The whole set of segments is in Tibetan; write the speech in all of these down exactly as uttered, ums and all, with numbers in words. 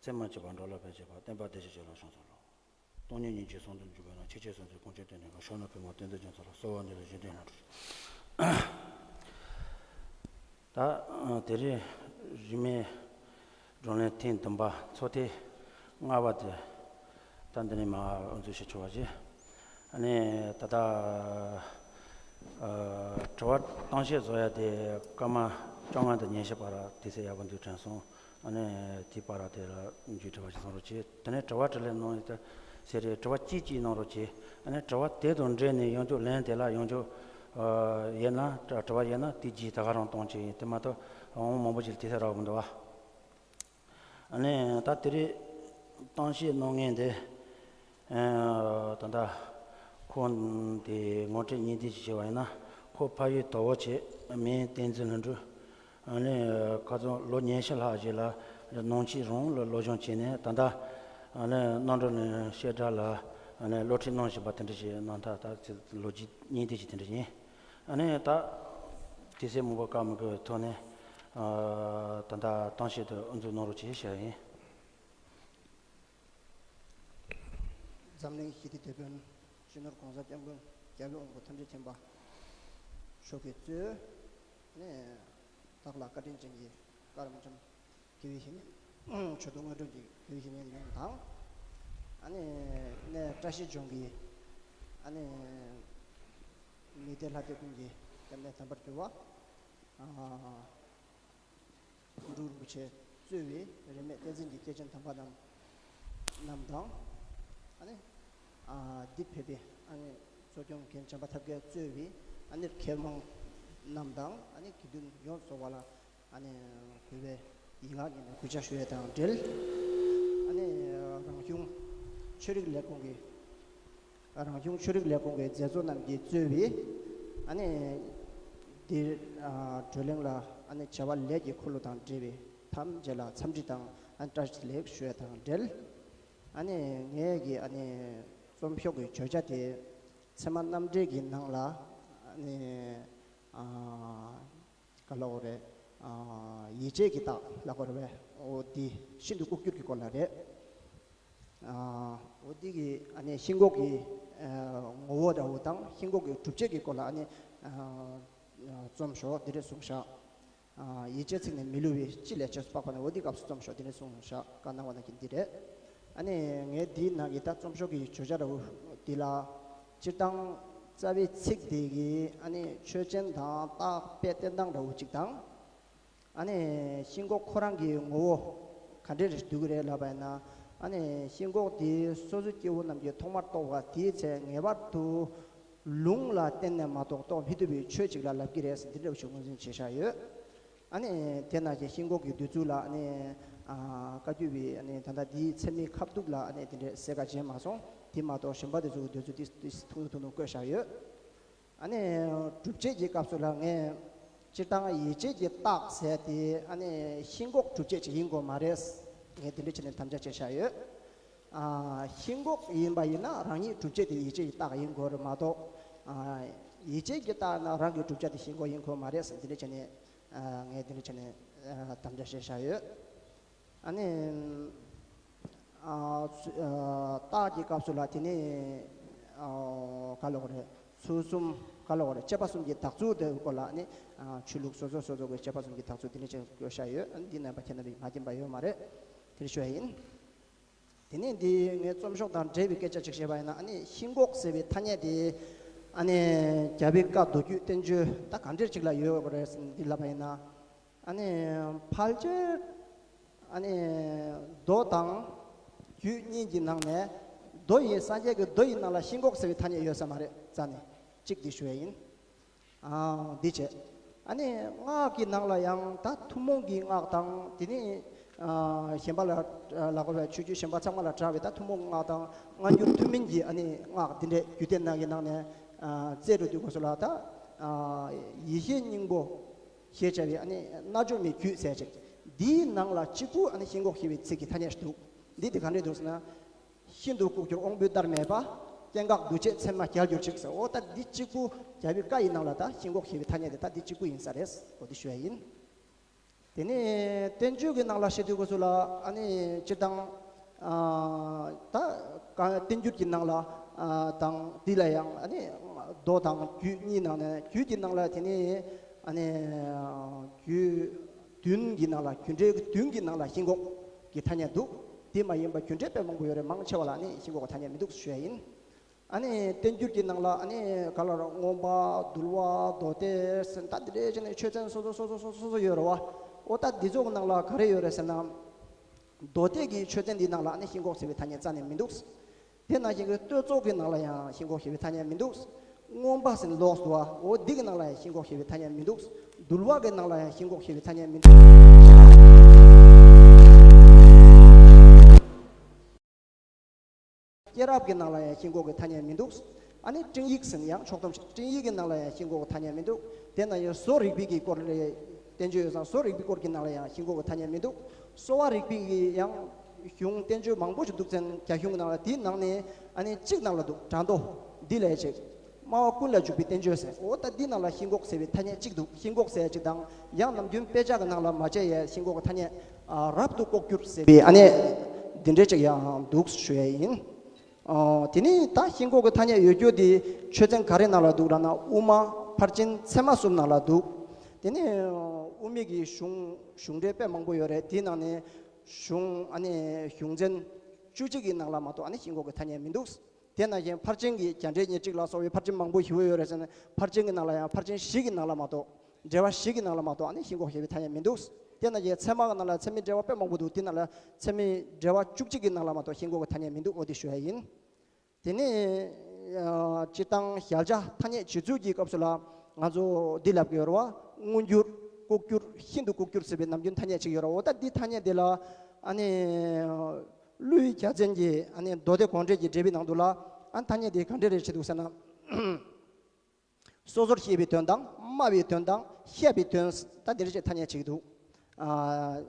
སེམས་མ་སྐྱིད་པ་འགྲོ་ལ་ཕན་བྱེད་པ། བསྟན་པ་བདེ་ཞིང་གཅེས་ལ་ཕྱག་འཚལ་ལོ། སྟོང་ཉིད་སྙིང་རྗེའི་གསང་འདུས་འཇུག་པའི་ལམ། ཆོས་ཀྱི་སེམས་ཚོགས་ཀུན་གྱི་དོན་དུ་ཕྱག་ན་པདྨོ་བསྟན་འཛིན་རྒྱ་མཚོ་ལ། གསོལ་བ་འདེབས་ལ་བཞེད་དོན་སྙིང་ཐག་ཆོད། ད་དེ་རིང་རིས་མེད་བགྲོ་གླེང་ཐེངས་བདུན་པ་ཚོགས་ཐེངས་ལྔ་པ་དེ་ད་འདི་ནས་མར་དབུ་འཛུགས་ཞུ་ཆོག་པ་བྱེད། ཨ་ནི་ད་ལྟ་ཨ་དྲི་བ་གཏམ་བཤད་བཟོ་ཡ་དེ་སྐར་མ་བཅོ་ལྔ་དང་ཉི་ཤུ་བར་དུས་ཚོད་ཡག་པོ་འདུག་དྲན་སོང་། ཨ་ནི་དེའི་བར་དེ་ལ་མཇུག་དྲི་བ་ཞིག་གནང་རོགས་གྱིས། དེ་ནས་དྲི་བ་དྲིས་ལན་གནང་ཡོད་ཟེར་རེད། དྲི་བ་གཅིག་གཅིག་གནང་རོགས་གྱིས། ཨ་ནི་དྲི་བ་དེ་དང་འབྲེལ་ནས་ཡང་བསྐྱར་ལན་དེ་ལ་ཡང་བསྐྱར་ཨ་ཡོད་ན་དྲི་དྲི་བ་ཡོད་ན་དེ་རྗེས་ད་ག་རང་གཏོང་ཆེད་ཡིན། དེ་མ་གཏོགས་འོང་མང་པོ་ཞིག་དུས་ཚོད་རག་གི་མི་འདུག་བ། ཨ་ནི་ད་དེ་རིང་གཏམ་བཤད་གནང་མཁན་དེ། ཨ་ད་ལྟ་ཁོང་དེ་ངོ་སྤྲོད་སྙིང་བསྡུས་ཤིག་བྱས་པ་ཡིན་ན། ཁོ་ཕ་ཡུལ་དོལ་པོ་བྱས། མིང་བསྟན་འཛིན་ལྷུན་གྲུབ། ཨ་ནི་ཁ་སང་ལོ་ཉི་ཤུ་ལྷག་རྗེས་ལ་ནང་ཆོས་རང་ལ་སློབ་སྦྱོང་བྱས་ནས། ད་ལྟ་ཨ་ནི་རྣམ་གྲོལ་གླིང་བཤད་གྲྭ་ལ་ཨ་ནི་སློབ་ཁྲིད་གནང་བཞིན་པ་དེ་འདྲ་ཞིག་གནང་ཐལ། ད་ལོ་རྒྱུས་སྙིང་བསྡུས་ཤིག་དེ་འདྲ་ཡིན། ཨ་ནི་ད་དུས་ཚོད་མང་པོ་བཀག་མི་དགོས་པའི་ཐོག་ནས་ཨ་ད་ལྟ་གཏམ་བཤད་དེ་དབུ་འཛུགས་གནང་རོགས་གྱིས་ཞུ་ཡ་ཡིན། འཛམ་གླིང་ཞི་བདེའི་དེད་དཔོན་སྤྱི་ནོར་༸གོང་ས་༸སྐྱབས་མགོན་རྒྱལ་བའི་དབང་པོ་ཐམས་ཅད་མཁྱེན་པ་མཆོག་གིས་གཙོས་ནས་བདག་ལ་བཀའ་དྲིན་ཅན་གྱི་བཀའ་དྲིན་ཅན་དགེ་བའི་བཤེས་གཉེན་ཆོས་དུང་དངོས་གྲུབ་ཀྱི་དགེ་བའི་བཤེས་གཉེན་ཡོངས་དང་། ཨ་ནི་ནས་བཀྲ་ཤིས་ལྗོངས་ཀྱི་ཨ་ནི་མི་སྡེ་ལྷ་སྡེ་ཀུན་གྱི་དེ་ནས་དམ་པར་གྱུར་པ། ཨ་འབྲུག་རིན་པོ་ཆེ་གཙོས་པའི་རིས་མེད་བསྟན་འཛིན་གྱི་སྐྱེས་ཆེན་དམ་པ་རྣམས་རྣམས་དང་། ཨ་ནི་ཨ་འདི་ཕེབས་པའི་ཨ་ནི་གཙོ་སྐྱོང་མཁན་བྱམས་པ་ཐབས་མཁས་གཙོས་པའི་ཨ་ནི་མཁས་མང་རྣམས་དང་། ཨ་ནི་དགེ་འདུན་ཡོངས་རྫོགས་པ་ལ་ཨ་ནི་གུས་པས་ཡིད་ལ་ཉན་ནས་གུས་ཕྱག་ཞུ་ཡས་དང་འབྲེལ། ཨ་ནི་རང་གཞུང་ཆོས་རིག་ལས་ཁུངས་ཀྱི་རང་གཞུང་ཆོས་རིག་ལས་ཁུངས་ཀྱི་མཛད་གཙོ་རྣམས་ཀྱིས་གཙོས་པའི་ཨ་ནི་འདིར་ཨ་བགྲོ་གླེང་ལ་ཨ་ནི་བྱ་བ་ལས་ཀྱི་འཁོར་ལོ་དང་འབྲེལ་བའི་ཐམས་ཅད་ལ་འཚམས་འདྲི་དང་ཨ་ནི་བཀྲ་ཤིས་བདེ་ལེགས་ཞུ་ཡ་དང་འབྲེལ། ཨ་ནི་ངས་ཀྱི་ཨ་ནི་རྩོམ་ཤོག་གི་བརྗོད་བྱ་དེ་ཚད་མ་རྣམ་འགྲེལ་གྱི་ནང་ལ་ཨ་ནི་ཨ། ག་ལབ་དགོས་རེད། ཨ་ཡིད་བྱེད་ཀྱི་རྟགས་ལབ་དགོས་རེད་པས། འོ་འདི་ཤིན་ཏུ་ལྐོག་གྱུར་གྱི་སྐོར་ལ་རེད། ཨ་འོ་འདི་གི་ཨ་ནི་ཤིན་ལྐོག་གི་ཨ་ངོ་བོ་འདྲ་བོ་དང་ཤིན་ལྐོག་གི་སྒྲུབ་བྱེད་ཀྱི་སྐོར་ལ་ཨ་ནི་ཨ་རྩོམ་ཤོག་འདི་འདྲས་གསུངས་བཞག་ཨ་ཡིད་བྱེད་ཚིག་ནི་མི་བསླུ་བའི། ཅི་ལས་བྱས་སུ་དཔག་པ་ན། འོ་འདི་སྐབས་སུ་རྩོམ་ཤོག་འདི་འདྲས་གསུངས་བཞག་བཀའ་གནང་བ་ནང་བཞིན་འདི་རེད། ཨ་ནི་ངས་འདིའི་ནང་གི་ད་རྩོམ་ཤོག་གི་བརྗོད་བྱ་འདྲ་བོ་འདི་ལ་སྤྱིར་བཏང་རྩ་བའི་ཚིག་དེ་གི་ཨ་ནི་ཆོས་ཅན་དང་རྟགས་དཔེ་བསྟན་སྟངས་འདྲ་བོ་གཅིག་དང་། ཨ་ནི་ཤིན་ལྐོག་ཁོ་རང་གི་ངོ་བོ་ག་འདྲས་རེ་འདུག་གི་རེད་ལབ་པ་ཡིན་ན། ཨ་ནི་ཤིན་ལྐོག་དེ་སོ་སོ་སྐྱེ་བོ་རྣམས་ཀྱིས་ཐོག་མར་རྟོགས་པ་དེའི་ཚེ་ངེས་པར་དུ་ལུང་ལ་བརྟེན་ནས་མ་གཏོགས་རྟོགས་མི་ཐུབ་པའི་ཆོས་ཅིག་ལ་ལབ་ཀྱི་རེད་ཟེར་འདི་འདྲ་བོ་ཞིག་ངོས་འཛིན་བྱེད་བཞག་ཡོད། ཨ་ནི་དེ་ནང་བཞིན་ཤིན་ལྐོག་གི་འདོད་ཚུལ་ལ་ཨ་ནི་ཨ་བཀའ་བརྒྱུད་པའི་ཨ་ནི་ད་ལྟ་འདིའི་ཚད་མའི་ཁ་ཐུག་ལ་ཨ་ནི་དེ་འདྲའི་གསལ་ཁ་བྱས་མ་སོང་། དེ་མ་གཏོགས་གཞན་པ་དེ་ཚོ་གི་འདོད་ཚུལ་དེ་དེ་ཐུང་ཐུང་ཐུང་ཐུང་བཀོད་བཞག་ཡོད། ཨ་ནི་སྒྲུབ་བྱེད་ཀྱི་སྐབས་སུ་ལ་ངས་སྤྱིར་བཏང་ཡིད་བྱེད་ཀྱི་རྟགས་ཟེར་དེ་ཨ་ནི་ཤིན་ལྐོག་སྒྲུབ་བྱེད་ཅིག་ཡིན་དགོས་མ་རེད། ངས་དེ་འདྲ་བྱས་ནས་དམ་བཅའ་བྱས་བཞག་ཡོད། ཨ་ཤིན་ལྐོག་ཡིན་པ་ཡིན་ན་རང་ཉིད་སྒྲུབ་བྱེད་དེ་ཡིད་བྱེད་ཀྱི་རྟགས་ཡིན་དགོས་རེད་མ་གཏོགས། ཨ་ཡིད་བྱེད་ཀྱི་རྟགས་ན་རང་གི་བསྒྲུབ་བྱ་དེ་ཤིན་ལྐོག་ཡིན་དགོས་མ་རེད་ཟེར་འདི་འདྲ་བྱས་ནས་ཨ་ངས་འདི་འདྲ་བྱས་ནས་ཨ་དམ་བཅའ་བྱས་བཞག་ཡོད། ཨ་ནི་ཨ་ཚུ་ཨ་རྟགས་ཀྱི་སྐབས་སུ་ལ་དེ་ནི་ཨ་ག་ལབ་དགོས་རེད། ཚུལ་གསུམ་ག་ལབ་དགོས་རེད། དཔྱད་པ་གསུམ་གྱི་དག་ཚུལ་དེ་སྐོར་ལ་ནི་ཨ་ཆོས་ལུགས་སོ་སོ་སོ་སོ་གི་དཔྱད་པ་གསུམ་གྱི་དག་ཚུལ་དེ་འདྲ་བྱས་བཀོད་བཞག་ཡོད། ཨ་ནི་འདི་རྣམ་པ་ཁྱེད་རྣམ་པས་མ་མཁྱེན་པ་ཡོད་མ་རེད། དེ་ཞུ་བ་ཡིན། དེ་ནས་འདི་ངའི་རྩོམ་ཤོག་དང་འབྲེལ་བའི་སྐད་ཆ་ཅིག་བཤད་པ་ཡིན་ན། ཨ་ནི་ཤིན་ལྐོག་ཟེར་བའི་ཐ་སྙད་དེ་ཨ་ནི་རྒྱལ་བའི་བཀའ་མདོ་རྒྱུད་བསྟན་བཅོས་ད་ག་འདྲས་ཅིག་ལ་ཡོད་དགོས་རེད་འདི་ལབ་པ་ཡིན་ན། ཨ་ནི་ཕལ་ཆེར་ཨ་ནི་མདོ་དང་རྒྱུད་གཉིས་ཀྱི་ནང་ནས་མདོ་ཡི་སངས་རྒྱས་ཀྱི་མདོ་ཡི་ནང་ལ་ཤིན་ལྐོག་ཟེར་བའི་ཐ་སྙད་ཡོད་ས་མ་རེད་རྩ་ནས། གཅིག་འདི་ཞུ་ཡ་ཡིན། ཨ་འདི་བྱས། ཨ་ནི་སྔགས་ཀྱི་ནང་ལ་ཡང་ད་ཐུན་མོང་གི་སྔགས་དང་དེ་ནི་ཨ་གཞན་པ་ལ་ལ་གོ་བའི་ཆོས་བརྒྱུད་གཞན་པ་ཚང་མ་ལ་གྲགས་པའི་ད་ཐུན་མོང་སྔགས་དང་སྔ་འགྱུར་ཐུན་མིན་གྱི་ཨ་ནི་སྔགས་འདི་འདྲའི་རྒྱུད་སྡེ་ནང་གི་ནང་ནས་ཨ་རྩལ་རུ་འདུས་དགོས་སོ་ལ། ད་ཨ་ཡེ་ཤེས་སྙིང་པོ་ཞེས་བྱ་བའི་ཨ་ནི་རྣལ་འབྱོར་མའི་རྒྱུད་ཟེར་ཅིག་འདིའི་ནང་ལ་གཅིག་པུ་ཨ་ནི་ཤིན་ལྐོག་ཞེས་པའི་ཚིག་གི་ཐ་སྙད་ཞིག་འདུག་འདི་དེ་ག་འདྲས་འདུག་ཟེར་ན། ཤིན་ཏུ་ལྐོག་གྱུར་དབང་པོའི་བདར་མེད་པ། སྐྱེ་འགག་འདུ་བྱེད་མཚན་མ་རྒྱལ་གྱུར་ཅིག་ཟེར། འོ་ད་འདི་གཅིག་པུ་རྒྱལ་བའི་བཀའ་ཡི་ནང་ལ་ད་ཤིན་ལྐོག་ཞེས་པའི་ཐ་སྙད་དེ་ད་འདི་གཅིག་པུ་ཡིན་ས་རེད། འོ་འདི་ཞུ་ཡ་ཡིན། དེ་ནས་བསྟན་བཅོས་ཀྱི་ནང་ལ་བཤད་དུས་སྐབས་སུ་ལ་ཨ་ནི་སྤྱིར་བཏང་ཨ་ད་ག་བསྟན་འགྱུར་གྱི་ནང་ལ་ཨ་དང་འདི་ལ་ཡང་ཨ་ནི་མདོ་དང་རྒྱུད་གཉིས་ནང་ནས། རྒྱུད་ཀྱི་ནང་ལ་དེ་ནས་ཨ་ནི་རྒྱུད་བདུན་གྱི་ནང་ལ། རྒྱུད་འགྲེལ་བདུན་གྱི་ནང་ལ་ཤིན་ལྐོག་གི་ཐ་སྙད་འདུག། དེ་མ་ཡིན་པ་རྒྱུད་འགྲེལ་དཔེ་མང་པོ་ཡོད་རེད། མང་ཆེ་བ་ལ་ཨ་ནི་ཤིན་ལྐོག་གི་ཐ་སྙད་མི་འདུག་ཞུ་ཡ་ཡིན། ཨ་ནི་བསྟན་འགྱུར་གྱི་ནང་ལ་ཨ་ནི་ག་ལ་ར་མངོན་པ། འདུལ་བ། མདོ་སྡེ་ཟེར་ད་འདི་འདྲའི་བྱས་ནས་ཆོས་ཚན་སོ་སོ་སོ་སོ་སོ་སོ་སོ་ཡོད་རེད་བ། འོ་ད་འདི་ཚོ་གི་ནང་ལ་ག་རེ་ཡོད་རེད་ཟེར་ན། མདོ་སྡེ་གི་ཆོས་ཚན་འདིའི་ནང་ལ་ཨ་ནི་ཤིན་ལྐོག་ཟེར་བའི་ཐ་སྙད་རྩ་ནས་མི་འདུག། དེ་ནང་བཞིན་གྱི་བསྟོད་ཚོགས་ཀྱི་ནང་ལ་ཡང་ཤིན་ལྐོག་ཟེར་བའི་ཐ་སྙད་མི་འདུག། མངོན་པ་ཟེར་ལོགས་སུ་བ། འོ་འདི་གི་ནང་ལ་ཡང་ཤིན་ལྐོག་ཟེར་བའི་ཐ་སྙད་མི་འདུག། འདུལ་བ་གི་ནང་ལ་ཡང་ཤིན་ལྐོག་ཟེར་བའི་ཐ་སྙད་མི་འདུག། སྐྱེས་རབས་ཀྱི་ནང་ལ་ཡང་ཤིན་ལྐོག་གི་ཐ་སྙད་མི་འདུག། ཨ་ནི་སྤྲིང་ཡིག་ཟེར་ན་ཡང་ཕྱོགས་བསྡོམས་ཤིག། སྤྲིང་ཡིག་གི་ནང་ལ་ཡང་ཤིན་ལྐོག་གི་ཐ་སྙད་མི་འདུག། དེ་ན་ཡང་བཟོ་རིག་པའི་གི་སྐོར་ལ་བསྟན་བཅོས་ཡོད་ཙང་། བཟོ་རིག་པའི་སྐོར་གྱི་ནང་ལ་ཡང་ཤིན་ལྐོག་གི་ཐ་སྙད་མི་འདུག། གསོ་བ་རིག་པའི་གི་ཡང་གཞུང་བསྟན་བཅོས་མང་པོ་ཞིག་འདུག་ཚན། རྒྱ་གཞུང་གི་ནང་ལ། དེའི་ནང་ནས་ཨ་ནི་གཅིག་ནང་ལ་འདུག། གྲངས་ཐོ་འདི་ལས་ཅིག། སྨྲ་བ་ཀུན་ལ་འཇུག་པའི་བསྟན་བཅོས་ཟེར། འོ་ད་འདི་ནང་ལ་ཤིན་ལྐོག་ཟེར་བའི་ཐ་སྙད་གཅིག་འདུག། ཤིན་ལྐོག་ཟེར་གཅིག་དང་། ཡང་ནམ་རྒྱུན་དཔེ་ཆ་གི་ནང་ལ་མ་མཇལ་ཡའི་ཤིན་ལྐོག་གི་ཐ་སྙད་ཨ་རབ་ཏུ་ལྐོག་གྱུར་ཟེར་བའི་ཨ་ནི་འདི་འདྲའི་ཅིག་ཡང་འདུག་ཞུ་ཡས་ཡིན། ཨོ། དེ་ནས་ད་ཤིན་ལྐོག་གི་ཐ་སྙད་ཡོད་རྒྱུ་དེ་ཆོས་ཚན་ག་རེ་ནང་ལ་འདུག་ལབ་ན། དབུ་མ། ཕར་ཕྱིན། ཚད་མ་གསུམ་ནང་ལ་འདུག། དེ་ནས་དབུ་མའི་གི་གཞུང་གཞུང་འགྲེལ་དཔེ་མང་པོ་ཡོད་རེད། དེའི་ནང་ནས་གཞུང་ཨ་ནི་གཞུང་ཚན་བཅུ་གཅིག་གི་ནང་ལ་མ་གཏོགས་ཨ་ནི་ཤིན་ལྐོག་གི་ཐ་སྙད་མི་འདུག། དེ་ནང་བཞིན་ཕར་ཕྱིན་གྱི་རྒྱ་འགྲེལ་ཉེར་གཅིག་ལ་སོགས་པའི་ཕར་ཕྱིན་མང་པོ་ཞེ་པོ་ཡོད་རེད་ཟེར་ནས། ཕར་ཕྱིན་གྱི་ནང་ལ་ཡང་ཕར་ཕྱིན་བཞི་གི་ནང་ལ་མ་གཏོགས། འགྲེལ་པ་བཞི་གི་ནང་ལ་མ་གཏོགས་ཨ་ནི་ཤིན་ལྐོག་ཟེར་བའི་ཐ་སྙད་མི་འདུག། དེ་ནང་བཞིན་ཚད་མ་གི་ནང་ལ་ཚད་མའི་འགྲེལ་པ་དཔེ་མང་པོ་འདུག། དེ་ནང་ལ་ཚད་མའི་འགྲེལ་པ་བཅུ་གཅིག་གི་ནང་ལ་མ་གཏོགས་ཤིན་ལྐོག་གི་ཐ་སྙད་མི་འདུག། འོ་དེ་ཞུ་ཡ་ཡིན། དེ་ནས་ཨ་སྤྱིར་བཏང་ཞལ་ཆད་ཐ་སྙད་བྱེད་ཚུལ་གྱི་སྐབས་སུ་ལ་ང་ཚོ་འདི་ལབ་ཀྱི་ཡོད་རེད་བ། མངོན་གྱུར། ལྐོག་གྱུར། ཤིན་ཏུ་ལྐོག་གྱུར་ཟེར་བའི་ནམ་རྒྱུན་ཐ་སྙད་ཅིག་ཡོད་རེད། འོ་ད་འདི་ཐ་སྙད་དེ་ལ་ཨ་ནི་ཀླུའི་རྒྱལ་མཚན་གྱི་ཨ་ནི་མདོ་སྡེ་དགོངས་འགྲེལ་གྱི་འགྲེལ་པའི་ནང་དུ་ལ་ཨ་ཐ་སྙད་དེ་ག་འདྲ་རེ་བྱེད་འདུག་ཟེར་ན། སོ་སོར་བཤད་པའི་དོན་དང་། སྨྲ་བའི་དོན་དང་། བཤད་པའི་དོན། ད་འདི་རེ་བྱས་ཐ་སྙད་ཅིག་འདུག། ཨ་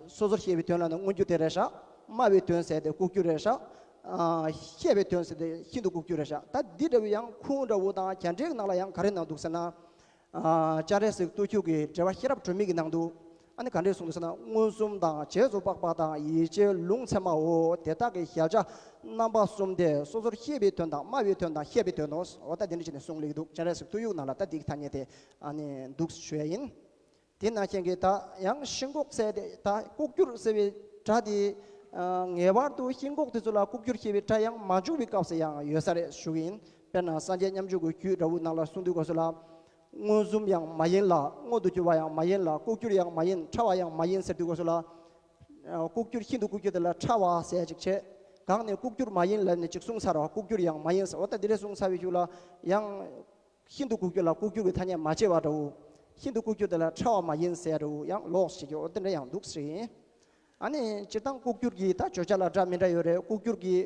སོ་སོར་བཤད་པའི་དོན་ལ་ནི་མངོན་གྱུར་དེ་རེད་ཤག། སྨྲ་བའི་དོན་ཟེར་དེ་ལྐོག་གྱུར་རེད་ཤག། ཨ་བཤད་པའི་དོན་ཟེར་དེ་ཤིན་ཏུ་ལྐོག་གྱུར་རེད་ཤག། ད་འདི་འདྲ་བའི་ཡང་ཁུངས་འདྲ་བོ་དང་རྒྱ་འགྲེལ་ནང་ལ་ཡང་ག་རེ་གནང་འདུག་ཟེར་ན། ཨ་སྤྱན་རས་གཟིགས་བསྟོད་ཕྱུག་གི་འགྲེལ་པ་ཤེས་རབ་སྒྲོན་མེ་གི་ནང་དུ་ཨ་ནི་ག་འདྲས་གསུངས་འདུག་ཟེར་ན། མངོན་སུམ་དང་རྗེས་སུ་དཔག་པ་དང་ཡིད་བྱེད་ལུང་ཚད་མའོ། དེ་དག་གི་ཞལ་ཆད་རྣམ་པ་གསུམ་སྟེ། སོ་སོར་བཤད་པའི་དོན་དང་། སྨྲ་བའི་དོན་དང་། བཤད་པའི་དོན་ནོ། འོ་ད་དེ་འདྲ་བྱས་ནས་གསུངས་ལེགས་འདུག། སྤྱན་རས་གཟིགས་བསྟོད་ཡིག་ནང་ལ་ད་འདི་གི་ཐ་སྙད་དེ་ཨ་ནི་འདུག་ཞུ་ཡ་ཡིན། དེ་ནང་བཞིན་གྱི་ད་ཡང་ཤིན་ལྐོག་ཟེར་དེ་ད་ལྐོག་གྱུར་ཟེར་བའི་སྒྲ་དེ་ཨ་ངེས་པར་དུ་ཤིན་ལྐོག་དེ་ཚོ་ལ་ལྐོག་གྱུར་ཞེས་པའི་སྒྲ་ཡང་མ་འཇུག་པའི་སྐབས་སུ་ཡང་ཡོད་ས་རེད་ཞུ་གི་ཡིན། དཔེར་ན་སངས་རྒྱས་མཉམ་སྤྱོད་ཀྱི་རྒྱུད་འདྲ་བོ་ནང་ལ་གསུངས་དུས་སྐབས་སུ་ལ། མངོན་སུམ་ཡང་མ་ཡིན་ལ། མངོན་དུ་གྱུར་པ་ཡང་མ་ཡིན་ལ། ལྐོག་གྱུར་ཡང་མ་ཡིན། ཕྲ་བ་ཡང་མ་ཡིན་ཟེར་དུས་སྐབས་སུ་ལ། ཨ་ལྐོག་གྱུར་ཤིན་ཏུ་ལྐོག་གྱུར་དེ་ལ་ཕྲ་བ་ཟེར་ཅིག་བྱས། གང་ནས་ལྐོག་གྱུར་མ་ཡིན་ལབ་ནས་ཅིག་གསུངས་ཚར་བ། ལྐོག་གྱུར་ཡང་མ་ཡིན་ཟེར། འོ་ད་འདི་འདྲས་གསུངས་ཚར་བའི་གཞུག་ལ་ཡང་ཤིན་ཏུ་ལྐོག་གྱུར་ལ་ལྐོག་གྱུར་གྱི་ཐ་སྙད་མ་བྱས་པ་འདྲ་བོ། ཤིན་ཏུ་ལྐོག་གྱུར་དེ་ལ་ཕྲ་བ་མ་ཡིན་ཟེར་འདྲ་བོ་ཡང་ལོགས་ཤིག་གི་འོ་དེ་འདྲ་ཡང་འདུག་ཟེར་ཡིན། ཨ་ནི་སྤྱིར་བཏང་ལྐོག་གྱུར་གྱི་ད་བརྗོད་བྱ་ལ་སྒྲ་མི་འདྲ་ཡོད་རེད། ལྐོག་གྱུར་གྱི་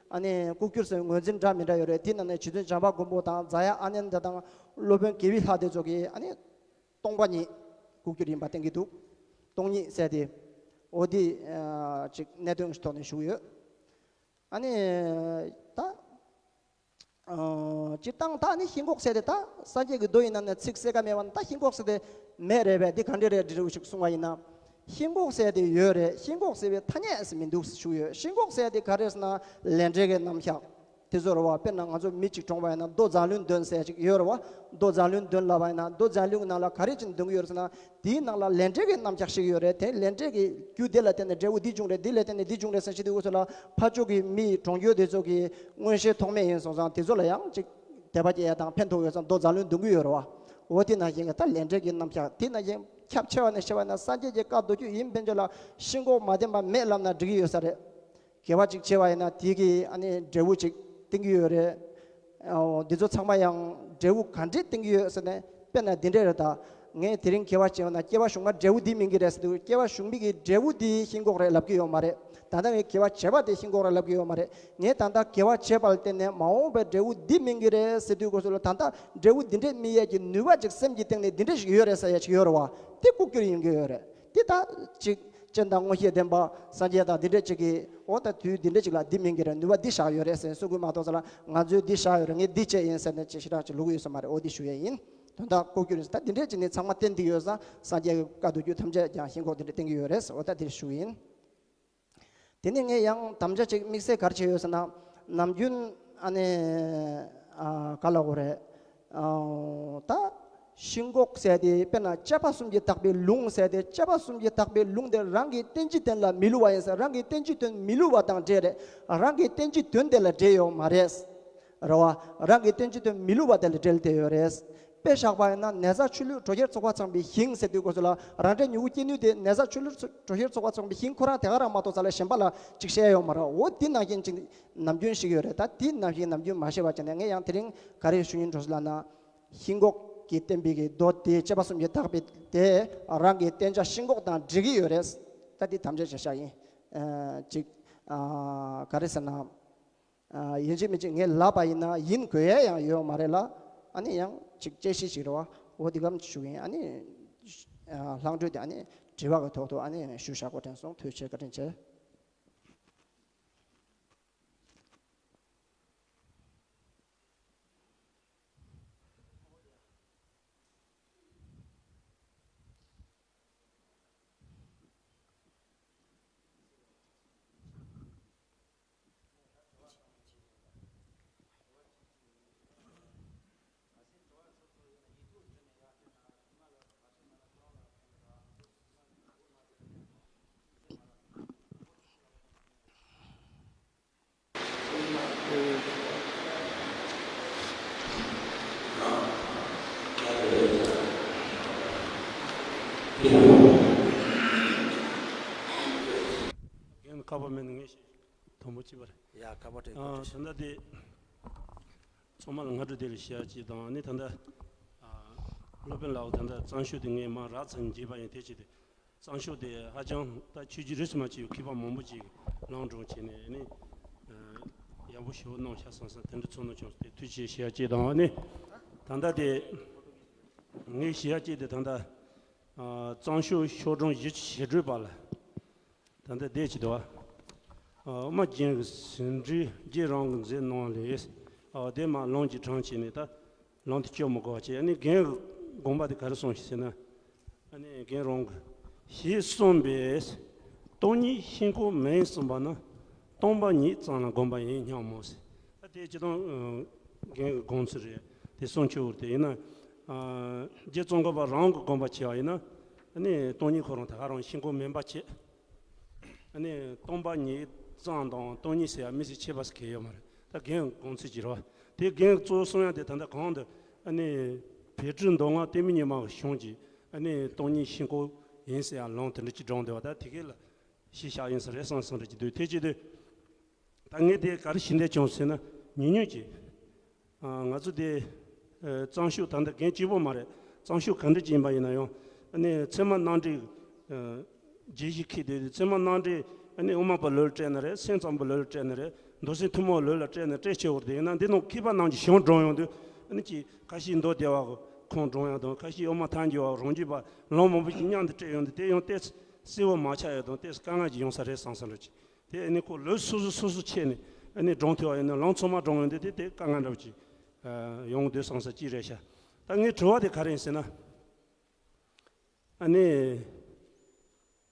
ཨ་ནི་ལྐོག་གྱུར་ཟེར་ངོས་འཛིན་སྒྲ་མི་འདྲ་ཡོད་རེད། དེ་ནང་ནས་རྗེ་བཙུན་བྱམས་པ་མགོན་པོ་དང་རྫ་ཡ་ཨ་ནནྡ་དང་སློབ་དཔོན་དགེ་བི་ལྷ་དེ་ཚོ་གིས་ཨ་ནི་སྟོང་པ་ཉིད་ལྐོག་གྱུར་ཡིན་པ་བསྟན་གྱི་འདུག། སྟོང་ཉིད་ཟེར་དེ་འོ་དེ་ཨ་ཅིག་གནད་དོན་གྱི་ཐོག་ནས་ཞུགས་ཡོད། ཨ་ནི་ད་ཨ་སྤྱིར་བཏང་ད་ནི་ཤིན་ལྐོག་ཟེར་དེ་ད་སངས་རྒྱས་ཀྱི་མདོ་ཡི་ནང་ནས་ཚིག་གསལ་ཁ་མེད་པ་ནི་ད་ཤིན་ལྐོག་ཟེར་དེ་མེད་རེད་པས། འདི་ག་འདྲས་རེད་འདྲི་རུ་ཞིག་གསུང་བ་ཡིན་ན། ཤིན་ལྐོག་ཟེར་དེ་ཡོད་རེད། ཤིན་ལྐོག་ཟེར་བའི་ཐ་སྙད་ཟེར་མི་འདུག་ཞུ་ཡོད། ཤིན་ལྐོག་ཟེར་དེ་ག་རེ་ཟེར་ན་ལས་འབྲས་ཀྱི་རྣམ་གཞག་དེ་ཚོ་རེད་བ། དཔེར་ན་ང་ཚོ་མི་གཅིག་གྲོངས་པ་ཡིན་ན་མདོ་མཛངས་བླུན་འདོན་ཟེར་ཅིག་ཡོད་རེད་བ། མདོ་མཛངས་བླུན་འདོན་ལབ་པ་ཡིན་ན་མདོ་མཛངས་བླུན་གྱི་ནང་ལ་ག་རེ་ཅིག་འདོན་གྱི་ཡོད་རེད་ཟེར་ན། དེའི་ནང་ལ་ལས་འབྲས་ཀྱི་རྣམ་གཞག་ཞིག་ཡོད་རེད། དེ་ལས་འབྲས་ཀྱི་རྒྱུ་དེ་ལ་བརྟེན་ནས་འབྲས་བུ་འདི་བྱུང་རེད། འདི་ལ་བརྟེན་ནས་འདི་བྱུང་རེད་ཟེར་ཞིག་དེ་འུ་ཚོ་ལ་ཕར་ཕྱོགས་ཀྱི་མི་གྲོངས་རྒྱུ་དེ་ཚོ་གི་མངོན་ཤེས་ཐོགས་མེད་ཡིན་སོང་ཙང་དེ་ཚོ་ལ་ཡང་ཅིག་དད་པ་སྐྱེ་ཡ་དང་ཕན་ཐོགས་ཡོད་ཙང་མདོ་མཛངས་བླུན་འདོན་གྱི་ཡོད་རེད་བ། འོ་དེ་ནང་བཞིན་གྱི་ད་ལས་འབྲས་ཀྱི་རྣམ་གཞག་དེ་ནང་བཞིན་ཁྱབ་ཆེ་བ་ནས་ཆེ་བ་ན་སངས་རྒྱས་ཀྱི་བཀའ་མདོ་རྒྱུད་ཡིན་ཕན་ཆོད་ལ་ཤིན་ལྐོག་མ་བསྟན་པ་མེད་ལབ་ན་འགྲིག་གི་ཡོད་ས་རེད། དགེ་བ་ཅིག་བྱས་པ་ཡིན་ན་དེ་གིས་ཨ་ནི་འབྲས་བུ་ཅིག་བསྟན་གྱི་ཡོད་རེད། འོ་འདི་ཚོ་ཚང་མ་ཡང་འབྲས་བུ་ག་འདྲས་བསྟན་གྱི་ཡོད་ཟེར་ནས་དཔེར་ན་འདི་འདྲས་རེད་ད། ངས་དེ་རིང་དགེ་བ་བྱས་པ་ན་སྐྱེ་བ་གཞུག་མ་འབྲས་བུ་འདི་སྨིན་གྱི་རེད་ཟེར་དུས་སྐྱེ་བ་གཞུག་མའི་གི་འབྲས་བུ་འདི་ཤིན་ལྐོག་རེད་ལབ་ཀྱི་ཡོད་མ་རེད། ད་ལྟ་ངས་དགེ་བ་བྱས་པ་དེ་ཤིན་ལྐོག་རེད་ལབ་ཀྱི་ཡོད་མ་རེད། ངས་ད་ལྟ་དགེ་བ་བྱས་པ་ལ་བརྟེན་ནས་མ་འོངས་པའི་འབྲས་བུ་འདི་སྨིན་གྱི་རེད་ཟེར་དུས་སྐབས་སུ་ལ་ད་ལྟ་འབྲས་བུ་འདི་འདྲས་སྨིན་ཡས་ཀྱི་ནུས་པ་ཅིག་སེམས་ཀྱི་སྟེང་ནས་འདི་འདྲས་ཤིག་ཡོད་རེད་ཟེར་ཡས་ཅིག་ཡོད་རེད་བ། དེ་ལྐོག་གྱུར་ཡིན་གྱི་ཡོད་རེད། དེ་ད་ཅིག་སྤྱན་དང་མངོན་ཤེས་ལྡན་པ་སངས་རྒྱས་དང་འདི་འདྲས་ཅིག་གིས་འོ་ད་དུས་འདི་འདྲས་ཅིག་ལ་འདི་སྨིན་གྱི་རེད། ནུས་པ་འདི་བཞག་ཡོད་རེད་ཟེར་གསུང་གི་མ་གཏོགས་ས་ལ་ང་ཚོས་འདི་བཞག་ཡོད་རེད། ངས་འདི་བྱས་ཡིན་ཟེར་ནས་ཅིག་ཞེ་དྲག་ཅིག་ལོག་གི་ཡོད་ས་མ་རེད། འོ་འདི་ཞུ་ཡས་ཡིན། དོན་དག་ལྐོག་གྱུར་རེད། ད་འདི་འདྲས་ཅིག་ནི་ཚང་མ་བསྟན་འདི་ཡོད་ཙང་སངས་རྒྱས་ཀྱི་བཀའ་བསྡུ་རྒྱུད་ཐམས་ཅད་ཀྱང་ཤིན་ལྐོག་འདི་འདྲས་བསྟན་གྱི་ཡོད་རེད། འོ་ད་འདིར་ཞུ་གི་ཡིན། དེ་ནས་ངས་ཡང་དམ་བཅའ་ཅིག་དམིགས་བསལ་ག་རེ་བྱས་ཡོད་ཟེར་ན། ནམ་རྒྱུན་ཨ་ནི་ཨ་ག་ལ་གོ་རེད། ཨ་ད་ཤིན་ལྐོག་ཟེར་དེ་དཔེར་ན་དཔྱད་པ་གསུམ་གྱིས་དག་པའི་ལུང་ཟེར་དེ། དཔྱད་པ་གསུམ་གྱིས་དག་པའི་ལུང་དེ་རང་གི་བསྟན་བཅོས་དོན་ལ་མི་བསླུ་བ་ཡིན་ཟེར། རང་གི་བསྟན་བཅོས་དོན་མི་བསླུ་བ་དང་འབྲེལ་རེད། རང་གི་བསྟན་བཅོས་དོན་དེ་ལ་འབྲེལ་ཡོད་མ་རེད། རེད་བ། རང་གི་བསྟན་བཅོས་དོན་མི་བསླུ་བ་དེ་ལ་འབྲེལ་བསྡད་ཡོད་རེད། དཔེ་བཞག་པ་ཡིན་ན་ནེ་ཙོ་ཆོས་ལུགས་གྲོགས་ཤེར་ཚོགས་པ་ཚང་པའི་ཞིང་ཟེར་དུས་སྐབས་སུ་ལ་རང་འདྲའི་མྱུ་གུ་སྐྱེ་ནུས་དེ་ནེ་ཙོ་ཆོས་ལུགས་གྲོགས་ཤེར་ཚོགས་པ་ཚང་པའི་ཞིང་ཁོ་རང་དེ་ག་རང་མ་གཏོགས་ས་ལ་གཞན་པ་ལ་ཅིག་བཤད་ཡོད་མ་རེད། འོ་དེ་ནང་བཞིན་ཅིག་ནམ་རྒྱུན་ཞིག་ཡོད་རེད། ད་དེ་ནང་བཞིན་ནམ་རྒྱུན་མ་བཤད་པ་བྱས་ནས་ངས་ཡང་དེ་རིང་ག་རེ་ཞུ་སྙིང་འདོད་ལབ་ན། ཤིན་ལྐོག་གིས་བསྟན་པའི་གི་མདོ་དེ་དཔྱད་པ་གསུམ་གྱིས་དག་པའི་དེ་རང་གི་བསྟན་བྱ་ཤིན་ལྐོག་དང་འབྲེལ་གྱི་ཡོད་རེད། ད་དེ་དམ་བཅའ་བྱས་བཞག་ཡིན། ཨ་ཅིག་ཨ་ག་རེ་ཟེར་ན། ཨ་ཡིན་གཅིག་མིན་གཅིག་ངས་ལབ་པ་ཡིན་ན་ཡིན་དགོས་ཡས་ཡང་ཡོད་མ་རེད་ལ། ཨ་ནི་ཡང་ཅིག་དཔྱད་གཞི་ཞིག་རེད་བ། འོ་འདི་གམ་ཞུ་གི་ཡིན། ཨ་ནི་ཨ་ལྷག་འཕྲོས་དེ་ཨ་ནི་དྲི་བ་གི་ཐོག་ཏུ་ཨ་ནི་ཞུ་བཞག་དགོས་དྲན་སོང་། ཐུགས་རྗེ་ཆེ། བཀའ་དྲིན་ཆེ། རྒན་ཁ་པར་མེད་ན་ངས་ཤེས། དང་པོ་གཅིག་པ་རེད། ཡ་ཁ་པར་དྲན། ཨ་ད་ལྟ་དེ་ཚང་མ་ལ་སྔ་དྲོ་བདེ་ལེགས་ཞུ་ཡ་གཅིག་དང་། ཨ་ནི་ད་ལྟ་ཨ་སློབ་དཔོན་ལགས་ད་ལྟ་གཙང་ཤོས་དེ་ངས་མ་རག་ཚར་མཇལ་བ་ཡིན། དེ་བྱས་ཏེ་གཙང་ཤོས་དེ་ཧ་ཅང་ད་ཆོས་བརྒྱུད་རིས་སུ་མ་ཆད་པའི་མཁས་པ་མང་པོ་ཅིག་ལངས་གྲོངས་བྱས་ནས་ནི་ཡག་པོ་ཞེ་པོ་གནང་ཤག་བསམ་བསམ་དེ་འདྲ་ཚོར་སྣང་བྱུང་སྟེ་ཐུགས་རྗེ་ཆེ་ཞུ་ཡ་གཅིག་དང་། ཨ་ནི་ད་ལྟ་དེ་ངས་ཞུ་ཡ་གཅིག་དེ་ད་ལྟ་གཙང་ཤོས་ཤོག་སྒྲོམ་བཞི་བཅུ་ཞེ་དྲུག་པ་ལ། ད་ལྟ་བསྡད་ཀྱི་འདུག་བ། ཨ་དབུ་མ་རྒྱན་གྱི་ཟིན་བྲིས་རྗེ་རང་གིས་མཛད་གནང་བ་ལས། ཨ་དེ་མ་ལུང་གཅིག་དྲངས་བྱས་ནས་ད་ལུང་དེ་སྐྱོར་མི་དགོས་པ་བྱས། ཨ་ནི་རྒན་གྱི་དགོངས་པ་དེ་ག་རེ་གསུངས་ཤིག་ཟེར་ན། ཨ་ནི་རྒན་རང་གིས་ཞེས་གསུངས་པས། སྟོང་ཉིད་ཤིན་ལྐོག་མིན་གསུངས་པ་ན། སྟོང་པ་ཉིད་ཙམ་ལ་དགོངས་པ་ཡིན་སྙམ་མོ་ཟེར། ད་དེ་སྤྱིར་བཏང་རྒན་གྱི་དགོངས་ཚུལ་རེད། དེ་གསུང་ཆོས་རེད། དེ་ཡིན་ན་རྗེ་ཙོང་ཁ་པ་རང་གི་དགོངས་པ་བྱས་པ་ཡིན་ན། ཨ་ནི་སྟོང་ཉིད་ཁོ་རང་ད་ག་རང་ཤིན་ལྐོག་མིན་པ་བྱས། ཨ་ནི་སྟོང་པ་ཉིད་ཙམ་དང་སྟོང་ཉིད་ཟེར་ཡ་མི་ཟེར་ཁྱད་པར་ཟེར་གང་ཡང་ཡོད་མ་རེད། ད་རྒན་དགོངས་ཚུལ་གཅིག་རེད་བ། དེ་རྒན་གཙོ་བོ་གསུང་ཡ་དེ་ད་ལྟ་གོང་དུ་ཨ་ནི་བོད་ཀྱི་མདོ་སྔགས་བསྟན་པའི་ཉི་མ་གི་གཞུང་གི་ཨ་ནི་སྟོང་ཉིད་ཤིན་ལྐོག་ཡིན་ཟེར་ཡ་ལུང་དེ་འདྲ་གཅིག་དྲངས་འདུག་བ། ད་དེ་གས་ལ་གཞི་བཞག་ཡིན་ས་རེད་བསམ་བསམ་འདྲ་གཅིག་འདུག་དེ་གཅིག་དུས། ད་ངས་དེ་ག་རེ་ཞུ་འདོད་བྱུང་ཟེར་ན། ཉུང་ཉུང་ཅིག་ཨ་ང་ཚོ་དེ་ཨ་གཙང་ཤོས་ད་ལྟ་རྒན་གཅིག་པོ་མ་རེད། གཙང་ཤོས་ག་འདྲ་ཅིག་ཡིན་པ་ཡིན་ན་ཡང་། ཨ་ནི་ཚད་མ་རྣམ་འགྲེལ་ཨ་རྒྱས་གཞི་འཁྱེར་དེ། ཚད་མ་རྣམ་འགྲེལ་ཨ་ནི་དབུ་མ་པ་ལོལ་སྤྲད་ན་རེད། སེམས་ཙམ་པ་ལོལ་སྤྲད་ན་རེད། མདོ་སེམས་ཐུན་མོང་ལོལ་ལ་སྤྲད་ན་སྤྲད་ཆེ་བོར་དེ་ཡིན་ན། འདི་ནང་མཁས་པ་རྣམས་ཀྱི་གཞུང་དྲངས་ཡོང་དུས། ཨ་ནི་ཅིག་ཁ་ཤས་མདོ་སྡེ་པ་གི་ཁུངས་དྲངས་ཡ་དང་། ཁ་ཤས་དབུ་མ་ཐལ་འགྱུར་བ་རང་རྒྱུད་པ་ལུང་མང་པོ་ཞིག་མཉམ་དུ་སྤྲད་ཡོང་དུས། དེ་ཡང་ཏོག་ཙམ་གསལ་བོ་མ་ཆགས་ཡ་དང་། ཏོག་ཙམ་དཀའ་ངལ་ཅིག་ཡོང་ས་རེད་བསམ་བསམ་འདྲ་ཅིག་དེ་ཨ་ནི་ཁོ་ལོ་སོ་སོ་སོ་སོ་ཕྱེ་ནས་ཨ་ནི་དྲངས་ཐུབ་པ་ཡིན་ན། ལུང་ཚང་མ་དྲངས་ཡོང་དུས་དེ་དེ་དཀའ་ངལ་འདྲ་བོ་ཅིག་ཨ་ཡོང་འདུག་བསམ་ས་ཅིག་རེད་ཤག་ད་ངའི་དྲི་བ་དེ་ག་རེ་ཡིན་ཟེར་ན། ཨ་ནི་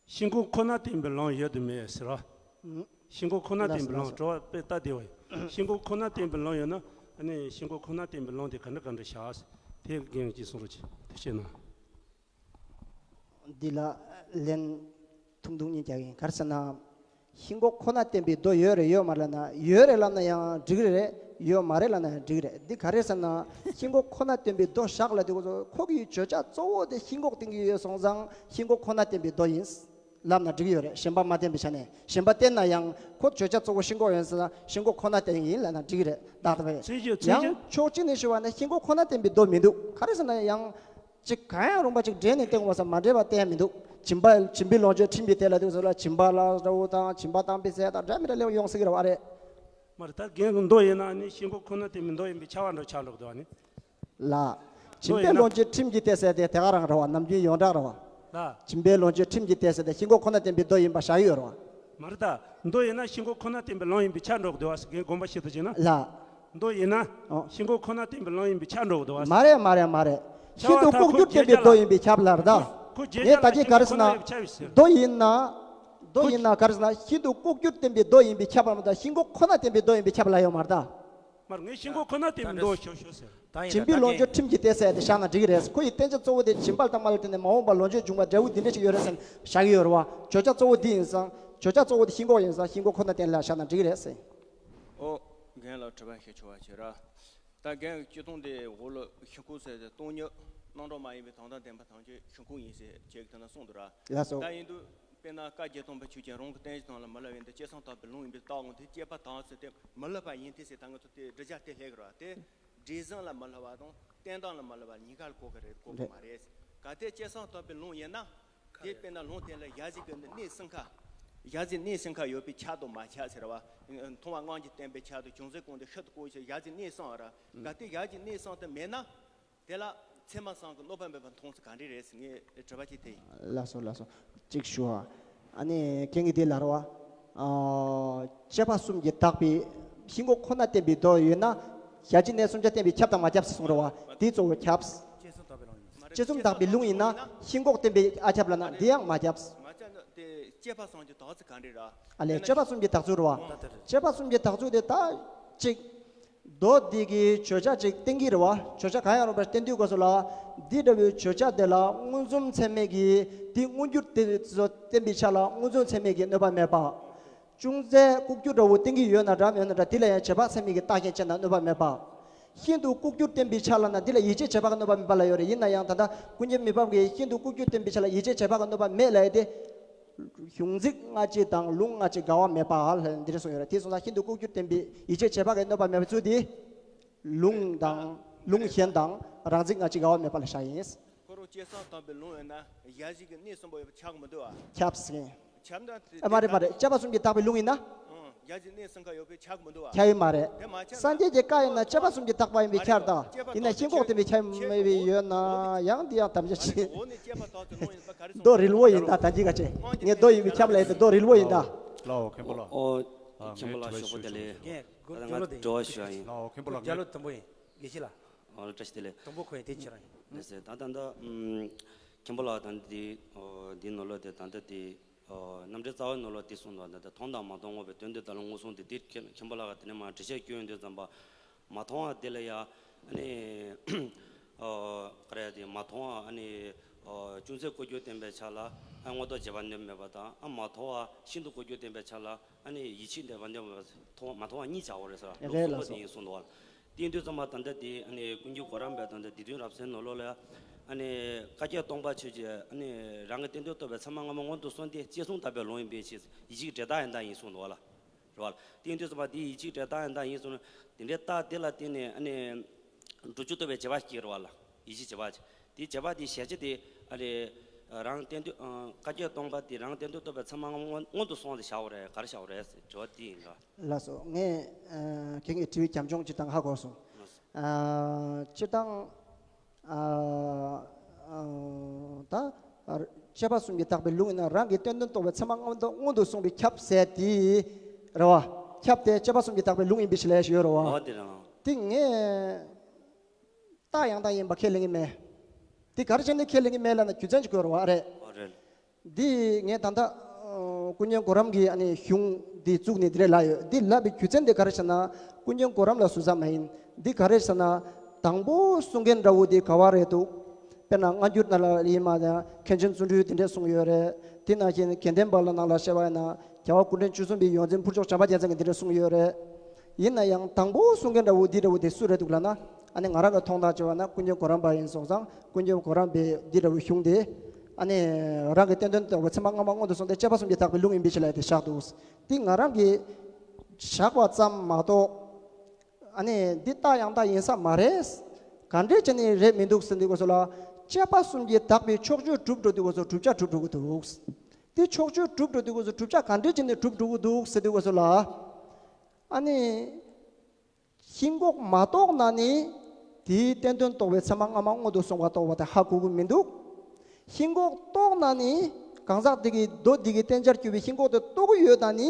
ཤིན་ལྐོག་ཁོ་ན་བསྟན་པའི་ལུང་ཡོད་དམ་མེད་ཟེར་བ། ཨང་། ཤིན་ལྐོག་ཁོ་ན་བསྟན་པའི་ལུང་། ལགས་སོ། དྲི་བ་དཔེ་ལྟ་བདེ་བ་ཡིན། ཤིན་ལྐོག་ཁོ་ན་བསྟན་པའི་ལུང་ཡོད་ན། ཨ་ནི་ཤིན་ལྐོག་ཁོ་ན་བསྟན་པའི་ལུང་དེ་ག་འདྲ་ག་འདྲ་བཞག་ཟེར། དེ་རྒན་གྱིས་གསུང་རོགས་གྱིས། ཐུགས་རྗེ་གནང་། འདི་ལ་ལན་ཐུང་ཐུང་གཉིས་རྒྱག་གི་ཡིན། ག་རེ་ཟེར་ན། ཤིན་ལྐོག་ཁོ་ན་བསྟན་པའི་མདོ་ཡོད་རེད་ཡོད་མ་རེད་ལབ་ན། ཡོད་རེད་ལབ་ན་ཡང་འགྲིག་རེད། ཡོད་མ་རེད་ལབ་ན་ཡང་འགྲིག་རེད། འདི་ག་རེ་ཟེར་ན། ཤིན་ལྐོག་ཁོ་ན་བསྟན་པའི་མདོ་བཞག་ལབ་དུས་ཁོ་ཚོ་ཁོ་གི་བརྗོད་བྱ་གཙོ་བོ་དེ་ཤིན་ལྐོག་བསྟན་གྱི་ཡོད་སོང་ཙང་། ཤིན་ལྐོག་ཁོ་ན་བསྟན་པའི་མདོ་ཡིན་ལབ་ན་འགྲིག་གི་ཡོད་རེད། གཞན་པ་མ་བསྟན་པའི་ཆ་ནས། གཞན་པ་བསྟན་ན་ཡང་ཁོ་བརྗོད་བྱ་གཙོ་བོ་ཤིན་ལྐོག་ཡིན་ཟེར་ན། ཤིན་ལྐོག་ཁོ་ན་བསྟན་ཡིན་ལབ་ན་འགྲིག་གི་རེད། ད་ལྟ་བས་ཚིག་གཅིག་ཚིག་ཡང་གཅིག་ཕྱོགས་གཅིག་ནས་ཞུ་བ་ན་ཤིན་ལྐོག་ཁོ་ན་བསྟན་པའི་མདོ་མི་འདུག་ག་རེ་ཟེར་ན་ཡང་། ཅིག་གང་ཡང་རུང་བ་ཅིག་འདྲེས་ནས་བསྟན་དགོས་ས་མ་འདྲེས་པ་བསྟན་མི་འདུག་སྦྱིན་པ། སྦྱིན་པའི་ལོངས་སྤྱོད་ཁྲིམས་ཀྱི་སྡེ་ལ་འདུག་ཟེར་ལ། སྦྱིན་པ་ལ་འདྲ་བོ་དང་། སྦྱིན་པ་དང་པོའི་ཚེ་དང་འདྲ་མི་འདྲ་ལེའུ་ཡོང་སྲིད་ཀྱི་རེད་བ་རེད། མ་རེད། ད་རྒན་གྱི་མདོ་ཡིན་ན་ནི་ཤིན་ལྐོག་ཁོ་ན་བསྟན་པའི་མདོ་ཡིན་པའི་ཆ་བ་འདྲ་ཆགས་འགྲོ་གི་འདུག་བ་ནི། ལགས། སྦྱིན་པའི་ལོངས་སྤྱོད་ཁྲིམས་ཀྱི་སྡེ་ཟེར་དེ་དེ་ག་རང་རེད་བ། ནམ་རྒྱུན་ཡོངས་གྲགས་རེད་བ། ལགས། སྦྱིན་པའི་ལོངས་སྤྱོད་ཁྲིམས་ཀྱི་སྡེ་ཟེར་དེ་ཤིན་ལྐོག་ཁོ་ན་བསྟན་པའི་མདོ་ཡིན་པ་བཞག་གི་ཡོད་རེད་བ། མ་རེད། ད་མདོ་ཡིན་ན་ཤིན་ལྐོག་ཁོ་ན་བསྟན་པའི་ལུང་ཡིན་པའི་ཆ་འགྲོ་གི་འདུག་བ། རྒན་དགོངས་པ་བཞེས་ཐུབ་ཀྱི་ན། ལགས། མདོ་ཡིན་ན། ཨོ། ཤིན་ལྐོག་ཁོ་ན་བསྟན་པའི་ལུང་ཡིན་པའི་ཆ་འགྲོ་གི་འདུག་བ། མ་རེད། མ་རེད། མ་རེད། ཤིན་ཏུ་ལྐོག་གྱུར་བསྟན་པའི་མདོ་ཡིན་པས་ཁྱབ་ལ་རེད་ད། ཁོ་རྗེས་ངས་ད་ལྟ་ཅི་ག་རེ་ཟེར་ན། མདོ་ཡིན་ན། མདོ་ཡིན་ན་ག་རེ་ཟེར་ན་ཤིན་ཏུ་ལྐོག་གྱུར་བསྟན་པའི་མདོ་ཡིན་པས་ཁྱབ་པ་མ་གཏོགས་ཤིན་ལྐོག་ཁོ་ན་བསྟན་པའི་མདོ་ཡིན་པས་ཁྱབ་ལ་ཡོད་མ་རེད་ད། མར་ངས་ཤིན་ལྐོག་ཁོ་ན་བསྟན་པའི་མདོ་ཞུ་ཞུ་ཟེར། ད་ཡིན། སྦྱིན་པའི་ལོངས་སྤྱོད་ཁྲིམས་ཀྱིས་བསྟན་ཟེར་ཡ་དེ་བཞག་ན་འགྲིག་གི་རེད། ཁོ་ཡི་བསྟན་བྱ་གཙོ་བོ་དེ་སྦྱིན་པ་དང་མ་ལ་བརྟེན་ནས་མ་འོངས་པ་ལོངས་སྤྱོད་འབྱུང་བ་འབྲས་བུ་འདི་འདྲ་ཞིག་ཡོད་རེད་ཟེར་བཞག་གི་ཡོད་རེད་བ། བརྗོད་བྱ་གཙོ་བོ་འདི་ཡིན་ཙང་བརྗོད་བྱ་གཙོ་བོ་དེ་ཤིན་ལྐོག་ཡིན་ཙང་ཤིན་ལྐོག་ཁོ་ན་བསྟན་ལ་བཞག་ན་འགྲིག་གི་རེད་ཟེར། ཨོ། རྒན་ལགས་དྲི་བ་ཞིག་ཞུ་བ་བྱེད་ར། ད་རྒན་གྱི་སྤྱིར་བཏང་དེ་འོག་ལ་ཤིན་ལྐོག་ཟེར་ཏེ་སྟོང་ཉིད་རྣམ་གྲངས་མ་ཡིན་པའི་དོན་དམ་བདེན་པ་ཐམས་ཅད་ཤིན་ལྐོག་ཡིན་ཟེར་ཁྱེད་ཀྱིས་དེ་ན་གསུངས་འདུག་ར། ལགས་སོ། ད་ཡིན་དུས་དཔེར་ན་བཀའ་བརྒྱད་སྟོང་པའི་ཆོས་ཅན། རང་གི་བསྟན་བྱ་དང་ལ་མི་བསླབ་པ་ཡིན་ཏེ། སྤྱོད་བཟང་དག་པའི་ལུང་ཡིན་པས་རྟགས་དབང་དུ། དཔྱད་པ་དག་ཟེར་ཏེ་མི་བསླབ་པ་ཡིན་ཏེ་ཟེར། ད་ང་ཚོ་དེ་འགྲེལ་བྱ་དེ་ལྷག་གི་ར། དེ་འགྲེལ་བཟང་ལ་མི་བསླབ་པ་དང་བསྟན་སྟངས་ལ་མི་བསླབ་པ་གཉིས་ཀ་ལ་གོ་གི་རེད། གོ་གི་མ་རེད། གལ་ཏེ་སྤྱོད་བཟང་དག་པའི་ལུང་ཡིན་ན། དེ་དཔེར་ན་ལུང་དེ་ལ་ཡ་གཟུགས་ཀྱི་གནས་གསུམ་ཀ། ཡ་གཟུགས་གནས་གསུམ་ཀ་ཡོད་པས་ཁྱབ་དང་མ་ཁྱབ་ཟེར་བ། མཐོང་བ་དབང་གིས་བསྟན་པས་ཁྱབ་དང་། བྱང་ཆུབ་ཀུན་ཏུ་ཤིན་ཏུ་ལྐོག་ཟེར། ཡ་གཟུགས་གནས་གསུམ་ར། གལ་ཏེ་ཡ་གཟུགས་གནས་གསུམ་དེ་མེད་ན། དེ་ལ་ཚད་མ་གསུམ་གྱི་གནོད་པ་མེད་པར་མཐོང་ཚུལ་ག་འདྲ་རེད་ཟེར་ངས་དྲི་བ་ཅིག་དེ་ཡིན། ལགས་སོ་ལགས་སོ། གཅིག་ཞུ་ཨ། ཨ་ནི་རྒན་གྱིས་དེ་ལབ་རེད་བ། ཨ། སྤྱོད་པ་གསུམ་གྱིས་དག་པའི་ཤིན་ལྐོག་ཁོ་ན་བསྟན་པའི་མདོ་ཡོད་ན། ཡ་གཟུགས་གནས་གསུམ་ཆ་བསྟན་པས་ཁྱབ་དང་མ་ཁྱབ་ཟེར་གསུངས་རེད་བ། དེ་གཙོ་བོ་ཁྱབ། སྤྱོད་གསུམ་དག་པའི་ལུང་ཡིན་ན་ཤིན་ལྐོག་བསྟན་པས་ཨ་ཁྱབ་ལབ་ན་འདི་ཡང་མ་ཁྱབ། མ་ཁྱབ་ན་དེ་སྤྱོད་པ་གསུམ་གྱིས་དག་ཚུལ་ག་འདྲ་རེད། ཨ་ལས། སྤྱོད་པ་གསུམ་གྱིས་དག་ཚུལ་རེད་བ། སྤྱོད་པ་གསུམ་གྱིས་དག་ཚུལ་དེ་ད་གཅིག་མདོ་འདི་གི་བརྗོད་བྱ་ཅིག་བསྟན་གྱི་རེད་བ། བརྗོད་བྱ་གང་ཡང་རུང་བ་བསྟན་དུས་སྐབས་སུ་ལ། འདི་འདྲ་བའི་བརྗོད་བྱ་དེ་ལ་མངོན་སུམ་ཚད་མས་ཀྱིས་འདི་མངོན་གྱུར་དེ་ཚོ་བསྟན་པའི་ཆ་ལ་མངོན་སུམ་ཚད་མས་ཀྱིས་གནོད་པ་མེད་པ། ཅུང་ཟད་ལྐོག་གྱུར་འདྲ་བོ་བསྟན་གྱི་ཡོད་ན་འདྲ་མེད་ན་འདྲ། དེ་ལ་ཡང་བྱེད་པ་ཚད་མས་ཀྱིས་རྟགས་ཤིག་བྱས་ན་གནོད་པ་མེད་པ། ཤིན་ཏུ་ལྐོག་གྱུར་བསྟན་པའི་ཆ་ལ་ན་འདི་ལ་ཡིད་ཆེས་བྱེད་པ་གི་གནོད་པ་མེད་པ་ལ་ཡོད་རེད། ཡིན་ན་ཡང་ད་ལྟ་ཀུན་མཁྱེན་མི་ཕམ་གྱིས་ཤིན་ཏུ་ལྐོག་གྱུར་བསྟན་པའི་ཆ་ལ་ཡིད་ཆེས་བྱེད་པ་གི་གནོད་པ་མེད་ལབ་ཡ་དེ། གཞུང་ཚིག་སྔ་ཕྱི་དང་ལུང་སྔ་ཕྱི་འགལ་བ་མེད་པ་ལ་འདི་འདྲ་གསུངས་ཡོད་རེད། དེ་སོང་ཙང་ཤིན་ཏུ་ལྐོག་གྱུར་བསྟན་པའི་ཡིད་ཆེས་བྱེད་པ་གི་གནོད་པ་མེད་པ་ཚུལ་དེ། ལུང་དང་ལུང་གཞན་དང་རང་ཚིག་སྔ་ཕྱི་འགལ་བ་མེད་པ་ལ་བཞག་ཡིན། ཁོ་རང་སྤྱོད་བཟང་དག་པའི་ལུང་ཡོད་ན་ཡ་གཟུགས་ཀྱི་གནས་གསུམ་པོ་ཡོད་པ་ཁྱབ་མི་འདུག་བ། ཁྱབ་ཟིན། ཁྱབ་ན་དེ་ཨ་མ་རེད་མ་རེད། སྤྱོད་པ་གསུམ་གྱིས་དག་པའི་ལུང་ཡིན་ན། ཡ་གཟུགས་གནས་གསུམ་ཀ་ཡོད་པས་ཁྱབ་མི་འདུག་བ། ཁྱབ་ཡོད་མ་རེད། དེ་མ་ཁྱབ་ན། སངས་རྒྱས་ཀྱི་བཀའ་ཡིན་ན་སྤྱོད་པ་གསུམ་གྱིས་དག་པ་ཡིན་པས་ཁྱབ་ད། ཡིན་ན་ཤིན་ལྐོག་བསྟན་པས་ཁྱབ་མེད་པའི་ཡོད་ན་ཡང་འདི་ཡང་དམ་བཅའ་བྱེད། འོ་ནི་སྤྱོད་པ་དག་ཚུལ་ལུང་ཡིན་པ་ག་རེ་གསུངས། མདོ་རིལ་བོ་ཡིན་ད། ད་འདི་ག་བྱེད། ངས་མདོ་ཡིན་པས་ཁྱབ་ལ་ཡིན་ཏེ་མདོ་རིལ་བོ་ཡིན་ད། ལའོ་མཁན་པོ་ལགས། ཨོ། ཨ། མཁན་པོ་ལགས་ཞོགས་པ་བདེ་ལེགས། ད་ང་དྲི་བ་ཞུ་ཡ་ཡིན། ལའོ་མཁན་པོ་ལགས། རྒྱ་ལོ་དུམ་བུ་ཡིན། དགེ་བཤེས་ལགས། ཨོ་བཀྲ་ཤིས་བདེ་ལེགས། དང་པོ་ཁོ་ཡིན་དེ་ཁྱེད་རང་ཡིན། ལགས་སོ། ད་ད་ལྟ་ཨུམ། མཁན་པོ་ལགས་ད་འདི་ཨོ་འདི་ནང་ལོགས་དེ་ད་ལྟ་དེ་ཨོ་རྣམ་འགྲེལ་རྩ་བའི་ནང་ལོགས་དེ་གསུངས་འདུག་ད་ལྟ་མཐོང་དང་མ་མཐོང་དངོས་པོའི་དོན་དེ་དག་ལ་མངོན་སུམ་དེ་དེ་མཁན་པོ་ལགས་ཀྱིས་དེ་ནས་མར་འགྲེལ་བཤད་སྐྱོན་ཡོང་དུས་ཙམ་པ་མ་མཐོང་བ་དེ་ལ་ཡ་ཨ་ནི་ཨོ་ག་རེ་དེ་མ་མཐོང་བ་ཨ་ནི་ཨོ་ཅུང་ཟད་ལྐོག་གྱུར་བསྟན་པའི་ཆ་ལ་ཨ་མངོན་རྟོགས་རྗེས་དཔག་གནོད་མེད་པ་དང་ཨ་མ་མཐོང་བ་ཤིན་ཏུ་ལྐོག་གྱུར་བསྟན་པའི་ཆ་ལ། ཨ་ནི་ཡིད་ཆེས་འདོད་པ་འདོད་པ་མཐོང་མ་མཐོང་བ་གཉིས་བྱ་བ་རེད་ཟེར་བ། རེད་ལགས་སོ། གསུམ་པོ་དེ་ཡིན་གསུངས་འདུག་བ། དེ་ཡིན་དུས་ཙམ་པ་ད་ལྟ་དེ་ཨ་ནི་ཀུན་མཁྱེན་གོ་རམས་པའི་ད་ལྟ་སྡེ་བདུན་རབ་གསལ་ནང་ལོགས་ལ་ཨ་ནི་བཀའ་བརྒྱད་སྟོང་པ་ཆོས་ཅན། ཨ་ནི་རང་གི་བསྟན་དོན་རྟོགས་པའི་ཚད་མ་སྔ་མ་མངོན་དུ་སོང་སྟེ་སྤྱོད་གསུམ་དག་པའི་ལུང་ཡིན་པའི་ཕྱིར་ཡིད་ཆེས་འབྲས་རྟགས་ཡང་དག་ཡིན་གསུངས་འདུག་བ་ལ། རེད་བ། དེ་ཡིན་དུས་ཙམ་པ་དེ་ཡིད་ཆེས་འབྲས་རྟགས་ཡང་དག་ཡིན་གསུངས་ན་དེ་འདྲའི་རྟགས་དེ་ལ་བརྟེན་ནས་ཨ་ནི། སྒྲུབ་བྱེད་རྟོགས་པའི་བྱེད་པ་སྐྱེ་རེད་བ་ལ། ཡིད་ཆེས་བྱེད་པ་དེ་བྱེད་པ་དེ་གཞལ་བྱ་དེ་ཨ་རེ། རང་བསྟན་དོན་བཀའ་བརྒྱད་སྟོང་པ་དེ་རང་བསྟན་དོན་རྟོགས་པའི་ཚད་མ་སྔ་མ་མངོན་དུ་སོང་བ་དེ་བྱ་བ་རེད། ག་རེ་བྱ་བ་རེད་ཟེར་དྲི་བ་དེ་ཡིན་ལ། ལགས་སོ། ངས་ཁྱེད་ཀྱི་དྲི་བའི་རྒྱབ་ལྗོངས་སྤྱིར་བཏང་ཧ་གོ་སོང་། སྤྱིར་བཏང་ད་སྤྱོད་པ་གསུམ་གྱིས་དག་པའི་ལུང་ཡིན་ན་རང་གི་བསྟན་དོན་རྟོགས་པའི་ཚད་མ་སྔ་མ་མངོན་དུ་སོང་བའི་ཁྱབ་ཟེར་དེ་རེད་བ། ཁྱབ་དེ་སྤྱོད་པ་གསུམ་གྱིས་དག་པའི་ལུང་ཡིན་པའི་ཕྱིར་ལས་ཞུ་ཡོད་རེད་བ། འོ་དེ་རང་། དེ་ངས། རྟགས་ཡང་དག་ཡིན་པ་ཁས་ལེན་གྱི་མེད། དེ་ག་རེ་བྱས་ནས་ཁས་ལེན་གྱི་མེད་ལབ་ན་རྒྱུ་མཚན་ཅིག་དགོས་རེད་བ་རེད། ཨོ་རེད། འདི་ངས་ད་ལྟ་ཨ་ཀུན་མཁྱེན་གོ་རམས་ཀྱི་ཨ་ནི་གཞུང་འདི་བཙུགས་ནས་འདི་རེད་ལབ་ཡོད། འདི་ལབ་པའི་རྒྱུ་མཚན་དེ་ག་རེ་ཟེར་ན་ཀུན་མཁྱེན་གོ་རམས་ལ་ཟུར་ཟ་མ་ཡིན། འདི་ག་རེ་ཟེར་ན་དང་པོ་གསུང་མཁན་འདྲ་བོ་དེ་ག་བ་རེད་འདུག་དཔེར་ན་སྔ་འགྱུར་ནང་ལ་ཡིན་མ་དང་མཁན་ཆེན་བརྩོན་འགྲུས་དེ་འདྲས་གསུངས་ཡོད་རེད། དེ་ནང་བཞིན་དགེ་ལྡན་པ་ལ་ནང་ལ་བཤད་པ་ཡིན་ན། རྒྱལ་བ་སྐུ་ཕྲེང་བཅུ་གསུམ་པའི་ཡོངས་འཛིན་ཕུར་ལྕོག་བྱམས་པ་རྒྱལ་མཚན་གྱིས་འདི་འདྲ་གསུངས་ཡོད་རེད། ཡིན་ན་ཡང་དང་པོ་གསུང་མཁན་འདྲ་བོ་འདི་འདྲ་བོ་དེ་སུ་རེད་འདུག་ལབ་ན། ཨ་ནི་ང་རང་གི་མཐོང་སྟངས་བྱས་པ་ན་ཀུན་མཁྱེན་གོ་རམས་པ་ཡིན་སོང་ཙང་ཀུན་མཁྱེན་གོ་རམས་པའི་འདི་འདྲ་བོའི་གཞུང་དེ། ཨ་ནི་རང་གི་བསྟན་དོན་ལྟ་བུ་ཚད་མ་སྔ་མ་མངོན་དུ་སོང་སྟེ་སྤྱོད་པ་གསུམ་གྱིས་དག་པའི་ལུང་ཡིན་པའི་ཕྱིར་ལ་དེ་བཞག་འདུག་དེ་ང་རང་གིས་བཞག་པ་ཙམ་མ་གཏོགས། ཨ་ནི་འདི་རྟགས་ཡང་དག་ཡིན་ས་མ་རེད། ག་འདྲས་བྱས་ནས་རེད་མི་འདུག་ཟེར་དུས་སྐབས་སུ་ལ། སྤྱོད་པ་གསུམ་གྱིས་དག་པའི་ཕྱོགས་ཆོས་གྲུབ་འགྲོ་དུས་སྐབས་སུ་བསྒྲུབ་བྱ་གྲུབ་འགྲོ་གི་འདུག་དེ་ཕྱོགས་ཆོས་གྲུབ་འགྲོ་དུས་སྐབས་སུ་བསྒྲུབ་བྱ་ག་འདྲས་བྱས་ནས་གྲུབ་འགྲོ་གི་འདུག་ཟེར་དུས་སྐབས་སུ་ལ། ཨ་ནི། ཤིན་ལྐོག་མ་རྟོགས་ན་ནི། དེའི་བསྟན་དོན་རྟོགས་པའི་ཚད་མ་སྔ་མ་མངོན་དུ་སོང་བ་རྟོགས་པ་དེ་ཧ་གོ་གི་མི་འདུག་ཤིན་ལྐོག་རྟོགས་ན་ནི། གང་ཟག་དེ་གི་མདོ་འདི་གི་བསྟན་བྱར་གྱུར་པའི་ཤིན་ལྐོག་དེ་རྟོགས་ཀྱི་ཡོད་ན་ནི།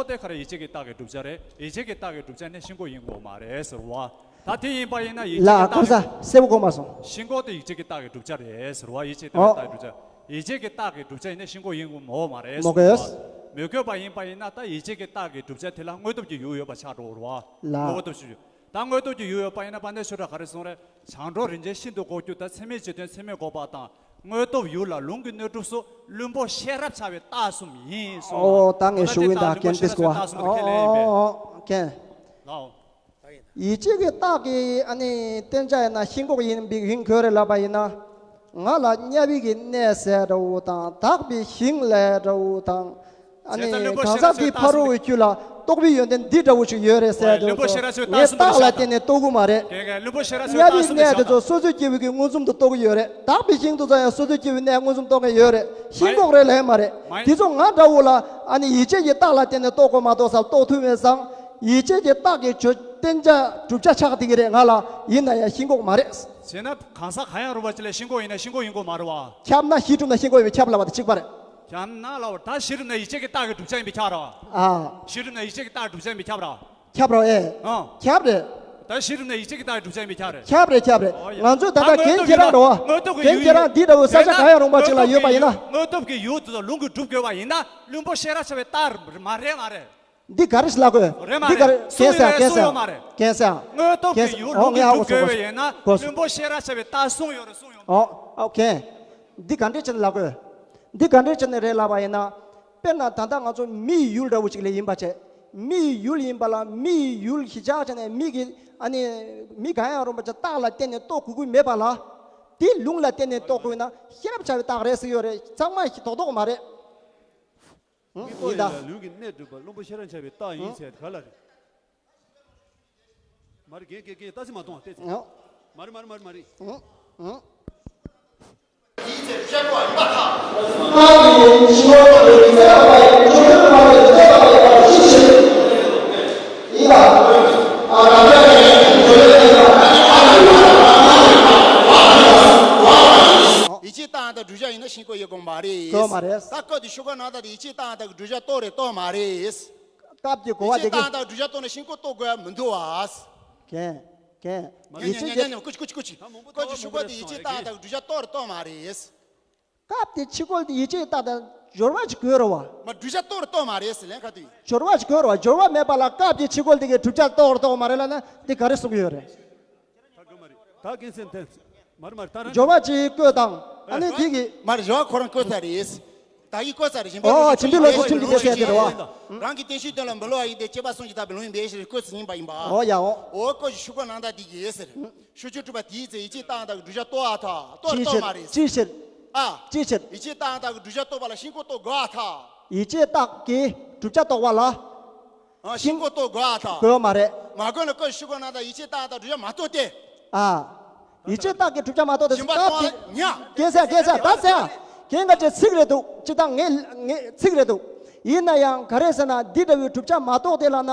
ཁོག་དེ་ག་རེ་ཡིད་བྱེད་ཀྱི་རྟགས་ཀྱི་བསྒྲུབ་བྱ་རེད། ཡིད་བྱེད་ཀྱི་རྟགས་ཀྱི་བསྒྲུབ་བྱ་ནི་ཤིན་ཁོག་ཡིན་དགོས་མ་རེད་ཟེར་བ། ད་དེ་ཡིན་པ་ཡིན་ན་ཡིད་བྱེད་ལ་ཀི་ཁོ་རྟགས་ས་ཀྱི་སེ་བོ་གོ་མ་སོང་། ཤིན་ཁོག་དེ་ཡིད་བྱེད་ཀྱི་རྟགས་ཀྱི་བསྒྲུབ་བྱ་རེད་ཟེར་བ། ཡིད་བྱེད་ལྟ་ཨོ། བའི་རྟགས་བསྒྲུབ་བྱ། ཡིད་བྱེད་ཀྱི་རྟགས་ཀྱི་བསྒྲུབ་བྱ་ཡིན་ན་ཤིན་ཁོག་ཡིན་དགོས་མ་རེད་མོ་ཟེར་གས། བ། མི་དགོས་པ་ཡིན་པ་ཡིན་ན་ད་ཡིད་བྱེད་ཀྱི་རྟགས་ཀྱི་བསྒྲུབ་བྱ་དེ་ལ་དངོས་སྟོབས་ཀྱི་ཡུལ་ཡོད་པ་ཆགས་འགྲོ་བ་རེད་བ། ལ། ངོ་བོ་སྟོབས་ཞུ་རྒྱུ། ད་དངོས་སྟོབས་ཀྱི་ཡུལ་ཡོད་པ་ཡིན་ན་དཔལ་ལྡན་ཆོས་གྲགས་ག་རེ་གསུངས་རེད། བྱང་འགྲོ་རིན་ཆེན་ཤིན་ཏུ་འགོག་རྒྱུ་དང་། ཚད་མེད་བྱེད་དོན་ཚད་མེད་འགོག་པ་དང་། དངོས་སྟོབས་ཡུལ་ལ་ལུང་གི་གནོད་གྲུབ་སོགས་བླུན་པོ་ཤེས་རབ་འཆལ་བའི་རྟགས་གསུམ་ཡིན་གསུངས་ཨོ་པ། ད་ངས་ད་ཞུ་དེ་གིན་ད་ལྟ་བླུན་པོ་ཤེས་རབ་འཆལ་བའི་རྟགས་གསུམ་དེ་ཁས་ལེན་ཡིན་པས། ཨོ་ཨོ་ཨོ་ཁན། ལའོ། ཡིད་བྱེད་ཀྱི་རྟགས་ཀྱི་ཨ་ནི་བསྟན་བྱ་ཡིན་ན་ཤིན་ཁོག་ཡིན་པའི་ཡིན་དགོས་རེད་ལབ་པ་ཡིན་ན། ང་ལ་དམྱལ་བའི་གི་གནས་ཟེར་འདྲ་བོ་དང་དག་པའི་ཞིང་ལས་འདྲ་བོ་དང་། ཨ་ནི་བྱས་ཙང་བླུན་པོ་གང་ཤེས་རབ་ཟག་འཆལ་བའི་གཏད་ཕ་རོལ་སོང་བའི་རྒྱུད་ལ་རྟོགས་པའི་ཡོན་ཏན་འདི་འདྲ་བོ་ཞིག་ཡོད་རེད་ཟེར་འདྲ་བོ་བླུན་པོ་ཤེས་རབ་འཆལ་བའི་ངས་གཏད་སོང་རྟགས་ལ་བརྟེན་ནས་རྟོགས་གི་མ་རེད། གན་གན་བླུན་པོ་ཤེས་རབ་འཆལ་བའི་དམྱལ་བའི་གནས་དེ་ཚོ་སོ་སོའི་སྐྱེ་བོའི་གི་མངོན་སུམ་དུ་རྟོགས་ཀྱི་ཡོད་རེད། དག་པའི་ཞིང་དེ་ཚོ་ཡང་སོ་སོའི་སྐྱེ་བོའི་གནས་མངོན་སུམ་རྟོགས་མཁན་ཡོད་རེད། ཤིན་ཁོག་རེད་ལབ་ཡ་མ་རེད། མ་དེ་ཚོ་ང་འདྲ་བོ་ལ་ཨ་ནི་ཡིད་བྱེད་ཀྱི་རྟགས་ལ་བརྟེན་ནས་རྟོགས་དགོས་མ་གཏོགས་ས་རྟོགས་ཐུབ་མེད་ཙང་། ཡིད་བྱེད་ཀྱི་རྟགས་ཀྱི་ཆོས་བསྟན་བྱ་བསྒྲུབ་བྱ་ཆགས་བསྡད་ཀྱི་རེད་ང་ལ། ཡིན་ན་ཡང་ཤིན་ཁོག་མ་རེད། བྱས་ན་གང་ཟག་གང་ཡང་རུང་བ་ཅིག་ལ་ཤིན་ཁོག་ཡིན་ན་ཤིན་ཁོག་ཡིན་དགོས་མ་རེད་བ། ཁྱབ་ན་གཞི་གྲུབ་ན་ཤིན་ཁོག་ཡིན་པས་ཁྱབ་ལབ་པ་དེ་གཅིག་པ་རེད། ཁྱབ་ན་ལབ་པ་ད་གཞི་གྲུབ་ན་ཡིད་བྱེད་ཀྱི་རྟགས་ཀྱི་བསྒྲུབ་བྱ་ཡིན་པས་ཁྱབ་རེད་བ། ཨ། གཞི་གྲུབ་ན་ཡིད་བྱེད་ཀྱི་རྟགས་བསྒྲུབ་བྱ་ཡིན་པས་ཁྱབ་རེད་བ། ཁྱབ་རོགས་ཨེ། ཨ། ཁྱབ་རེད། ད་གཞི་གྲུབ་ན་ཡིད་བྱེད་ཀྱི་རྟགས་བསྒྲུབ་བྱ་ཡིན་པས་ཁྱབ་རེད། ཁྱབ་རེད་ཁྱབ་རེད། ཨོ་ཡ། ང་ཚོས་ད་ལྟ་ད་རྒན་ཁྱེད་རང་རེད་བ། དངོས་སྟོབས་ཀྱི་རྒན་ཁྱེད་རང་འདི་འདྲ་བོ་ས་ཆ་གང་ཡང་རུང་བ་ཅིག་ལ་ཡོད་པ་ཡིན་ན། དངོས་སྟོབས་ཀྱི་ཡུལ་དེ་ཚོ་ལུང་གིས་སྒྲུབ་དགོས་པ་ཡིན་ན་བླུན་པོ་ཤེས་རབ་འཆལ་བའི་རྟགས་མ་རེད་མ་རེད། འདི་ག་རེ་ཞིག་ལབ་དགོས། རེད་མ་འདི་ག་རེད། རེ་གསུངས་ཡོད་རེད་གསུངས་ཡོད་མ་རེད། གན་ས་ཡ། གན་ས་ཡ། དངོས་སྟོབས་ཀྱི་ཡུལ་ལུང་གིས་སྒྲུབ་དགོས་པ་ཡིན་ན་བླུན་པོ་ཤེས་རབ་འཆལ་བའི་རྟགས་གསུངས་ཡོད་རེད་གསུངས་ཡོད་མ་རེད། ཨོ་ཨོ་ཁེ། འདི་ག་འདྲས་བྱས་ནས་ལབ་དགོས། འདི་ག་འདྲས་བྱས་ནས་རེད་ལབ་པ་ཡིན་ན། དཔེར་ན་ད་ལྟ་ང་ཚོ་མིའི་ཡུལ་འདྲ་བོ་ཅིག་ལ་ཡིན་པ་བྱས། མིའི་ཡུལ་ཡིན་པ་ལ་མིའི་ཡུལ་གཞིས་ཆགས་བྱས་ནས་མི་གི་ཨ་ནི་མི་གང་ཡང་རུང་བ་ཅིག་རྟགས་ལ་བརྟེན་ནས་རྟོགས་དགོས་ཀྱི་མེད་པ་ལ། དེ་ལུང་ལ་བརྟེན་ནས་རྟོགས་དགོས་ན་ཤེས་རབ་འཆལ་བའི་རྟགས་རེད་ཟེར་ཡོད་རེད། ཚང་མ་ཞིག་རྡོག་རྡོག་མ་རེད། ཧུང་། མི་རྟོག་ཡིན་ཡིན་ད། ལ་ལུང་གི་གནས་གྲུབ་པ་བླུན་པོ་ཤེས་རབ་འཆལ་བའི་རྟགས་ཡིན་ཧུང་། ཟེར་ག་ལ་རེད། མ་རེད། རྒན་རྒན་རྒན་ལྟ་ཚིག་མ་གཏོང་བ་བལྟས་ཚེ། ཧུང་། མ་རེད་མ་རེད་མ་རེད་མ་རེད། ཧུང་། ཧུང་། ཡིད་ཆེས་རྟགས་དང་བསྒྲུབ་བྱ་ཡིན་ན་ཤིན་ཁོག་ཡིན་དགོས་མ་རེད། དགོས་མ་རེད། ད་སྐབས་དེ་ཤོ་ག་ན་ད་དེ་ཡིད་ཆེས་རྟགས་དང་བསྒྲུབ་བྱ་རྟོགས་རེད་རྟོགས་མ་རེད། སྐབས་ཀྱི་གོ་བ་དེ་གི། ཡིད་ཆེས་རྟགས་དང་བསྒྲུབ་བྱ་རྟོགས་ན་ཤིན་ཁོག་རྟོགས་དགོས་ཡ་མི་འདུག་བ། གན། གན། མ་ཉན་ཉན་ཉན་ཉན་ཉན། ཀུ་ཅི་ཀུ་ཅི་ཀུ་ཅི། ད་མང་པོ་ཀུ་ཅི་ཤོ་ག་དེ་ཡིད་ཆེས་རྟགས་དང་བསྒྲུབ་བྱ་རྟོགས་རེད་རྟོགས་མ་རེད། སྐབས་དེ་ཕྱི་རྒོལ་དེ་ཡིད་ཆེས་རྟགས་དང་སྦྱོར་བ་ཅིག་དགོས་རེད་བ། མ་བསྒྲུབ་བྱ་རྟོགས་རེད་རྟོགས་མ་རེད་ཟེར་ལན་ཁ་དུས། སྦྱོར་བ་ཅིག་དགོས་རེད་བ། སྦྱོར་བ་མེད་པ་ལ་སྐབས་དེ་ཕྱི་རྒོལ་དེ་གའི་བསྒྲུབ་བྱ་རྟོགས་རེད་རྟོགས་མ་རེད་ལབ་ན་དེ་ག་རེ་གསུང་གི་ཡོད་རེད། ད་དགེ་མཚན་དེ། མར་མར་ད་རང་སྦྱོར་བ་ཅིག་བཀོད་དང་ཨ་ནི་དེ་གི། མར་སྦྱོར་བ་ཁོ་རང་བཀོད་ཚར་རེད། ད་ཡིག་བཀོད་ཚར་རེད། ཞིང་པ་ཨོ་ལོ་ཅིག་ཞིང་པའི་ལོ་ཅིག་ཁྲིམས་ཀྱི་སྡེ་ཚན་དེ་རེད་བ། རང་གི་བསྟན་བཅོས་དོན་ལ་མི་སླུ་བ་ཡིན་ཏེ་སྐྱེས་པ་གསུམ་གྱི་བདག་པོས་ལུང་ཡིན་པའི་ཕྱིར་བཀོད་ཚིག་ཡིན་པ་ཡིན་པ། ཨོ་ཡ་ཨོ། འོ་བཀོད་ཀྱི་ཤུགས་གོ་ནང་ད་དེ་གི་ཟེར། ཤུགས་ཆོས་སྒྲུབ་པ་དེའི་ཚེ་ཡིད་ཆེས་རྟགས་དང་བསྒྲུབ་བྱ་རྟོགས་ཨ་ཐ་རྟོགས་ཅི་རྟོགས་མ་ཕྱིར་རེད། ཅི་ཕྱིར། ཨ། ཅི་ཕྱིར། ཡིད་ཆེས་རྟགས་དང་བསྒྲུབ་བྱ་རྟོགས་པ་ལ་ཤིན་ལྐོག་རྟོགས་དགོས་ཨ་ཐ། ཡིད་ཆེས་རྟགས་ཀྱིས་བསྒྲུབ་བྱ་རྟོགས་པ་ལ། ཨ། ཤིན་ལྐོག་རྟོགས་དགོས་ཨ་ཐ། དགོས་མ་རེད། མ་དགོས་ན་བཀོད་ཤུགས་གོ་ནང་ད་ཡིད་ཆེས་རྟགས་དང་བསྒྲུབ་བྱ་མ་རྟོགས་ཏེ། ཨ། ཡིད་ཆེས་རྟགས་ཀྱིས་བསྒྲུབ་བྱ་མ་རྟོགས་ཏེ། སྦྱིན་པ་གཏོང་བ་ལ་ཉ། རྒན་ཟེར་རྒན་ཟེར་ད་ཟེར་ཨ། རྒན་ག་ཅེ་ཚིག་རེད་འདུག་སྤྱིར་བཏང་ངས་ངས་ཚིག་རེད་འདུག་ཡིན་ན་ཡང་ག་རེ་ཟེར་ན་འདི་འདྲ་བའི་བསྒྲུབ་བྱ་མ་རྟོགས་དེ་ལ་ན་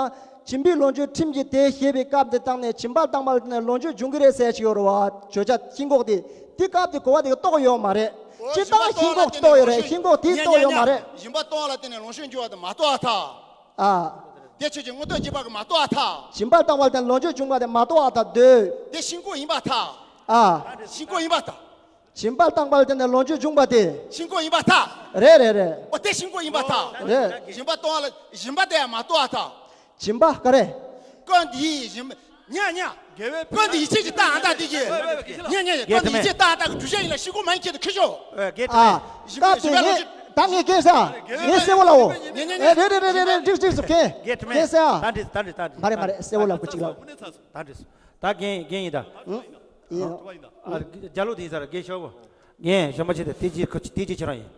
སྦྱིན་པའི་ལོངས་སྤྱོད་ཁྲིམས་ཀྱི་སྡེ་ཞེས་པའི་སྐབས་འདི་བཏང་ནས་སྦྱིན་པ་བཏང་བ་ལ་བརྟེན་ནས་ལོངས་སྤྱོད་འབྱུང་གི་རེད་ཟེར་ཞིག་ཡོད་རེད་བ། བརྗོད་བྱ་ཤིན་ལྐོག་དེ་འདི་སྐབས་དེ་གོ་བ་དེ་ག་རྟོགས་ཡོད་མ་རེད། སྤྱིར་བཏང་ཤིན་ལྐོག་ཅིག་རྟོགས་ཡོད་རེད། ཤིན་ལྐོག་དེ་རྟོགས་ཡོད་མ་རེད། སྦྱིན་པ་གཏོང་བ་ལ་བརྟེན་ནས་ལོངས་སྤྱོད་འབྱུང་བ་དེ་མ་རྟོགས་ཨ་ཐ། ཨ། དེ་ཆོས་ཀྱི་དངོས་སྟོབས་བསྐྱེད་པ་གི་མ་རྟོགས་ཨ་ཐ། སྦྱིན་པ་བཏང་བ་ལ་བརྟེན་ལོངས་སྤྱོད་འབྱུང་བ་དེ་མ་རྟོགས་ཨ་ཐ་འདོད། དེ་ཤིན་ལྐོག་ཡིན་པ་ཐ། ཨ། ཤིན་ལྐོག་ཡིན་པ་ཐ། སྦྱིན་པ་བཏང་བ་ལ་བརྟེན་ནས་ལོངས་སྤྱོད་འབྱུང་བ་དེ། ཤིན་ལྐོག་ཡིན་པ་ཐ། རེད་རེད་རེད། ཨོ་དེ་ཤིན་ལྐོག་ཡིན་པ་ཐ། རེད། སྦྱིན་པ་གཏོང་བ་ལ་སྦྱིན་པ་དེ་ཡང་མ་རྟོགས་ཨ་ཐ། སྦྱིན་པ་ག་རེ། ཀོན་འདིའི་སྦྱིན་པ་ཉ་ཉ། དགེ་བའི་ཀོན་འདི་ཡིད་ཆེས་ཀྱི་རྟགས་ཨ་ཐ་དེ་གི། ཉ་ཉ་ཉ། ཀོན་འདི་ཡིད་ཆེས་རྟགས་ཨ་ཐ་གི་བསྒྲུབ་བྱ་ཡིན་ལ་ཤིན་ལྐོག་མ་ཡིན་ཁྱེད་དུ་ཁི་ཤོ། ཨ། སྐབས་དེ་ངས་ད་ངས་རྒན་ཟེར་ཨ། ངས་གསལ་བོ་ལབ་འོ། ཨེ་རེད་རེད་རེད་རེད་རེད། འགྲིག་འགྲིག་སོང་རྒན། རྒན་ཟེར་ཨ། ད་འགྲིག་ད་འགྲིག་ད་འགྲིག་མ་རེད་མ་རེད། གསལ་བོ་ལབ་དགོས་ཅིག་ལབ། ད་འགྲིག་སོང་། ད་རྒན་རྒན་ཡིན་ད། ཨང་། ཡིན། ཨ། རྒྱ་ལོ་དེ་ཡིན་ཟེར་རྒན་ཤོག་གོ། རྒན་ཞོན་པ་ཆེ་ད་དེ་ཅི་ཁོ་དེ་ཅི་ཁྱོད་རང་ཡིན།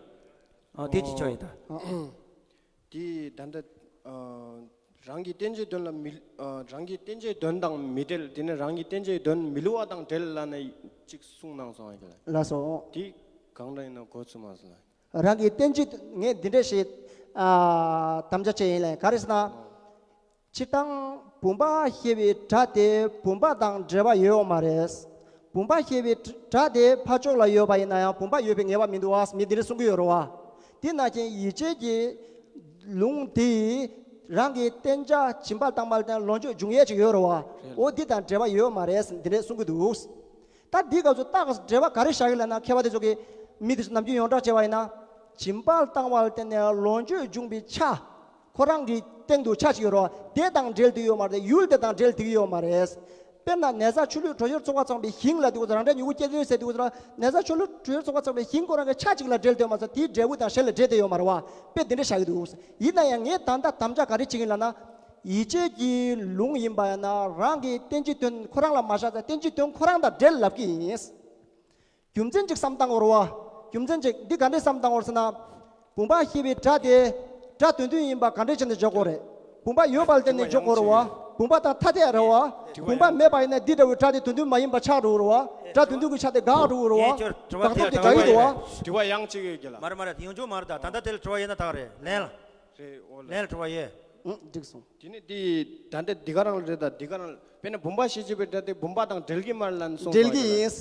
ཨ། དེ་ཅི་ཁྱོད་ཡིན་ད། དེ་ད་ལྟ་ཨ། རང་གི་བསྟན་བཅོས་དོན་ལ་མི་ཨ། རང་གི་བསྟན་བཅོས་དོན་དང་མི་འབྲེལ། དེ་ནི་རང་གི་བསྟན་བཅོས་དོན་མི་བསླུ་བ་དང་འབྲེལ་ལབ་ནས་ཅིག་གསུངས་གནང་སོང་ཨ་ཁྱེད་ལ། ལགས་སོ། དེ་གང་འདྲ་ཡིན་ན་གོ་ཚུལ་མ་སོང་ལ། རང་གི་བསྟན་བཅོས་ངས་འདི་འདྲ་ཞིག་ཨ། དམ་བཅའ་བྱས་ཡིན་ལ་ག་རེ་ཟེར་ན། སྤྱིར་བཏང་བུམ་པ་ཞེས་པའི་སྒྲ་དེ་བུམ་པ་དང་འབྲེལ་བ་ཡོད་མ་རེད། བུམ་པ་ཞེས་པའི་སྒྲ་དེ་ཕར་ཕྱོགས་ལ་ཡོད་པ་ཡིན་ན་ཡང་བུམ་པ་ཡོད་པའི་ངེས་པ་མི་འདུག་བ། མི་འདི་འདྲ་གསུང་གི་ཡོད་རེད་བ། དེ་ནང་བཞིན་ཡིད་ཆེས་ཀྱི་ལུང་དེས་རང་གི་བསྟན་བྱ་སྦྱིན་པ་བཏང་བ་ལ་བརྟེན་ལོངས་སྤྱོད་འབྱུང་ཡས་ཅིག་ཡོད་རེད་བ། འོ་འདི་དང་འབྲེལ་བ་ཡོད་མ་རེད་འདི་འདྲ་གསུང་གི་འདུག་ད་འདི་སྐབས་སུ་རྟགས་འགྲེལ་པ་ག་རེ་བཞག་གི་ལབ་ན། མཁས་པ་དེ་ཚོ་གིས་མི་དེ་ཚོ་ནམ་རྒྱུན་ཡོངས་གྲགས་བྱས་པ་ཡིན་ན། སྦྱིན་པ་བཏང་བ་ལ་བརྟེན་ནས་ལོངས་སྤྱོད་འབྱུང་བའི་ཆ། ཁོ་རང་གི་སྟེང་དུ་ཆ་ཅིག་ཡོད་རེད་བ། དེ་དང་འབྲེལ་དུ་ཡོད་མ་རེད། ཡུལ་དེ་དང་འབྲེལ་དུ་ཡོད་མ་རེད། དཔེར་ན་ནེ་ཙོ་ཆུ་ལུད་དྲོད་ཤོར་ཚོགས་པ་ཚང་བའི་ཞིང་ལ་དེ་ཚོ་རང་འབྲས་མྱུ་གུ་སྐྱེ་ཚུལ་ཟེར་དེ་ཚོ་ལ་ནེ་ཙོ་ཆུ་ལུད་དྲོད་ཤོར་ཚོགས་པ་ཚང་བའི་ཞིང་ཁོ་རང་གི་ཆ་ཅིག་ལ་འབྲེལ་དུ་ཡོད་མ་རེད། དེའི་འབྲས་བུ་དང་གཞན་ལ་འབྲེལ་དུ་ཡོད་མ་རེད་བ། དཔེ་དེ་འདྲ་བཞག་གི་འདུག་ཡིན་ན་ཡང་ངས་ད་ལྟ་དམ་བཅའ་ག་རེ་བྱེད་ཀྱི་ཡིན་ལབ་ན། ཡིད་ཆེས་ཀྱི་ལུང་ཡིན་པ་ཡིན་ན་རང་གི་བསྟན་བཅོས་དོན་ཁོ་རང་ལ་མ་བཞག་ཙང་བསྟན་བཅོས་དོན་ཁོ་རང་དང་འབྲེལ་ལབ་ཀྱི་ཡིན། རྒྱུ་མཚན་གཅིག་བསམ་བཏང་དགོས་རེད་བ། རྒྱུ་མཚན་གཅིག་འདི་ག་འདྲས་བསམ་བཏང་དགོས་རེད་ཟེར་ན། བུམ་པ་ཞེས་པའི་སྒྲ་དེ་སྒྲ་དོན་མཐུན་ཡིན་པ་ག་འདྲས་བྱས་ནས་འཇོག་དགོས་རེད། བུམ་པ་ཡོད་པ་ལ་བརྟེན་ནས་འཇོག་དགོས་རེད་བ། བུམ་པ་དང་ཐ་དད་རེད་བ། བུམ་པ་མེད་པ་ཡིན་ན་འདི་འདྲ་བའི་སྒྲ་དེ་དོན་མཐུན་མ་ཡིན་པ་ཆགས་འགྲོ་གི་རེད་བ། སྒྲ་དོན་མཐུན་གྱི་ཆ་དེ་འགག་འགྲོ་གི་རེད་བ། ངས་ཁྱོད་དྲི་བ་དགག་ཐབས་དེ་དྲི་བ་འགག་གི་འདུག་བ། དྲི་བ་ཡང་གཅིག་ཡོད་ཀྱི་ལ། མ་རེད་མ་རེད། ཡོང་ཆོག་མ་རེད། ད་ད་ལྟ་དེ་ལ་དྲི་བ་ཡོད་ན་ད་ག་རེད། ལན་ལ། རེད་འོ་ལ། ལན་ལ་དྲི་བ་ཡོད། ཨུ། འགྲིག་སོང་། དེ་ནི་དེ་ད་ལྟ་འདི་ག་རང་ལ་རེད། ད་འདི་ག་རང་ལ་དཔེར་ན་བུམ་པ་ཞེས་བྱ་བའི་སྒྲ་དེ་བུམ་པ་དང་འབྲེལ་གྱི་མ་རེད་ལབ་ནས་གསུངས་འབྲེལ་གྱི་ཡིན།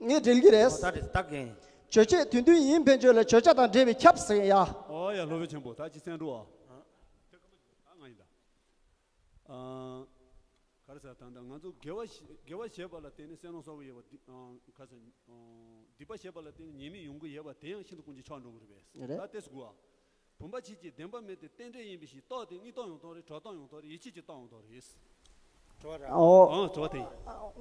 ངས་འབྲེལ་གྱི་རེད། ད་རེད་ད་གིན། རྗོད་བྱེད་དོན་མཐུན་ཡིན་ཕན་ཆོད་ལ་བརྗོད་བྱ་དང་འབྲེལ་བའི་ཁྱབ་ཟེར་ཡ། ཨོ་ཡ་སློབ་དཔོན་ཆེན་པོ་ད་ཅི་གསན་འགྲོ་ཨ། ད་ང་ཡིན་ད། ཨ། ག་རེ་ཟེར་ད་ལྟ་ང་ཚོ་དགེ་བ་ཞེས་དགེ་བ་བྱེད་པ་ལ་བརྟེན་ནས་སེམས་ལ་གསོག་གི་ཡོད་པ་འདི་ཨ་ག་རེ་ཟེར་ཨ་སྡིག་པ་བྱེད་པ་ལ་བརྟེན་ནས་ཉེས་དམིགས་ཡོང་གི་ཡོད་པ་དེ་ཡང་ཤིན་ཏུ་ཀུན་གྱིས་ཆགས་འགྲོ་གི་རེད་པས། རེད། ད་ལྟས་སུ་གོ་ཨ། བུམ་པ་ཆོས་ཀྱི་བདེན་པ་མེད་དེ་རྟེན་འབྲེལ་ཡིན་པའི་ཕྱིར་རྟགས་དེ་དངོས་རྟགས་ཡོངས་རྟོག་རེད། གྲུབ་རྟགས་ཡོངས་རྟོག་རེད། ཡིད་ཆེས་ཀྱི་རྟགས་ཡོངས་རྟོག་རེད། གྲུབ་པ་རེད། ཨོ། ཨང་གྲུབ་པ་དེ་ཡིན།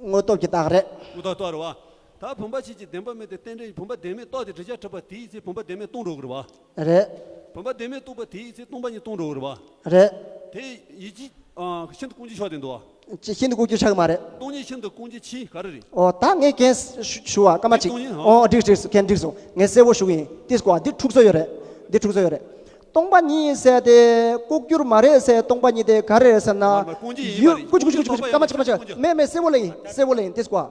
དངོས་སྟོབས་ཀྱི་རྟགས་རེད། དངོས་སྟོབས་རྟགས་རེད་བ། ད་བུམ་པ་ཆོས་ཀྱི་བདེན་པ་མེད་དེ་རྟེན་འབྲེལ་བུམ་པ་བདེན་མེད་རྟགས་དེ་འགྲེལ་བྱ་གྲུབ་པ་དེའི་ཚེ་བུམ་པ་བདེན་མེད་སྟོང་འགྲོ་གི་རེད་བ། རེད། བུམ་པ་བདེན་མེད་རྟོགས་པ་དེའི་ཚེ་སྟོང་པ་ཉིད་སྟོང་འགྲོ་གི་རེད་བ། རེད། དེ་ཡིད་ཀྱི་ཨ་ཤིན་ཏུ་ཀུན་གྱིས་ཆགས་དེ་འདུག་བ། ཅི་ཤིན་ཏུ་ཀུན་གྱིས་ཆགས་མ་རེད། སྟོང་ཉིད་ཤིན་ཏུ་ཀུན་གྱིས་ཕྱིར་ག་རེ་རེད། ཨོ་ད་ངས་རྒན་ཞུ་ཞུ་བ་སྐར་མ་གཅིག་སྟོང་ཉིད་ཨོ་འགྲིག་འགྲིག་སོང་། རྒན་འགྲིག་སོང་། ངས་གསལ་བོ་ཞུ་གི་ཡིན། ཏིས་ཀོ་འདི་འཁྲུག་སོ་ཡོད་རེད། འདི་འཁྲུག་སོ་ཡོད་རེད། སྟོང་པ་ཉིད་ཟེར་དེ་ལྐོག་གྱུར་མ་རེད་ཟེར། སྟོང་པ་ཉིད་དེ་ག་རེ་རེད་ཟེར་ན། མ་རེད་མ་རེད། ཀུན་གྱིས་ཡིན་པ་ཡུལ་རེད། ཀུ་ཅི་ཀུ་ཅི་ཀུ་ཅི་སྐར་མ་གཅིག་སྐར་མ་གཅིག་མེད་མེད་གསལ་བོ་ལ་ཡིན། གསལ་བོ་ལ་ཡིན། ཏིས་ཀོ་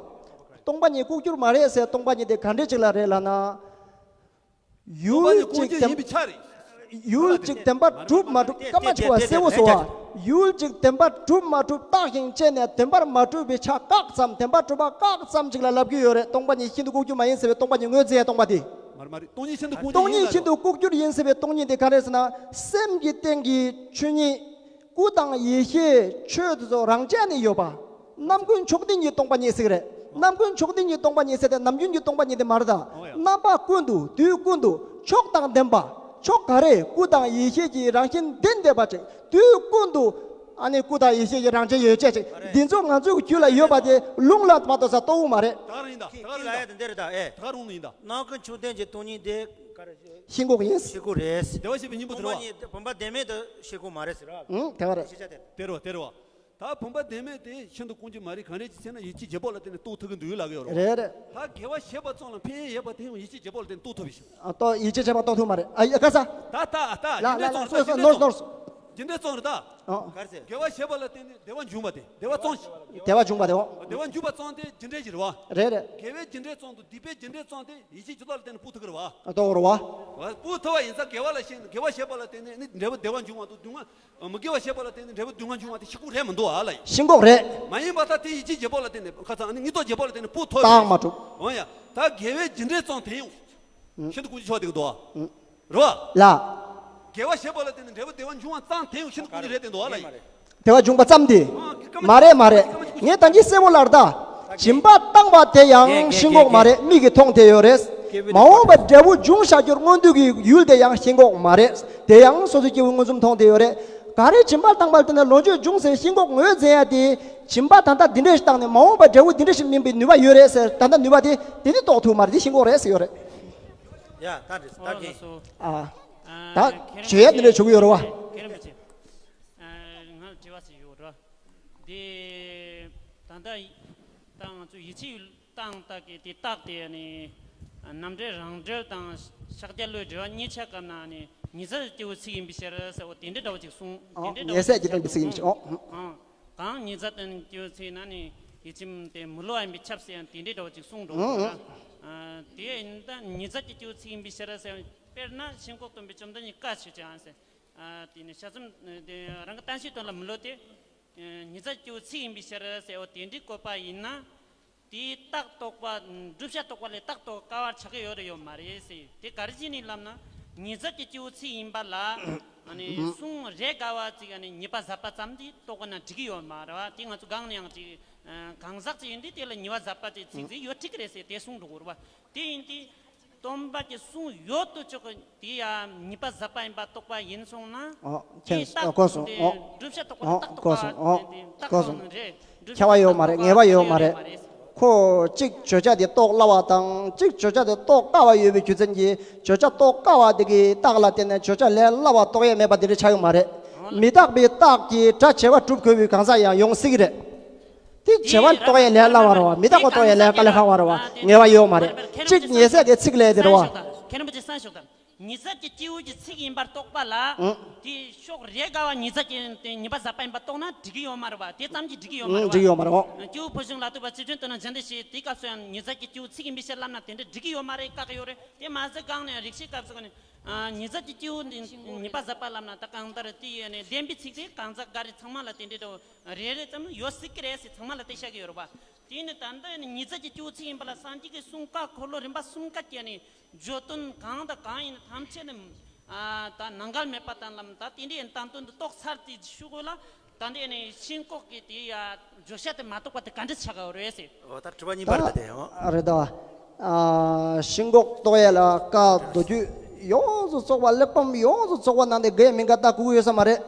སྟོང་པ་ཉིད་ལྐོག་གྱུར་མ་རེད་ཟེར། སྟོང་པ་ཉིད་དེ་ག་འདྲས་ཅིག་ལ་རེད་ལབ་ན། ཡུལ་གཅིག་བདེན། ཡུལ་གཅིག་བདེན་པར་གྲུབ་མ་གྲུབ་སྐར་མ་གཅིག་བ་གསལ་བོ་སོ་བ། ཡུལ་གཅིག་བདེན་པར་གྲུབ་མ་གྲུབ་བརྟགས་ཤིང་དཔྱད་ནས་བདེན་པར་མ་གྲུབ་པའི་ཆ་བཀག་ཙམ། བདེན་པར་གྲུབ་པ་བཀག་ཙམ་ཅིག་ལ་ལབ་ཀྱི་ཡོད་རེད། སྟོང་པ་ཉིད་ཤིན་ཏུ་ལྐོག་གྱུར་མ་ཡིན་ཟེར་བའི་སྟོང་པ་ཉིད་ངོས་འཛིན་ཡ་སྟོང་པ་དེ། མ་རེད་མ་རེད། སྟོང་ཉིད་ཤིན་ཏུ་ལྐོག་གྱུར་ཡིན་ཟེར་བའི་སྟོང་ཉིད་དེ་ག་རེ་ཟེར་ན། སེམས་ཀྱི་སྟེང་གི་ཆོས་ཉིད་སྐུ་དང་ཡེ་ཤེས་ཆོས་དེ་ཚོ་རང་ཆས་ནས་ཡོད་པ། རྣམ་ཀུན་མཆོག་ལྡན་གྱི་སྟོང་པ་ཉིད་ཟེར་གི་རེད། རྣམ་ཀུན་མཆོག་ལྡན་གྱི་སྟོང་པ་ཉིད་ཟེར་ཏེ་ནམ་རྒྱུན་གྱི་སྟོང་པ་ཉིད་དེ་མ་རེད་ད། ཨོ་ཡ། རྣམ་པ་ཀུན་ཏུ་དུས་ཀུན་ཏུ་མཆོག་དང་ལྡན་པ། ཕྱོགས་ག་རེ་སྐུ་དང་ཡེ་ཤེས་ཀྱི་རང་བཞིན་ལྡན་བསྡད་པ་ཅིག་དུས་ཀུན་ཏུ། ཨ་ནི་སྐུ་དང་ཡེ་ཤེས་ཀྱི་རང་བཞིན་ཡོད་ཅེས་ཅིག་འདི་ཚོ་ང་ཚོའི་རྒྱུད་ལ་ཡོད་པ་དེ་ལུང་ལ་མ་གཏོགས་ས་རྟོགས་འོང་མ་རེད། ད་ག་རང་ཡིན་ད། ད་ག་རང་ཡིན་ད། ད་ག་རང་ཡིན་ད། རྣམ་ཀུན་མཆོག་ལྡན་གྱི་སྟོང་ཉིད་དེ་ག་རེ། ཤིན་ལྐོག་ཡིན། ཤིན་ལྐོག་རེད། བདེ་བ་ཞེས་པའི་སྙིང་པོ་དེ་རེད་བ། བུམ་པ་བདེན་མེད་དུ་ཤིན་ལྐོག་མ་རེད་ཟེར་བ། ཨང་། དེ་བ་རེད། ཤེས་བྱ་དེ་རེད། དེ་རེད་བ། དེ་རེད་བ། ད་བུམ་པ་བདེན་མེད་དེ་ཤིན་ཏུ་ཀུན་གྱིས་མ་རིག་གང་རེད་ཅེས་ཟེར་ན། ཡིད་ཆེས་བྱེད་པ་ལ་བརྟེན་ནས་རྟོགས་ཐུབ་ཀྱི་འདུག་ལབ་ཀྱི་ཡོད་རེད། རེད་རེད། ད་དགེ་བ་བྱེད་པ་ཙམ་ལ་ཕན་ཡོན་ཡོད་པ་དེ་ཡང་ཡིད་ཆེས་བྱེད་པ་ལ་བརྟེན་ནས་རྟོགས་ཐུབ་པའི་ཕྱིར། ཨ། རྟོགས། ཡིད་ཆེས་བྱེད་པ་རྟོགས་ཐུབ་མ་རེད། ཨ་ཡ་ག་ས། ད་ད་ད་ལ་རྒྱུ་འབྲས་ལ་ཙམ་རེད་ད། སོ་སོ་རྒྱུ་འབྲས་ཙམ་རེད་ད། ཨ། ག་རེ་ཟེར། དགེ་བ་བྱེད་པ་ལ་བརྟེན་ནས་བདེ་བ་འབྱུང་བ་དེ་བདེ་བ་ཙམ་ཞིག་བདེ་བ་འབྱུང་བ་དེ། འོ། བདེ་བ་འབྱུང་བ་ཙམ་དེ་རྒྱུ་འབྲས་ཤིག་རེད་བ། རེད་རེད། དགེ་བའི་རྒྱུ་འབྲས་ཙམ་དང་སྡིག་པའི་རྒྱུ་འབྲས་ཙམ་དེ་ཡིད་ཆེས་བྱེད་པ་ལ་བརྟེན་ནས་རྟོགས་ཐུབ་ཀྱི་རེད་བ། རྟོགས་རེད་བ། རྟོགས་ཐུབ་པ་ཡིན་ཙང་དགེ་བ་ལ་ཞེན། དགེ་བ་བྱེད་པ་ལ་བརྟེན་ནས་ནི་འབྲས་བུ་བདེ་བ་འབྱུང་བ་དང་སྡུག་བསྔལ། མི་དགེ་བ་བྱེད་པ་ལ་བརྟེན་ནས་འབྲས་བུ་སྡུག་བསྔལ་འབྱུང་བ་དེ་ཤིན་ལྐོག་རེད་མི་འདུག་ཨ་ལ་ཡིན། ཤིན་ལྐོག་རེད། མ་ཡིན་པ་ད་དེ་ཡིད་ཆེས་བྱེད་པ་ལ་བརྟེན་ནས། ཁ་ཚ། ཨ་ནི་སྙིང་རྟོགས་བྱེད་པ་ལ་བརྟེན་ནས་རྟོགས་ཐུབ་པ་རེད། རྟགས་མ་གྲུབ། འོ་ཡ། ད་དགེ་བའི་རྒྱུ་འབྲས་ཙམ་དེ་ཡང་ཤིན་ཏུ་ཀུན་གྱིས་ཆོག་བསྡད་ཀྱི་འདུག་ཨ། རེད་བ། ལ། དགེ་བ་བྱེད་པ་ལ་བརྟེན་ནས་འབྲས་བུ་བདེ་བ་འབྱུང་བ་ཙམ་དེ་ཡང་ཤིན་ཏུ་ཀུན་གྱིས་རེད་བསྡད་འདུག་ཨ་ལ་ཡིན། བདེ་བ་འབྱུང་བ་ཙམ་དེ། མ་རེད་མ་རེད། ངས་ད་གིན་གསལ་པོ་ལབ་ད། སྦྱིན་པ་བཏང་བ་དེ་ཡང་ཤིན་ལྐོག་མ་རེད། མིག་གིས་མཐོང་བསྡད་ཡོད་རེད། མ་འོངས་པ་འབྲས་བུ་འབྱུང་བཞག་རྒྱུར་སྔོན་དུས་ཀྱི་ཡུལ་དེ་ཡང་ཤིན་ལྐོག་མ་རེད། དེ་ཡང་སོ་སོའི་སྐྱེ་བོས་མངོན་སུམ་མཐོང་བསྡད་ཡོད་རེད། ག་རེ་སྦྱིན་པ་བཏང་བ་ལ་བརྟེན་ནས་ལོངས་སྤྱོད་འབྱུང་ཟེར་ཤིན་ལྐོག་ངོས་འཛིན་ཡ་དེ། སྦྱིན་པ་ད་ལྟ་འདི་འདྲ་ཞིག་བཏང་ནས་མ་འོངས་པ་འབྲས་བུ་འདི་འདྲ་ཞིག་སྨིན་པའི་ནུས་པ་ཡོད་རེད་ཟེར། ད་ལྟ་ནུས་པ་དེ་དེ་ནི་རྟོགས་ཐུབ་མ་རེད། དེ་ཤིན་ལྐོག་རེད་ཟེར་ཡོད་རེད། ཡ། ད་འགྲིག་ད་རྒན། ཨ། ད་ཞུ་ཡ་འདི་འདྲ་བྱུང་ཡོད་རེད་བ། མཁན་རིན་པོ་ཆེ། ང་ལ་དྲི་བ་ཞིག་ཡོད་རེད། འདི་ད་ལྟ་ད་ང་ཚོ་ཡིད་ཆེས་བཏང་ད་གི་དེ་རྟགས་དེ་ནི་རྣམ་འགྲེལ་རང་འགྲེལ་དང་ཕྱག་རྒྱ་བློའི་འགྲེལ་བ་གཉིས་ཆ་སྐབས་ན་ནི་ཉི་ཚེ་སྐྱེ་བོའི་ཚིག་ཡིན་པའི་ཕྱིར་ཟེར་བ་དེ་འདྲའི་འདྲ་བ་ཅིག་གསུངས། ཨོ། དེ་འདྲའི་འདྲ་ཉེ་བ་སྲས་ཀྱི་སྟོན་པའི་ཚིག་ཡིན་པའི་ཕྱིར། ཨོ། ཨང་། གང་ཉི་ཚེ་སྟོན་སྐྱེ་བོའི་ཚིག་ན་ནི་ཡིད་ཆེས་དེ་མི་སླུ་བ་ཡིན་པས་ཁྱབ་ཟེར་ཡང་དེ་འདྲའི་འདྲ་བ་ཅིག་གསུངས་འགྲོ་གི་རེད། ཨ། དེ་ཡིན་ད་ཉི་ཚེ་སྐྱེ་བོའི་ཚིག་ཡིན་པའི་ཕྱིར་ཟེར། དཔེར་ན་ཤིན་ལྐོག་སྟོན་པའི་བཅོམ་ལྡན་གྱི་བཀའ་ཆོས་ཅན་ཟེར། ཨ། དེ་ནི་དཔྱད་རྩོམ་དེ་རང་གི་གཏན་ཚིགས་དོན་ལ་མི་སླུ་སྟེ། ཉི་ཚེ་སྐྱེ་བོའི་ཚིག་ཡིན་པའི་ཕྱིར་ཟེར་བ་དེ་འདྲའི་བཀོད་པ་ཡིན་ན། དེའི་རྟགས་རྟོགས་པ། བསྒྲུབ་བྱ་རྟོགས་པ་ལས་རྟགས་རྟོགས་དཀའ་བར་ཆགས་ཀྱི་ཡོད་རེད་ཡོད་མ་རེད་ཟེར། དེ་ག་རེ་བྱས་ནས་ལབ་ན། ཉི་ཚེ་སྐྱེ་བོའི་ཚིག་ཡིན་པ་ལ། ཨ་ནི་གསུང་རེ་དགའ་བ་ཅིག་ཨ་ནི་ཉེས་པ་ཟད་པ་ཙམ་དེ་རྟོགས་ན་འགྲིག་གི་ཡོད་མ་རེད་བ། དེ་ང་ཚོ་གང་ནས་ཡང་ཅིག་གང་ཟག་ཅིག་ཡིན་དུས་དེ་ལ་ཉེས་པ་ཟད་པ་དེ་ཚིག་ཚིག་ཡོད་འགྲིག་གི་རེད་ཟེར་དེ་གསུང་འགྲོ་གི་རེད་བ། དེ་ཡིན་དུས། སྟོན་པ་གི་གསུང་ཡོད་དོ་ཅོག་གི་དེ་ཡང་ཉེས་པ་ཟད་པ་ཡིན་པ་རྟོགས་པ་ཡིན་སོང་ན། ཨོ། དེའི་མཁྱེན་སོང་། ཨོ། གོ་སོང་། རྟགས་དེ་ཨོ། བསྒྲུབ་བྱ་རྟོགས་པ་ལ། ཨོ། རྟགས་རྟོགས་པ། གོ་སོང་། ཨོ། རྟགས་གོ་སོང་། རྟོགས་རེད། བསྒྲུབ་བྱ་རྟོགས་པ་ལ་ཁྱབ་པ་ཡོད་མ་རེད། ངེས་པ་ཡོད་མ་རེད། ཁོ་གཅིག་བརྗོད་བྱ་དེ་རྟོགས་སླ་བ་དང་གཅིག་བརྗོད་བྱ་དེ་རྟོགས་དཀའ་བ་ཡོད་པའི་རྒྱུ་མཚན་གྱིས་བརྗོད་བྱ་རྟོགས་དཀའ་བ་དེ་གི་རྟགས་ལ་བརྟེན་ནས་བརྗོད་བྱ་ལས་སླ་བ་རྟོགས་ཡས་མེད་པ་དེ་འདྲ་ཆགས་ཡོད་མ་རེད། མི་རྟག་པའི་རྟགས་ཀྱིས་སྒྲ་བྱས་པ་སྒྲུབ་དགོས་པའི་གང་ཟག་ཡང་ཡོང་སྲིད་ཀྱི་རེད། དེ་བྱས་པ་རྟོགས་ཡས་ལས་སླ་བ་རེད་བ། མི་རྟག་པ་རྟོགས་ཡས་ལས་དཀའ་ལས་ཁག་པ་རེད་བ། ངེས་པ་ཡོད་མ་རེད། གཅིག་ཉེ་སྲས་ཀྱི་ཚིག་ལས་དེ་རེད་བ། མཁན་རིན་པོ་ཆེ་གསན་ཞོག་དང་། ཉི་ཚེ་གི་སྐྱེ་བོ་གི་ཚིག་ཡིན་པར་རྟོགས་པ་ལ། ཨང་། དེ་ཕྱོགས་རེ་དགའ་བ་ཉི་ཚེ་གི་དེ་ཉེས་པ་ཟད་པ་ཡིན་པར་རྟོགས་ན་འགྲིག་གི་ཡོད་མ་རེད་བ། དེ་ཙམ་གྱིས་འགྲིག་གི་ཡོད་མ་རེད་བ། འགྲིག་གི་ཡོད་མ་རེད་བ། སྐྱེ་བོ་ཕོ་གཞོན་ལ་སོགས་པ་ཚིག་དོན་དུ་ན་འཇོན་ཏེ་ཞེས་དེའི་སྐབས་སུ་ཡང་ཉི་ཚེ་གི་སྐྱེ་བོ་ཚིག་ཡིན་པའི་ཕྱིར་ལབ་ན་དེ་འདྲ་འགྲིག་གི་ཡོད་མ་རེད། བཀག་གི་ཡོད་རེད། དེ་མ་ཟད་གང་ནས་རིགས་ཤེས་སྐབས་སུ་ག་ནས། ཨ། ཉི་ཚེ་གི་སྐྱེ་བོ་འདི་ཉེས་པ་ཟད་པ་ལབ་ན་ད་གང་ལྟར་དེ་ཡོད་ནས་བདེན་པའི་ཚིག་དེ་གང་ཟག་འགའ་རེ་ཚང་མ་ལ་དེ་འདྲའི་འདྲ་བོ་རེ་རེ་ཙམ་ཡོད་སྲིད་ཀྱི་རེད་ཟེར་ཚང་མ་ལ་དེ་བཤད་ཀྱི་ཡོད་རེད་པ། དེ་ནི་ད་ལྟ་ནི་ཉི་ཚེ་གི་སྐྱེ་བོ་ཚིག་ཡིན་པ་ལ་སངས་རྒྱས་ཀྱི་གསུང་བཀའ་འཁོར་ལོ་རིམ་པ་གསུམ་ཀ་སྐྱེལ་ནས་བརྗོད་དོན་གང་དང་གང་ཡིན་ཐམས་ཅད་ནི། ཨ། ད་ནང་འགལ་མེད་པ་དང་ལམ་ད་དེ་འདྲའི་ཡིན་བསྟན་དོན་དུ་རྟོགས་ཚར་དེ་ཤུ་གོ་ལ། ད་འདི་ནི་ཤིན་ལྐོག་གི་དེ་ཡ་བརྗོད་བྱ་དེ་མ་རྟོགས་པ་དེ་ག་འདྲ་ཆགས་ཀྱི་རེད་ཟེར། འོ་ད་དྲི་བ་གཉིས་པ་རེད་ད་དེ། འོ། རེད་ད། ཨ། ཤིན་ལྐོག་རྟོགས་ཡས་ལ་བཀའ་མདོ་རྒྱུད་ཡོངས་སུ་རྫོགས་པ་གླེགས་བམ་ཡོངས་སུ་རྫོགས་པ་ནང་དེ་དགེ་མི་དགེ་ལྟ་དགོས་ཀྱི་ཡོད་ས་མ་རེད།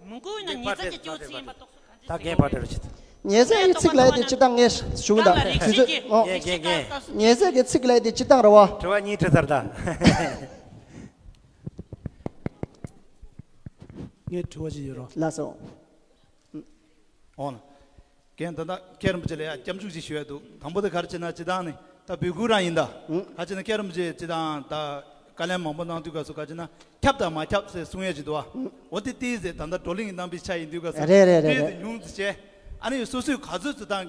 མི་དགོས་ན་ཉི་ཚེ་གི་སྐྱེ་བོ་ཚིག་ཡིན་པ་རྟོགས་སོ་ག་འདྲ་ད་རྒན་ཕར་འགྲོ་རོགས་བྱེད། ཉེ་སྲས་ཀྱི་ཚིག་ལ་དེ་སྤྱིར་བཏང་ངས་ཞུ་གི་འདུག་དུས་ཚོད། འོ། རྒན་རྒན་རྒན། ཉེ་སྲས་ཀྱི་ཚིག་ལ་དེ་སྤྱིར་བཏང་རེད་བ། དྲི་བ་གཉིས་དྲི་ཚར་ད། ངས་དྲི་བ་ཞིག་ཡོད་རོགས། ལགས་སོ། འོང་། རྒན་ད་ལྟ་མཁན་རིན་པོ་ཆེ་ལ་ཡ་སྐྱབས་འཇུག་ཅིག་ཞུ་ཡ་འདུག་དང་པོ་དེ་ག་རེ་བྱས་ན་སྤྱིར་བཏང་ནི་ད་འབོད་སྐུལ་རང་ཡིན་ད། ཨང་། ག་རེ་བྱས་ན་མཁན་རིན་པོ་ཆེ་སྤྱིར་བཏང་ད་བཀའ་ལན་མང་པོ་གནང་དུས་སྐབས་སུ་ག་རེ་བྱས་ན་ཁྱབ་དང་མ་ཁྱབ་ཟེར་གསུང་ཡ་ཅིག་འདུག་ཨ། ཨང་། འོ་དེ་ཏིས་ཟེར་ད་ལྟ་བགྲོ་གླེང་གི་རྣམ་པའི་ཆ་ཡིན་དུས་སྐབས་སུ་རེད་རེད་རེད་ཏིས་རེད། ཟེར་ཉུང་ཙམ་བྱས། ཨ་ནི་སོ་སོས་ག་ཚོད་ཙམ་དང་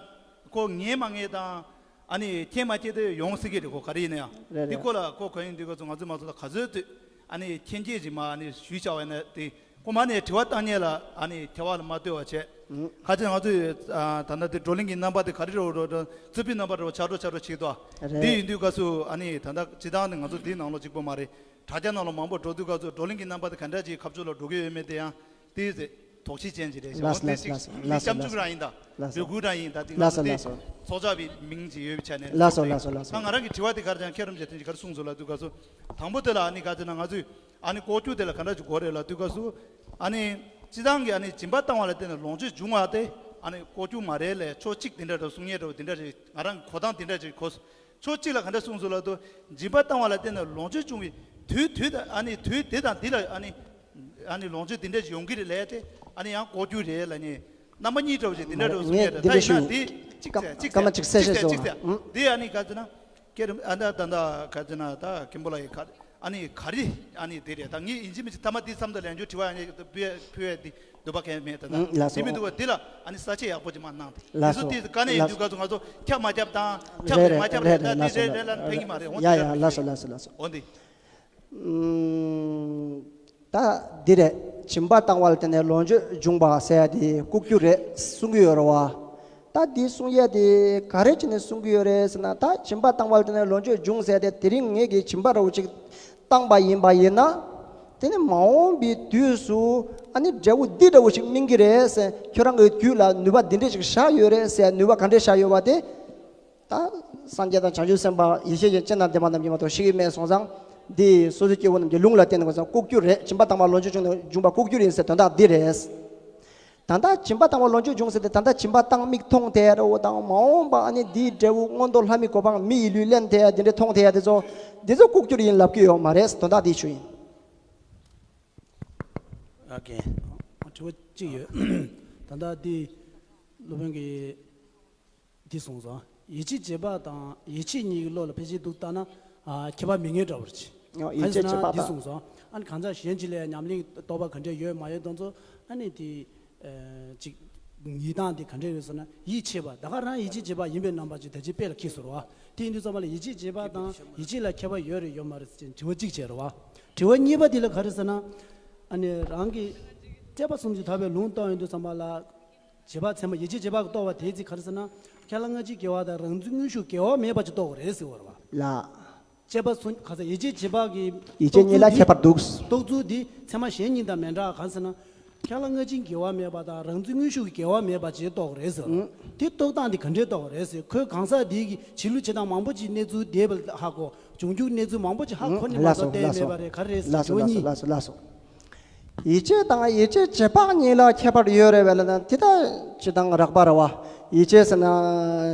ཁོ་ངེས་མ་ངེས་དང་། ཨ་ནི་མཁྱེན་མ་མཁྱེན་དེ་ཡོང་སྲིད་ཀྱི་རེད། ཁོ་ག་རེ་ཡིན་ན་ཡང་རེད་རེད། འདི་ཁོ་ལ་ཁོ་ག་ཡིན་དུས་སྐབས་སུ་ང་ཚོས་མ་ཚོ་ལ་ག་ཚོད་ཙམ་ཨ་ནི་མཁྱེན་མཁྱེན་ཅིག་མ་ཨ་ནི་ཞུས་བྱ་བ་ཡིན་ན་དེ། ཁོ་མ་ནས་དྲི་བ་བཏང་མཁན་ལ་ཨ་ནི་དྲི་བ་ལ་མ་ལྟོས་པ་བྱས། ཨང་། ཁ་ཅིག་ང་ཚོས་ཨ་ད་ལྟ་དེ་བགྲོ་གླེང་གི་རྣམ་པ་དེ་ག་རེ་རེད་འགྲོ་འགྲོ་རྩོད་པའི་རྣམ་པ་རེད་བ་ཆགས་འགྲོ་ཆགས་འགྲོ་བྱེད་དོ། རེད། དེ་ཡིན་དུས་སྐབས་སུ་ཨ་ནི་ད་ལྟ་སྤྱིར་བཏང་ནི་ང་ཚོ་འདིའི་ནང་ལོགས་གཅིག་པོ་མ་རེད། དྲ་རྒྱ་ནང་ལོགས་མང་པོ་འགྲོ་དུས་སྐབས་སུ་བགྲོ་གླེང་གི་རྣམ་པ་དེ་ག་འདྲ་ཅིག་ཁ་ཕྱོགས་ལ་འགྲོ་གི་ཡོད་མེད་དེ་ཡང་དེ་ཟེར། དོགས་གཞི་ཅན་ཅིག་རེད་ཤག་ལགས་སོ། འོ་དེ་ལགས་སོ། ཅིག་ལགས་སོ། འདི་ལགས་སོ། སྐྱབས་འཇུག་རང་ཡིན་ད། ལགས་སོ། འབོད་སྐུལ་རང་ཡིན་ད། དེ་ང་ལགས་སོ། ཚོ་དེ་ལགས་སོ། ཚོགས་བཅར་བའི་མིང་ཅིག་ཡོད་པའི་ཆ་ནས་ལགས་སོ། ལགས་སོ། ལགས་སོ། ད་ང་རང་གི་དྲི་བ་དེ་ག་རེ་ཅང་ཁྱེད་རང་ཅག་དེ་ག་རེ་གསུངས་སོང་ལབ་དུས་སྐབས་སུ། དང་པོ་དེ་ལ་ཨ་ནི་ག་ཅི་ན་ང་ཚོས་ཨ་ནི་ལྐོག་གྱུར་དེ་ལ་ག་འདྲ་ཅིག་དགོས་རེད་ལབ་དུས་སྐབས་སུ། ཨ་ནི་སྤྱི་བཏང་གི་ཨ་ནི་སྦྱིན་པ་བཏང་བ་ལ་བརྟེན་ནས་ལོངས་སྤྱོད་འབྱུང་བ་དེ་ཨ་ནི་ལྐོག་གྱུར་མ་རེད་ལས། ཕྱོགས་གཅིག་དེ་འདྲ་འདྲ་གསུང་ཡས་འདྲ་བོ་དེ་འདྲ་ཅིག་ང་རང་གི་གོ་སྟངས་དེ་འདྲ་ཅིག་གོ། ཕྱོགས་གཅིག་ལ་ག་འདྲ་གསུངས་སོང་ལབ་དུས། སྦྱིན་པ་བཏང་བ་ལ་བརྟེན་ནས་ལོངས་སྤྱོད་འབྱུང་བའི་དུས་དུས་དང་ཨ་ནི་དུས་དེ་དང་འདི་ལ་ཨ་ནི་ཨ་ནི་ལོངས་སྤྱོད་འདི་འདྲ་ཅིག་ཡོང་གི་རེད་ལས་ཏེ། ཨ་ནི་ཡང་ལྐོག་གྱུར་རེད་ལབ་ནས་རྣམ་པ་གཉིས་འདྲ་བོ་ཅིག་དེ་འདྲ་འདྲ་བོ་གསུང་ཡས་རེད། ད་ཡིན་ན་འདི་གཅིག་བྱས་གཅིག་བྱས་སྐར་མ་གཅིག་གསལ་བཤད་གཅིག་བྱས་གཅིག་བྱས། འདི་ཨ་ནི་ག་ཚོད་ན། སྐྱེ་རིམ་ཨ་ད་ད་ད་ག་ཚོད་ན་ད་མཁན་པོ་ལགས་ཡིས་ག་ཨ་ནི་ག་རེ་ཨ་ནི་དེ་རེད། ད་ངས་ཡིན་གཅིག་མིན་གཅིག་མཐའ་མ་འདི་མཚམས་དང་ལན་འཇུག་དྲི་བ་ཨ་ནི་ཕུལ་ཕུལ་ཡས་འདི་འདོད་པ་གང་ཡང་མེད། ད་ད་ལགས་སོ། དེ་མི་འདུག་བ། འདི་ལ་ཨ་ནི་ས་བཅད་ཡག་པོ་ཅིག་མར་གནང་། དེ་ལགས་སོ། ཚོ་དེ་དཀའ་གནད་ཡོད་དུས་ག་ཚོད་ང་ཚོ་ཁྱབ་མ་ཁྱབ་དང་ཁྱབ་རེད་མ་ཁྱབ་རེད། ད་འདི་རེད་རེད་ལབ་ཕན་གྱི་མ་རེད། འོ་ཡ་ཡ་ལགས་སོ་ལགས་སོ་ལགས་སོ། འོ་འདི། ཨུམ། ད་འདི་རེད། སྦྱིན་པ་བཏང་བ་ལ་བརྟེན་ནས་ལོངས་སྤྱོད་འབྱུང་བ་ཟེར་ཡ་དེ་ལྐོག་གྱུར་རེད་གསུང་གི་ཡོད་རེད་བ། ད་འདི་གསུང་ཡ་དེ་ག་རེ་བྱས་ནས་གསུང་གི་ཡོད་རེད་ཟེར་ན། ད་སྦྱིན་པ་བཏང་བ་ལ་བརྟེན་ནས་ལོངས་སྤྱོད་འབྱུང་ཟེར་ཡ་དེ་དེ་རིང་ངེད་ཀྱིས་སྦྱིན་པ་འདྲ་བོ་ཅིག་བཏང་པ་ཡིན་པ་ཡིན་ན། དེ་ནི་མ་འོངས་པའི་དུས་སུ་ཨ་ནི་འབྲས་བུ་འདི་འདྲ་བོ་ཞིག་སྨིན་གྱི་རེད་ཟེར། ཁྱོད་རང་གི་རྒྱུད་ལ་ནུས་པ་འདི་འདྲ་ཞིག་བཞག་ཡོད་རེད་ཟེར། ནུས་པ་ག་འདྲས་བཞག་ཡོད་པ་དེ། ད་སངས་རྒྱས་དང་བྱང་ཆུབ་སེམས་དཔའ་ཡེ་ཤེས་ཀྱི་སྤྱན་དང་ལྡན་པ་རྣམས་ཀྱིས་མ་གཏོགས་ཤེས་ཀྱི་མེད་སོང་ཙང་། འདི་སོ་སོའི་སྐྱེ་བོ་རྣམས་ཀྱི་ལུང་ལ་བརྟེན་ནས་གོ་ཙང་ལྐོག་གྱུར་རེད། སྦྱིན་པ་བཏང་བ་ལོངས་སྤྱོད་འབྱུང་ནས་འབྱུང་བ་ལྐོག་གྱུར་ཡིན་ཟེར་དོན་དག་འདི་རེད། ད་ལྟ་སྦྱིན་པ་བཏང་བ་ལོངས་སྤྱོད་འབྱུང་ཟེར་ཏེ། ད་ལྟ་སྦྱིན་པ་བཏང་མིག་མཐོང་ཐལ་རོ་དང་། མ་འོངས་པ་ཨ་ནི་འདིའི་འབྲས་བུ་མངོན་མཐོ་ལྷ་མིའི་གོ་འཕང་མི་ཡི་ལུས་ལེན་ཐལ། འདི་འདྲ་མཐོང་ཐལ་དེ་ཚོ། འདི་ཚོ་ལྐོག་གྱུར་ཡིན་ལབ་ཀྱི་ཡོད་མ་རེད། དོན་དག་འདི་ཞུ་ཡིན། ཨོ་ཁེ། དྲི་བ་གཅིག་ཡོད། ད་ལྟ་འདི་སློབ་དཔོན་གྱིས། འདི་གསུངས་སོང་། ཡིད་ཆེས་བྱེད་པ་དང་ཡིད་ཆེས་གཉིས་ཀྱི་བློ་ལ་ཕལ་ཆེར་འདུག་བལྟས་ན། ཨ། ཁྱད་པར་མེད་མཁན་འདྲ་བོ་རེད། ཨོ། ཡིད་ཆེས་བྱེད་པ་དང་། འདི་གསུངས་སོང་། ཨ་ནི་གང་ཟག་གཞན་གཅིག་ལ་ཡང་ཉམས་ལེན་རྟོགས་པ་ག་འདྲས་ཡོད་མ་ཡོད་དེ་ཚོ། ཨ་ནི་དེ། ཨ། ཅིག་ཉིས་སྟངས་དེ་ག་འདྲས་ཡོད་ཟེར་ན། ཡིད་ཆེས་པ་ད་ག་རང་ཡིད་ཆེས་བྱེད་པ་ཡིན་པའི་རྣམ་པ་ཅིག་ད་ཅི་དཔེ་ལ་ཁེལ་སོང་རེད་བ། དེ་ཡིན་དུས་ཙམ་པ་ལ་ཡིད་ཆེས་བྱེད་པ་དང་ཡིད་ཆེས་ལ་ཁྱད་པར་ཡོད་རེད་ཡོད་མ་རེད་ཟེར་དྲི་བ་གཅིག་བྱས་རེད་བ། དྲི་བ་གཉིས་པ་དེ་ལ་ག་རེ་ཟེར་ན། ཨ་ནི་རང་གི་དཔྱད་པ་གསུམ་གྱིས་དག་པའི་ལུང་བསྟན་ཡོང་དུས་ཙམ་པ་ལ། བྱེད་པ་ཚད་མ། ཡིད་ཆེས་བྱེད་པ་རྟོགས་པ་དེའི་ཚིག་ག་རེ་ཟེར་ན། ཁས་བླངས་སྔ་ཕྱི་དགེ་བ་དང་རང་ཚུལ་དངོས་ཤུགས་དགེ་བ་མེད་པ་ཅིག་རྟོགས་དགོས་རེད་ཟེར་བ་རེད་བ། ལགས། དཔྱད་པ་སུ་ག་ས་ཡིད་ཆེས་བྱེད་པ་གི། ཡིད་ཆེས་གཉིས་ལ་ཁྱད་པར་འདུག་རྟོགས་ཚུལ་འདི་ཚད་མ་གཞན་གཉིས་དང་མི་འདྲ། ག་རེ་ཟེར་ན། ཁས་བླངས་སྔ་ཕྱིའི་དགེ་བ་མེད་པ་དང་རང་ཚུལ་དངོས་ཤུགས་ཀྱི་དགེ་བ་མེད་པ་ཅིག་རྟོགས་དགོས་རེད་ཟེར། ཨང་། དེ་རྟོགས་སྟངས་འདི་ག་འདྲས་རྟོགས་དགོས་རེད་ཟེར། ཁོའི་གང་ཟག་འདི་གི་བྱེད་ལུགས་བྱེད་སྟངས་མང་པོ་ཅིག་གནས་ཚུལ་འདས་པ་ཧ་གོ། འབྱུང་འགྱུར་གནས་ཚུལ་མང་པོ་ཅིག་ཧ་གོ་ནས་མ་གཏོགས་བསྡད་མེད་པ་རེད། ག་རེ་རེད་ཟེར། དྲི་བ་གཉིས། ལགས་སོ། ཡིད་ཆེས་དང་ཡིད་ཆེས་བྱེད་པ་གཉིས་ལ་ཁྱད་པར་ཡོད་རེད་པས་ལབ་ན། དེ་ད་སྤྱིར་བཏང་རགས་པ་རེད་བ། ཡིད་ཆེས་ཟེར་ན་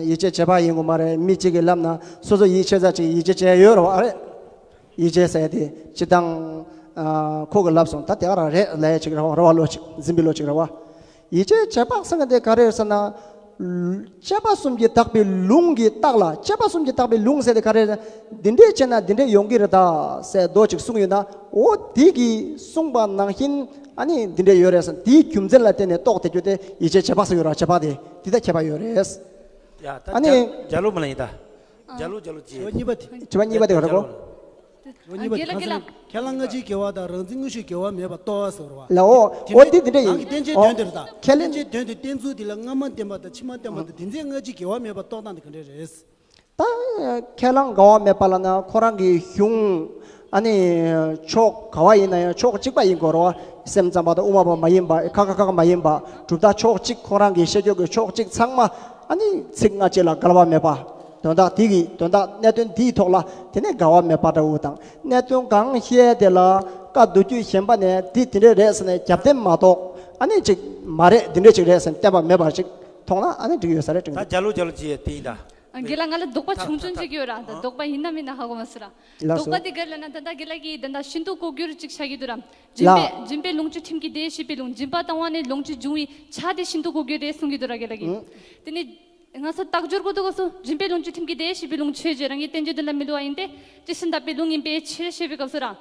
ཡིད་ཆེས་བྱེད་པ་ཡིན་དགོས་མ་རེད། མི་གཅིག་གིས་ལབ་ན་སོ་སོ་ཡིད་ཆེས་ས་ཅིག་ཡིད་ཆེས་བྱས་ཡོད་རེད་བ། ཨ་རེད། ཡིད་ཆེས་ཟེར་དེ་སྤྱིར་བཏང་། ཨ། ཁོ་གིས་ལབ་སོང་། ད་དེ་ག་རང་རེད་ལབ་ཡ་ཅིག་རེད་བ། རེད་བ། བློ་ཅིག་འཛིན་པའི་བློ་ཅིག་རེད་བ། ཡིད་ཆེས་བྱེད་པ་ཟེར་མཁན་དེ་ག་རེ་རེད་ཟེར་ན། དཔྱད་པ་གསུམ་གྱིས་དག་པའི་ལུང་གིས་བཏགས་ལ། དཔྱད་པ་གསུམ་གྱིས་དག་པའི་ལུང་ཟེར་དེ་ག་རེ་རེད། འདི་འདྲས་བྱས་ན་འདི་འདྲས་ཡོང་གི་རེད་ད་ཟེར་མདོ་ཅིག་གསུངས་ཡོད་ན། འོ་དེ་གིས་གསུངས་པ་ནང་བཞིན་ཨ་ནི་འདི་འདྲས་ཡོད་རེད་ཟེར། དེའི་རྒྱུ་མཚན་ལ་བརྟེན་ནས་རྟོགས་བསྡད་རྒྱུ་དེ་ཡིད་ཆེས་བྱེད་པ་ཟེར་ཡོད་རེད་བ། བྱེད་པ་དེ་དེ་ད་ཁྱད་པར་ཡོད་རེད། ཡ་ད་ཨ་ནི་རྒྱ་རྒྱ་ལོ་མ་ལ་ཡིན་ད། རྒྱ་ལོ་རྒྱ་ལོ་ཅི། དྲི་བ་གཉིས་པ་དེ། དྲི་བ་གཉིས་པ་དེ་ག་རེ་གོ། རྒྱ་ལོ། རྒྱ་ལོ། ཁས་བླངས་སྔ་ཕྱིའི་དགེ་བ་དང་རང་ཚུལ་དངོས་ཤུགས་དགེ་བ་མེད་པར་རྟོགས་པ་ཟེར་བ། ལགས་འོ། འོ་དེ་འདི་འདྲ་ཡིན། རང་གི་བསྟན་བྱའི་དོན་དེ་རེད་ད། ཁས་ལེན། བསྟན་བྱའི་དོན་དེ་བསྟན་ཚུལ་དེ་ལ་སྔ་མ་བསྟན་པ་དང་ཕྱི་མ་བསྟན་པ་དང་དེ་ཚོའི་སྔ་ཕྱིའི་དགེ་བ་མེད་པར་རྟོགས་སྟངས་དེ་ག་འདྲ་རེད། ད་ཁས་བླངས་དགེ་བ་མེད་པ་ལབ་ན་ཁོ་རང་གི་གཞུང་། ཨ་ནི་ཕྱོགས་ག་བ་ཡིན་ན་ཡང་ཕྱོགས་གཅིག་པ་ཡིན་དགོས་རེད་བ། སེམས་ཙམ་པ་དང་དབུ་མ་པ་མ་ཡིན་པ། ཁ་ཁ་ཁ་ཁ་མ་ཡིན་པ། གྲུབ་མཐའ་ཕྱོགས་གཅིག་ཁོ་རང་གི་བཤད་རྒྱུ་གི་ཕྱོགས་གཅིག་ཚང་མ། ཨ་ནི་ཚིག་སྔ་ཕྱི་ལ་འགལ་བ་མེད་པ། དོན་དག་དེ་གི་དོན་དག་གནད་དོན་དེའི་ཐོག་ལ་དེ་ནས་འགལ་བ་མེད་པ་འདྲ་བོ་དང་། གནད་དོན་གང་བཤད་དེ་ལ་བཀའ་མདོ་རྒྱུད་གཞན་པ་ནས་འདི་དེ་འདྲ་རེད་ཟེར་ནས་རྒྱབ་རྟེན་མ་གཏོགས། ཨ་ནི་ཅིག་མ་རེད་འདི་འདྲ་ཅིག་རེད་ཟེར་ནས་བསྟན་པ་མེད་པ་ཞིག་མཐོང་ན་ཨ་ནི་འགྲིག་ཡོད་ས་རེད། ད་དྲན་གི་རྒྱ་ལོ་རྒྱ་ལོ་ཅི་ཡོད་དེ་ཡིན་ད། ཨ། རྒན་ལགས། ང་ལ་དོགས་པ་ཆུང་ཆུང་ཅིག་ཡོད་ར། ད་དོགས་པ་ཡིན་ན་མིན་ན་ཧ་གོ་མ་སོང་ར། ལགས་སོ། དོགས་པ་དེ་ག་རེ་ལབ་ན། ད་ལྟ་རྒན་ལགས་ཀྱིས་ད་ལྟ་ཤིན་ཏུ་ལྐོག་གྱུར་ཅིག་བཤད་ཀྱི་འདུག་ར། སྦྱིན་པས། ལགས། སྦྱིན་པས་ལོངས་སྤྱོད་ཁྲིམས་ཀྱིས་བདེ་ཞེས་པའི་ལུང་། སྦྱིན་པ་བཏང་བ་ནས་ལོངས་སྤྱོད་འབྱུང་བའི་ཆ་དེ་ཤིན་ཏུ་ལྐོག་གྱུར་རེད་གསུང་གི་འདུག་ར་རྒན་ལགས་ཀྱིས། ཨང་། དེ་ནས་ང་ཚོ་རྟགས་སྦྱོར་གོ་དུས་སྐབས་སུ་སྦྱིན་པས་ལོངས་སྤྱོད་ཁྲིམས་ཀྱིས་བདེ་ཞེས་པའི་ལུང་ཆོས་ཅན། རང་གི་བསྟན་བཅོས་དོན་ལ་མི་སླུ་བ་ཡིན་ཏེ། ཇི་ལྟར་བསྟན་པའི་ལུང་ཡིན་པའི་ཕྱིར་ཞེས་པའི་སྐབས་སུ་ར། ཨང་།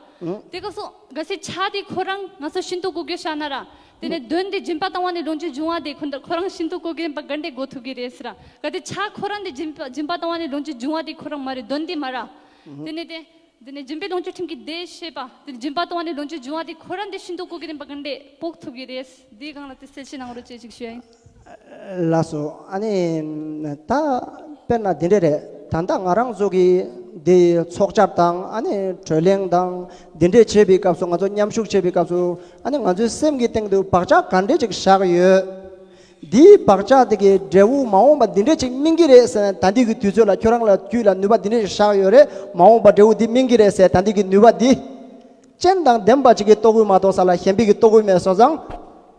དེ་སྐབས་སུ་གལ་སྲིད་ཆ་དེ་ཁོ་རང་ང་ཚོ་ཤིན་ཏུ་ལྐོག་གྱུར་བཞག་ན་ར། དེ་ནས་དོན་དེ་སྦྱིན་པ་བཏང་བ་ནས་ལོངས་སྤྱོད་འབྱུང་བ་དེ་ཁོ་ཁོ་རང་ཤིན་ཏུ་ལྐོག་གྱུར་ཡིན་པ་ག་འདྲས་གོ་ཐུབ་ཀྱི་རེད་ཟེར་ར། གལ་ཏེ་ཆ་ཁོ་རང་དེ་སྦྱིན་པ་སྦྱིན་པ་བཏང་བ་ནས་ལོངས་སྤྱོད་འབྱུང་བ་དེ་ཁོ་རང་མ་རེད། དོན་དེ་མ་ར། ཨང་། དེ་ནས་དེ་དེ་ནས་སྦྱིན་པས་ལོངས་སྤྱོད་ཁྲིམས་ཀྱིས་བདེ་ཞེས་པ་དེ་སྦྱིན་པ་བཏང་བ་ནས་ལོངས་སྤྱོད་འབྱུང་བ་དེ་ཁོ་རང་དེ་ཤིན་ཏུ་ལྐོག་གྱུར་ཡིན་པ་ག་འདྲས་དཔོག་ཐུབ་ཀྱི་རེད། དེའི་སྒང་ལ་དེ་གསལ་བཤད་གནང་རོགས་བྱེད་ཅིག་ཞུ་ཡ་ཡིན། ལགས་སོ། ཨ་ནི་ད་དཔེར་ན་འདི་འདྲས་རེད། ད་ལྟ་ང་རང་ཚོ་གི་འདི་ཚོགས་བཅར་དང་ཨ་ནི་གྲོས་གླེང་དང་འདི་འདྲས་བྱེད་པའི་སྐབས་སུ། ང་ཚོ་མཉམ་ཞུགས་བྱེད་པའི་སྐབས་སུ་ཨ་ནི་ང་ཚོའི་སེམས་ཀྱི་སྟེང་དུ་བག་ཆགས་ག་འདྲས་ཅིག་བཞག་ཡོད། འདིའི་བག་ཆགས་དེ་གི་འབྲས་བུ་མ་འོངས་པ་འདི་འདྲས་ཅིག་སྨིན་གྱི་རེད་ཟེར་ན། ད་འདི་གི་དུས་ཚོད་ལ་ཁྱོད་རང་ལ་རྒྱུད་ལ་ནུས་པ་འདི་འདྲས་ཅིག་བཞག་ཡོད་རེད། མ་འོངས་པ་འབྲས་བུ་འདི་སྨིན་གྱི་རེད་ཟེར། ད་འདི་གི་ནུས་པ་འདི། རྐྱེན་དང་ལྡན་པ་ཅིག་གིས་རྟོགས་ཀྱི་མ་གཏོགས་ས་ལ་གཞན་པའི་གིས་རྟོགས་ཀྱི་མེད་སོང་ཙང་།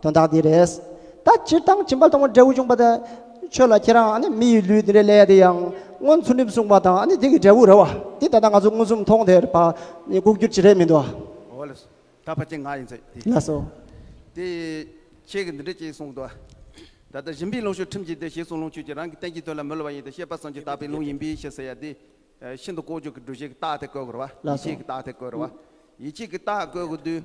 དོན་དག་འདི་རེད། ད་སྤྱིར་བཏང་སྦྱིན་པ་གཏོང་བ་འབྲས་བུ་འབྱུང་བ་དང་། ཆོས་ལ་ཁྱེད་རང་ཨ་ནི་མི་ཡི་ལུས་འདི་འདྲས་ལེན་ཡ་དེ་ཡང་སྔོན་ཚུལ་ཁྲིམས་སྲུང་བ་དང་ཨ་ནི་དེ་གི་འབྲས་བུ་རེད་བ། དེ་ད་ལྟ་ང་ཚོ་མངོན་སུམ་མཐོང་དེ་རེད་པ། ལྐུགས་གྱུར་ཅི་རེད་མི་འདུག་བ། འོ་ལགས་སོ། ད་ཕལ་ཆེར་ང་ཡིན་ཚེ་དེ། ལགས་སོ། དེ་ཁྱེད་ཀྱིས་འདི་འདྲས་ཅིག་གསུངས་འདུག་བ། ད་ལྟ་སྦྱིན་པའི་ལོངས་སྤྱོད་ཁྲིམས་ཀྱིས་ཏེ། ཞེས་གསུངས་ལོངས་སྤྱོད་ཀྱི། རང་གི་བསྟན་བཅོས་དོན་ལ་མི་སླུ་བ་ཡིན་ཏེ། བཤད་པ་གསུམ་གྱི་དག་པའི་ལུང་ཡིན་པའི་ཕྱིར་ཟེར་ཡ་དེ། ཨ། ཤིན་ཏུ་ལྐོག་གྱུར་གྱི་སྒྲུབ་བྱེད་ཀྱི་རྟགས་དེ་བཀོད་དགོས་རེད་བ། ལགས་སོ། ཡིད་ཆེས་ཀྱི་རྟགས་དེ་བཀོད་རེད་བ། ཡིད་ཆེས་ཀྱི་རྟགས་བཀོད་དགོས་དུས།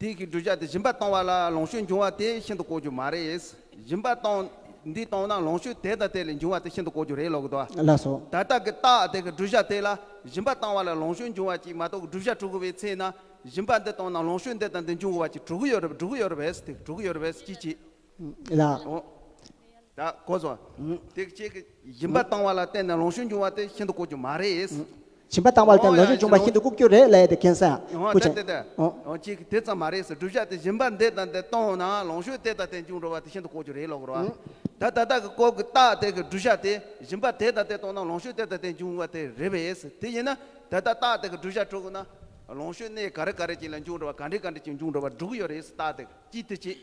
དེ་གི་བསྒྲུབ་བྱ་དེ་སྦྱིན་པ་བཏང་བ་ལ་ལོངས་སྤྱོད་འབྱུང་བ་དེ་ཤིན་ཏུ་ལྐོག་གྱུར་མ་རེད། སྦྱིན་པ་བཏང་། འདི་བཏང་ན་ལོངས་སྤྱོད་དེ་དང་དེ་ལས་འབྱུང་བ་དེ་ཤིན་ཏུ་ལྐོག་གྱུར་རེད་ལབ་གི་འདུག་བ། ལགས་སོ། ད་ལྟ་གི་རྟགས་དེ་གི་བསྒྲུབ་བྱ་དེ་ལ་སྦྱིན་པ་བཏང་བ་ལ་ལོངས་སྤྱོད་འབྱུང་བ་ཅིག་མ་གཏོགས་གི་བསྒྲུབ་བྱ་གྲུབ་དགོས་པའི་ཚེ་ན། སྦྱིན་པ་འདི་བཏང་ན་ལོངས་སྤྱོད་འདི་དང་འདི་འབྱུང་དགོས་པ་ཅིག་གྲུབ་ཀྱི་ཡོད་རེད། འགྲུབ་ཀྱི་ཡོད་རེད་པས་ཟེར་ཏེ། གྲུབ་ཀྱི་ཡོད་རེད་པས་ཟེར་ཅི་ཅི། ལགས། འོ། ད་གོ་སོང་། ཨུ། དེ་ཁྱེད་ཀྱིས་སྦྱིན་པ་བཏང་བ་ལ་བརྟེན་ནས་ལོངས་སྤྱོད་འབྱུང་བ་དེ་ཤིན་ཏུ་ལྐོག་གྱུར་མ་རེད། ཨུ། སྦྱིན་པ་བཏང་བ་ལ་བརྟེན་ནས་ལོངས་སྤྱོད་འབྱུང་བ་ཤིན་ཏུ་ལྐོག་གྱུར་རེད་ལབ་ཡ་དེ་མཁྱེན་ས། ཨོ་ཡ། སྐུ་མཁྱེན། དེ་དེ། ཨོ། ཨོ། ཁྱེད་ཀྱིས་དེ་ཙམ་མ་རེད་ཟེར། བསྒྲུབ་བྱ་དེ་སྦྱིན་པ་འདི་དང་འདི་བཏང་ན་ལོངས་སྤྱོད་དེ་དང་དེ་འབྱུང་འགྲོ་བ་དེ་ཤིན་ཏུ་ལྐོག་གྱུར་རེད་ལབ་དགོས་རེད་བ། ཨུ། ད་ད་ལྟ་གི་སྐོར་གྱི་རྟགས་དེ་གི་བསྒྲུབ་བྱ་དེ་སྦྱིན་པ་དེ་དང་དེ་བཏང་ན་ལོངས་སྤྱོད་དེ་དང་དེ་འབྱུང་བ་དེ་རེད་པས་ཟེར། དེ་ཡིན་ན་ད་ལྟ་རྟགས་དེ་གི་བསྒྲུབ་བྱ་གྲུབ་དགོས་ན། ལོངས་སྤྱོད་གནས་ག་རེ་ག་རེ་ཅིག་ལ་འབྱུང་འགྲོ་བ། ག་འདྲས་ག་འདྲས་ཅིག་འབྱུང་འགྲོ་བ་སྒྲུབ་ཀྱི་ཡོད་རེད་ཟེར། རྟགས་དེ་གི་ཅི་དེ་ཅི།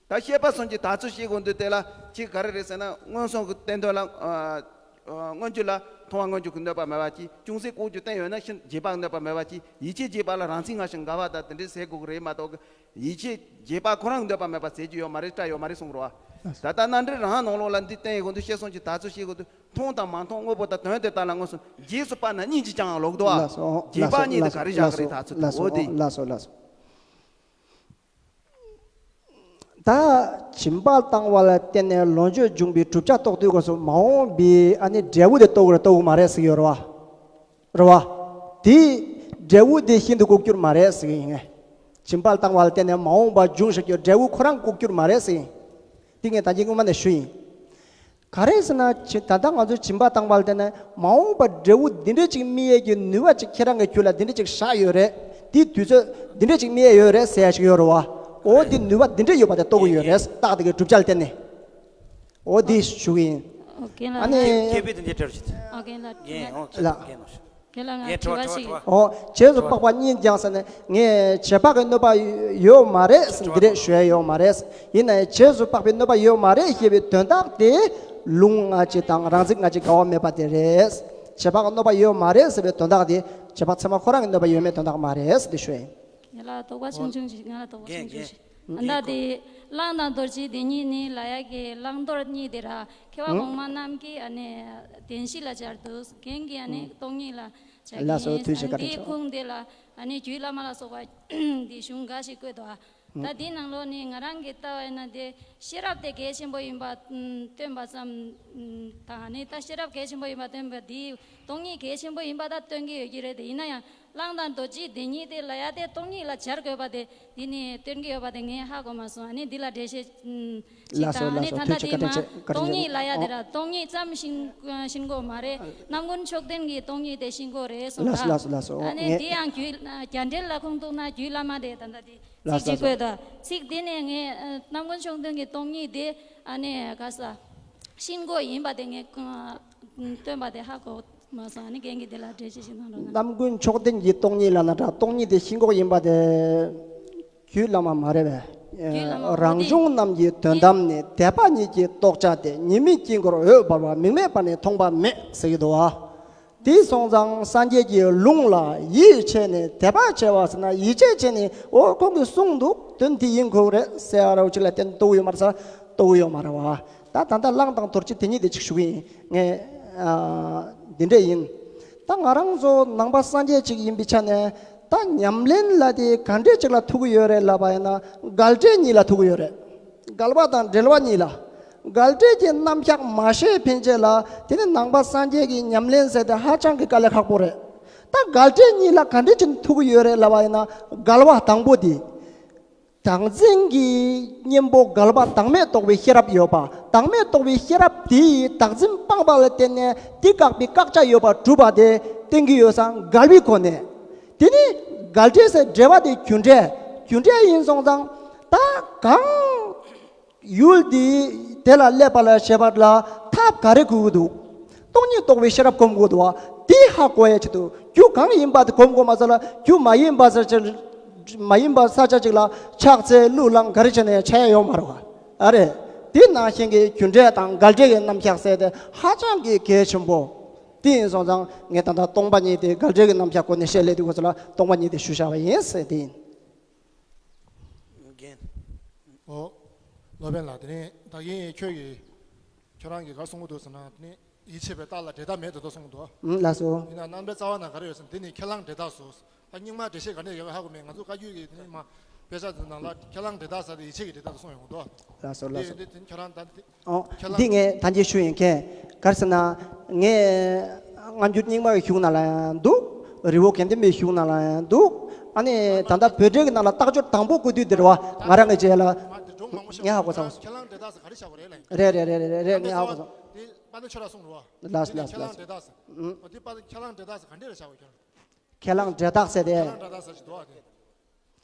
ད་བཤད་པ་གསུམ་གྱི་དག་ཚུལ་བཤད་དགོས་དུས་དེ་ལ་ཅི་ག་རེ་རེད་ཟེར་ན། མངོན་སུམ་གྱི་བསྟན་དོན་ལ། ཨ། ཨ། མངོན་རྒྱུ་ལ་མཐོང་བ་མངོན་རྒྱུ་གི་གནོད་པ་མེད་པ་ཅིག། ཅུང་ཟད་ལྐོག་གྱུར་བསྟན་ཡོད་ན་ཤིན་རྗེས་དཔག་གནོད་པ་མེད་པ་ཅིག། ཡིད་ཆེས་རྗེས་དཔག་ལ་རང་མཚན་སྔ་ཕྱི་འགལ་བ་དང་དེ་འདྲའི་ཟེར་དགོས་ཀྱི་རེད་མ་གཏོགས། ཡིད་ཆེས་རྗེས་དཔག་ཁོ་རང་གི་གནོད་པ་མེད་པ་ཟེར་རྒྱུ་ཡོད་མ་རེད། སྐྲག་ཡོད་མ་རེད་གསུང་རོགས། ད་ལྟ་རྣམ་འགྲེལ་རང་ནང་ལོགས་ལ་འདི་བསྟན་ཡོད་དགོས་དུས། བཤད་གསུམ་གྱི་དག་ཚུལ་བཤད་དགོས་དུས། མཐོང་དང་མ་མཐོང་དངོས་པོ་དང་དོན་དེ་དག་ལ་མངོན་སུམ། རྗེས་སུ་དཔག་ན་གཉིས་ཀྱིས་ཀྱང་ལོག་འདུག་བ། ལགས་སོ། རྗེས་དཔག་གཉིས་དེ་ག་རེ་བཞག་གི་རེད། དག་ཚུལ་དེ། འོ་དེ། ལགས་སོ། ལགས་སོ། ད་སྦྱིན་པ་བཏང་བ་ལ་བརྟེན་ནས་ལོངས་སྤྱོད་འབྱུང་བའི་བསྒྲུབ་བྱ་རྟོགས་དུས་སྐབས་སུ་མ་འོངས་པའི་ཨ་ནི་འབྲས་བུ་དེ་རྟོགས་རེད་རྟོགས་མ་རེད་ཟེར་གྱི་ཡོད་རེད་བ། རེད་བ། དེ་འབྲས་བུ་དེ་ཤིན་ཏུ་ལྐོག་གྱུར་མ་རེད་ཟེར་གྱི་ཡིན། སྦྱིན་པ་བཏང་བ་ལ་བརྟེན་ནས་མ་འོངས་པ་འབྱུང་བཞག་རྒྱུ་འབྲས་བུ་ཁོ་རང་ལྐོག་གྱུར་མ་རེད་ཟེར་གྱི་ཡིན། དེ་ངས་ད་གིན་སྔོན་མ་ནས་ཞུས་ཡིན། ག་རེ་ཟེར་ན། ཅི། ད་ལྟ་ང་ཚོས་སྦྱིན་པ་བཏང་བ་ལ་བརྟེན་ནས་མ་འོངས་པ་འབྲས་བུ་འདི་འདྲ་ཅིག་སྨིན་ཡས་ཀྱི་ནུས་པ་ཅིག་ཁྱེད་རང་གི་རྒྱུད་ལ་འདི་འདྲ་ཅིག་བཞག་ཡོད་རེད། དེའི་དུས་ཚོད་འདི་འདྲ་ཅིག་སྨིན་ཡས་ཡོད་རེད་ཟེར་ཡ་ཞིག་ཡོད་རེད་བ། འོ་དེ་ནུས་པ་འདི་འདྲ་ཡོད་པ་དེ་རྟོགས་ཀྱི་ཡོད་རེད། རྟགས་དེ་གའི་བསྒྲུབ་བྱ་ལ་བརྟེན་ནས། འོ་དེ་ཞུ་གི་ཡིན། ཨོ་ཀེ་ལགས། ཨ་ནི། ཁྱེད་ཁྱེད་བོད་དུ་འདི་འདྲ་ཞིག་ཨོ་ཀེ་ལགས། རྒན། ཨོ་ལགས། རྒན་ལགས། ཁྱེད་ལ་ངས་ངས་དྲི་བ་དྲི་བ་ཞིག་དྲི་བ། ཨོ། རྗེས་སུ་དཔག་པ་གཉིས་ཀྱང་ཟེར་ནས། ངས་རྗེས་དཔག་གི་གནོད་པ་ཡོད་མ་རེད་འདི་འདྲས་ཞུ་ཡ་ཡོད་མ་རེད། ཡིན་ནའི་རྗེས་སུ་དཔག་པའི་གནོད་པ་ཡོད་མ་རེད་ཞེས་པའི་དོན་དག་དེ་ལུང་སྔ་ཕྱི་དང་རང་ཚིག་སྔ་ཕྱི་འགལ་བ་མེད་པ་དེ་རེད། རྗེས་དཔག་གི་གནོད་པ་ཡོད་མ་རེད་ཟེར་བའི་དོན་དག་དེ་རྗེས་དཔག་ཚད་མ་ཁོ་རང་གི་གནོད་པ་ཡོད་མེད་དོན་དག་མ་རེད་ཟེར་ཏེ་ཞུ་ཡ་ཡིན། ང་ལ་དོགས་པ་ཆུང་ཆུང་ཞིག་ང་ལ་དོགས་པ་ཆུང་ཆུང་ཞིག་ཨ། ད་དེ་གླང་དང་རྡོ་རྗེ་འདི་གཉིས་ནི་ལབ་ཡ་གི་བླང་དོར་གཉིས་དེ་ར་མཁས་པ་གོང་མ་རྣམས་ཀྱིས་ཨ་ནི་བདེན་བཞི་ལ་སྦྱར་འདུག་རྒན་གྱིས་ཨ་ནི་སྟོང་ཉིད་ལ་སྦྱར་གྱི་ཡིན། ལགས་སོ། ཐུགས་རྗེ་ཆེ། བཀའ་དྲིན་ཆེ། འདིའི་ཁུངས་དེ་ལ་ཨ་ནི་རྒྱུད་བླ་མ་ལ་སོགས་པ་འདི་གཞུང་འགའ་ཞིག་བཀོད་འདུག་ཨ། ད་འདིའི་ནང་ལོགས་ནས་ང་རང་གིས་ལྟ་བ་ཡིན་ན། དེ་ཤེས་རབ་དེ་གལ་ཆེན་པོ་ཡིན་པ་སྟོན་པ་ཙམ་དང་། ཨ་ནི་ད་ཤེས་རབ་གལ་ཆེན་པོ་ཡིན་པ་སྟོན་པ་འདིས་སྟོང་ཉིད་གལ་ཆེན་པོ་ཡིན་པ་ད་སྟོན་གྱི་ཡོད་ཀྱི་རེད། དེ་ཡིན་ན་ཡང་། གླང་དང་རྡོ་རྗེ་འདི་གཉིས་དེ་ལབ་ཡ་དེ་སྟོང་ཉིད་ལ་སྦྱར་དགོས་པ་དེ། འདི་ནི་སྟོན་གྱི་ཡོད་པ་དེ་ངས་ཧ་གོ་མ་སོང་། ཨ་ནི་འདི་ལ་འགྲེལ་བཤད་ཅིག་དང་། ལགས་སོ། ཨ་ནི་ལགས་སོ། ད་ལྟ་ཐུགས་རྗེ་ཆེ། དེ་བཀའ་དྲིན་ཆེ། མ་བཀའ་དྲིན་སྟོང་ཆེ། ཉིད་ལབ་ཡ་དེ་ར་སྟོང་ཉིད་ཙམ་ཤེས་ཤེས་དགོས་མ་རེད། རྣམ་ཀུན་མཆོག་ལྡན་གྱི་སྟོང་ཉིད་དེ་ཤེས་དགོས་རེད་གསུངས། ལགས་སོ། ད་ལགས་སོ། ལགས་སོ། ཨ་ནི་ངས་འདི་ཡང་རྒྱུད་རྒྱ་འགྲེལ་ལ་ཁུངས་གཏུགས་ན་རྒྱུད་བླ་མ་དེ་ད་ལྟ་དེ་ཚིག་ལགས་སོ། གཅིག་ལགས་སོ། བཀོད་དོ། ཚིག་དེ་ནས་ངས་ཨ་རྣམ་ཀུན་མཆོག་ལྡན་གྱི་སྟོང་ཉིད་དེ་ཨ་ནི་ག་ས་ཤེས་དགོས་ཡིན་པ་དེ་ངས་སྟོན་པ་དེ་ཧ་གོ་མ་སོང་། ཨ་ནི་རྒན་གྱིས་དེ་ལ་འགྲེལ་བཤད་ཞིག་གནང་རོགས་གནང་། རྣམ་ཀུན་མཆོག་ལྡན་གྱི་སྟོང་ཉིད་ལབ་ན་འདྲ། སྟོང་ཉིད་དེ་ཤེས་དགོས་ཡིན་པ་དེ་རྒྱུད་བླ་མ་མ་རེད་པས། རྒྱུད་བླ་མ། རང་བྱུང་རྣམས་ཀྱི་དོན་དམ་ནི། དད་པ་ཉིད་ཀྱིས་རྟོགས་བྱ་སྟེ། ཉེས་དམིགས་དཀྱིལ་འཁོར་འོད་འབར་བ། དམིགས་མེད་པ་ནི་མཐོང་བ་མེད་ཟེར་གྱི་འདུག་བ། དེ་སོང་ཙང་སངས་རྒྱས་ཀྱི་ལུང་ལ་ཡིད་ཆེས་ནས་དད་པ་ཆེ་བ་ཟེར་ན། ཡིད་ཆེས་བྱས་ནས། འོ་ཁོང་གིས་གསུངས་འདུག་དོན་དེ་ཡིན་དགོས་རེད་ཟེར་ཡ་ར་བ་ཅིག་ལ་བརྟེན་རྟོགས་ཡོད་མ་རེད་ཟེར། རྟོགས་ཡོད་མ་རེད་བ། ད་ད་ལྟ་གླང་དང་རྡོ་རྗེ་དེ་གཉིས་དེ་ཅིག་ཞུ་གི་ཡིན། ངས་ཨ་འདི་འདྲས་ཡིན། ད་ང་རང་ཚོ་ནང་པ་སངས་རྒྱས་ཅིག་ཡིན་པའི་ཆ་ནས། ད་ཉམས་ལེན་ལ་དེ་ག་འདྲས་ཅིག་ལ་ཐུག་གི་ཡོད་རེད་ལབ་པ་ཡིན་ན། འགལ་འབྲེལ་གཉིས་ལ་ཐུག་གི་ཡོད་རེད། འགལ་བ་དང་འབྲེལ་བ་གཉིས་ལ། འགལ་འབྲེལ་གྱི་རྣམ་གཞག་མ་ཤེས་ཕན་ཆད་ལ། དེ་ནི་ནང་པ་སངས་རྒྱས་ཀྱི་ཉམས་ལེན་ཟེར་དེ་ཧ་ཅང་གི་དཀའ་ལས་ཁག་པོ་རེད། ད་འགལ་འབྲེལ་གཉིས་ལ་ག་འདྲས་ཅིག་ཐུག་གི་ཡོད་རེད་ལབ་པ་ཡིན་ན། འགལ་བ་དང་པོ་དེ། བདག་འཛིན་གྱི་གཉེན་པོ་འགལ་བ་བདག་མེད་རྟོགས་པའི་ཤེས་རབ་ཡོད་པ། བདག་མེད་རྟོགས་པའི་ཤེས་རབ་དེས་བདག་འཛིན་སྤངས་པ་ལ་བརྟེན་ནས་དེ་བཀག་པའི་བཀག་ཆ་ཡོད་པ་གྲུབ་པ་དེ་བསྟན་གྱི་ཡོད་ཙང་འགལ་བའི་སྒོ་ནས། དེ་ནི་འགལ་འབྲས་སེ་འབྲེལ་བ་དེ་རྒྱུ་འབྲས། རྒྱུ་འབྲས་ཡིན་སོང་ཙང་ད་གང་ཡུལ་འདི་དེ་ལ་སླེབས་པ་ལ་བྱེད་པ་ལ་ཐབས་ག་རེ་དགོས་ཀྱི་འདུག་སྟོང་ཉིད་རྟོགས་པའི་ཤེས་རབ་སྒོམ་དགོས་འདུག་བ། དེ་ཧ་གོ་ཡ་ཆེད་དུ་རྒྱུ་གང་ཡིན་པ་དེ་སྒོམ་དགོས་མ་ཚད་ལ་རྒྱུ་མ་ཡིན་པ་ས་ཆ་ཅིག་མ་ཡིན་པ་ས་ཆ་ཅིག་ལ་ཕྱག་འཚལ་གླུ་བླངས་ག་རེ་བྱས་ནས་ཡང་ཆ་ཡ་ཡོད་མ་རེད་བ། ཨ་རེད། དེ་ནང་བཞིན་གྱི་རྒྱུ་འབྲས་དང་འགལ་འབྲས་ཀྱི་རྣམ་གཞག་ཟེར་དེ་ཧ་ཅང་གི་གལ་ཆེན་པོ། དེ་ཡིན་སོང་ཙང་ངས་ད་ལྟ་སྟོང་པ་ཉིད་དེ་འགལ་འབྲས་ཀྱི་རྣམ་གཞག་སྒོ་ནས་བཤད་ལས་དུས་སྐབས་སུ་ལ་སྟོང་པ་ཉིད་དེ་ཞུ་བཞག་པ་ཡིན་ཟེར་དེ་ཡིན། རྒན། ཨོ། སློབ་དཔོན་ལགས། དེ་ནས་ད་གིན་ཁྱོད་ཀྱིས་ཁྱོད་རང་གིས་ག་རེ་གསུང་གི་འདུག་ཟེར་ན། དེ་ནས་ཡིད་ཆེས་པའི་རྟགས་ལ་འབྲས་རྟགས་མེད་དོ་དོ་གསུང་གི་འདུག་ཨུམ། ལགས་སོ། ཡིན་ན་རྣམ་པའི་རྩ་བ་ན་ག་རེ་ཡོད་ཟེར་ན། འདི་ནི་ཁས་བླངས་འབྲས་རྟགས་སོ། ད་རྙིང་མ་འགྲེལ་བཤད་ག་འདྲ་ཡོད་ཧ་གོ་མེད། ང་ཚོ་བཀའ་བརྒྱུད་ཀྱི་དེ་ནས་མ་དཔེ་ཆ་དེ་ནང་ལ་ཁས་བླངས་འབྲས་རྟགས་ཟེར་ཏེ་ཡིད་ཆེས་ཀྱི་འབྲས་རྟགས་དེ་གསུངས་ཡོང་གི་འདུག་ལགས་སོ། ལགས་སོ། འདི་འདི་ཁྱོད་རང་ད་འདི་ཨོ། ཁས་བླངས། འདི་ངས་ཐམས་ཅད་ཞུ་ཡིན། མཁན་ག་རེ་ཟེར་ན། ངས་སྔ་འགྱུར་རྙིང་མ་གི་གཞུང་ནང་ལ་ཡང་འདུག་རི་བོ་དགེ་ལྡན་པའི་གཞུང་ནང་ལ་ཡང་འདུག་ཨ་ནི་ད་ལྟ་བོད་འགྲེལ་གྱི་ནང་ལ་རྟགས་སྦྱོར་དང་པོ་བཀོད་དུས་འདིར་བ། ང་རང་གི་རྗེས་ལ་ངས་ཧ་གོ་ཚར་བ། ཁས་བླངས་འབྲས་རྟགས་ཟེར་ག་རེ་བྱ་དགོས་རེད་ལབ་ཡིན། རེད་རེད་རེད་རེད་རེད། ངས་ཧ་གོ་ཚར། དེ་དཔལ་ལྡན་ཆོས་གྲགས་གསུངས་རེད་བ། ལགས་ལགས་ལགས། ཁས་བླངས་འབྲས་རྟགས་ཟེར། ཨུམ། འོ་དེ་དཔལ་ལྡན་ཁས་བླངས་འབྲས་རྟགས་ཟེར་ག་འདྲ་རེད་བྱ་དགོས་ཁྱོད། ཁས་བླངས་འབྲས་རྟགས་ཟེར་ཏེ། ཁས་བླངས་འབྲས་རྟགས་ཟེར་གྱི་འདུག་ཨ། དེ་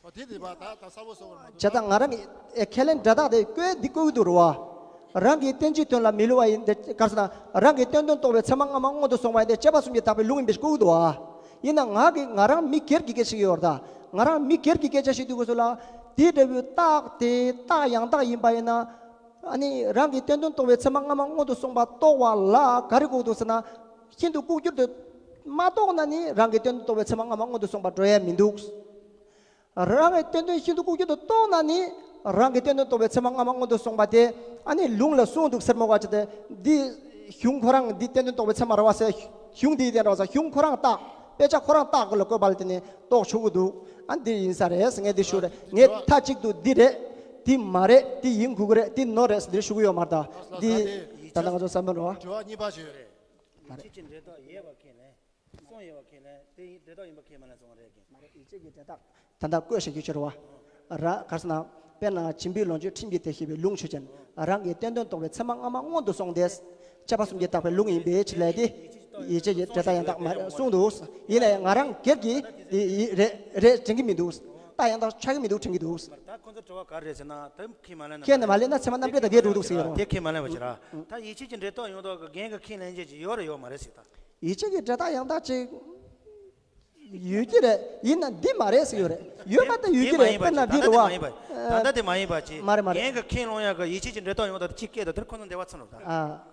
འོ་དེ་དེ་བ་ད་ད་གསལ་པོ་བཟོ་བར་མ། བྱས་ཙང་ང་རང་གི་ཨེ་ཁས་ལེན་འབྲས་རྟགས་དེ་བཀོད་འདི་བཀོད་ཀྱི་འདུག་རེད་བ། རང་གི་རྟེན་གཅིག་དོན་ལ་མི་སླུ་བ་ཡིན་ཏེ། ག་རེ་ཟེར་ན། རང་གི་བསྟན་དོན་རྟོགས་པའི་ཚད་མ་སྔ་མ་སྔོན་དུ་སོང་བ་ཡིན་ཏེ། དཔྱད་པ་གསུམ་གྱིས་དག་པའི་ལུང་ཡིན་པའི་བཀོད་ཀྱི་འདུག་བ། ཡིན་ན་ང་གི་ང་རང་མི་སྒེར་གྱི་སྐད་ཆ་ཞིག་ཡོད་རེད་ད། ང་རང་མི་སྒེར་གྱི་སྐད་ཆ་ཞིག་འདུག་གོ་སོ་ལ། དེ་འདྲ་བའི་རྟགས་དེ་རྟགས་ཡང་དག་ཡིན་པ་ཡིན་ན། ཨ་ནི་རང་གི་བསྟན་དོན་རྟོགས་པའི་ཚད་མ་སྔ་མ་སྔོན་དུ་སོང་བ་རྟོགས་པ་ལ་ག་རེ་དགོས་འདུག་ཟེར་ན། ཤིན་ཏུ་ལྐོག་གྱུར་དུ་མ་རྟོགས་ན་ནི་རང་གི་བསྟན་དོན་རྟོགས་པའི་ཚད་མ་སྔ་མ་སྔོན་དུ་སོང་བ་འགྲོ་ཡ་མི་འདུག་རང་གི་བསྟན་དོན་ཤིན་ཏུ་ལྐོག་གྱུར་དུ་རྟོགས་ན་ནི། རང་གི་བསྟན་དོན་རྟོགས་པའི་ཚད་མ་སྔ་མ་སྔོན་དུ་སོང་བ་དེ་ཨ་ནི་ལུང་ལ་གསུངས་འདུག་ཟེར་མོ་ག་ཅི་དེ། འདི་གཞུང་ཁོ་རང་འདི་བསྟན་དོན་རྟོགས་པའི་ཚད་མ་རེད་བ་ཟེར། གཞུང་འདིའི་སྟེང་རེད་བ་ཟེར། གཞུང་ཁོ་རང་བཏགས། དཔེ་ཆ་ཁོ་རང་བཏགས་དགོས་ལ་བཀོད་པ་ལ་བརྟེན་ནས་རྟོགས་ཆོག་གི་འདུག་ཨ་འདི་ཡིན་ས་རེད་ཟེར་ངས་འདི་ཞུ་རེད། ངས་མཐའ་གཅིག་ཏུ་འདི་རེད། འདི་མ་རེད། འདི་ཡིན་དགོས་ཀྱི་རེད། འདི་ནོར་རེད་ཟེར་འདི་ཞུ་གི་ཡོད་མ་རེད་ད། འདི་ད་ལྟ་ང་ཚོ་བསམ་བློ་རེད་བ། དྲི་བ་གཉིས་པ་ཞུ་ཡོད་རེད། མ་རེད། ཡིད་ཆེས་ཀྱི་འབྲས་རྟགས་ཡོད་པ་ཁས་ལེན། གསུངས་ཡོད་པ་ཁས་ལེན། དེ་ཡིན་འབྲས་རྟགས་ཡིན་པ་ཁས་མ་ལེན་གསུངས་རེད་ཀྱི། མ་རེད། ཡིད་ཆེས་ཀྱི་འབྲས་རྟགས་ད་ལྟ་བཀོད་བཞག་རྒྱུ་ཕྱིར་བ། ར་ག་རེ་ཟེར་ན། དཔེར་ན་བྱིན་པའི་ལོངས་སྤྱོད་ཁྲིམས་ཀྱི་དེ་ཤེས་པའི་ལུང་ཆོས་ཅན། རང་གི་བསྟན་དོན་རྟོགས་པའི་ཚད་མ་སྔ་མ་སྔོན་དུ་སོང་སྟེ། དཔྱད་པ་གསུམ་གྱིས་དག་པའི་ལུང་ཡིན་པའི་ཕྱིར་ལས་ཏེ། ཡིད་ཆེས་ཀྱི་འབྲས་རྟགས་ཡང་དག་མ་རེད་གསུངས་འདུག་ཡིན་ནའི་ང་རང་སྒེར་གྱིས་དེ་ཡིད་རེད་རེད་དྲན་གྱི་མི་འདུག་རྟགས་ཡང་དག་ཆགས་ཀྱི་མི་འདུག་དྲན་གྱི་འདུག་ད་ཁོ་ཚོ་དྲི་བ་ག་རེ་རེད་ཟེར་ན། ད་ཁས་མ་ལེན་ན། ཁས་ནས་མ་ལེན་ན་ཚད་མ་རྣམ་འགྲེལ་དང་འགལ་འགྲོ་འདུག་ཟེར་གྱི་རེད་བ། དེ་ཁས་མ་ལེན་པ་བྱེད་ར། ད་ཡིད་ཆེས་ཀྱི་འབྲས་རྟགས་ཡོང་དོགས་ཀྱི་རྒན་གྱིས་ཁས་ལེན་བྱེད་ཀྱི་ཡོད་རེད་ཡོད་མ་རེད་ཟེར་ད། ཡིད་ཆེས་ཀྱི་འབྲས་རྟགས་ཡང་དག་ཅིག་ཡོད་ཀྱི་རེད། ཡིན་ན་འདི་མ་རེད་ཟེར་ཡོད་རེད། ཡོད་པ་དང་ཡོད་ཀྱི་རེད། དཔེར་ན་འདི་རེད་བ། ད་ལྟ་དེ་མ་ཡིན་པ་ཅི། མ་རེད་མ་རེད། རྒན་གྱིས་ཁས་ལེན་ཡག་གི་ཡིད་ཆེས་ཀྱི་འབྲས་རྟགས་ཡོང་དོགས་ཅིག་སྐད་དུ་དེར་ཁོ་ཚོ་འདི་བ་ཚོ་ནོར་ད། ཨ།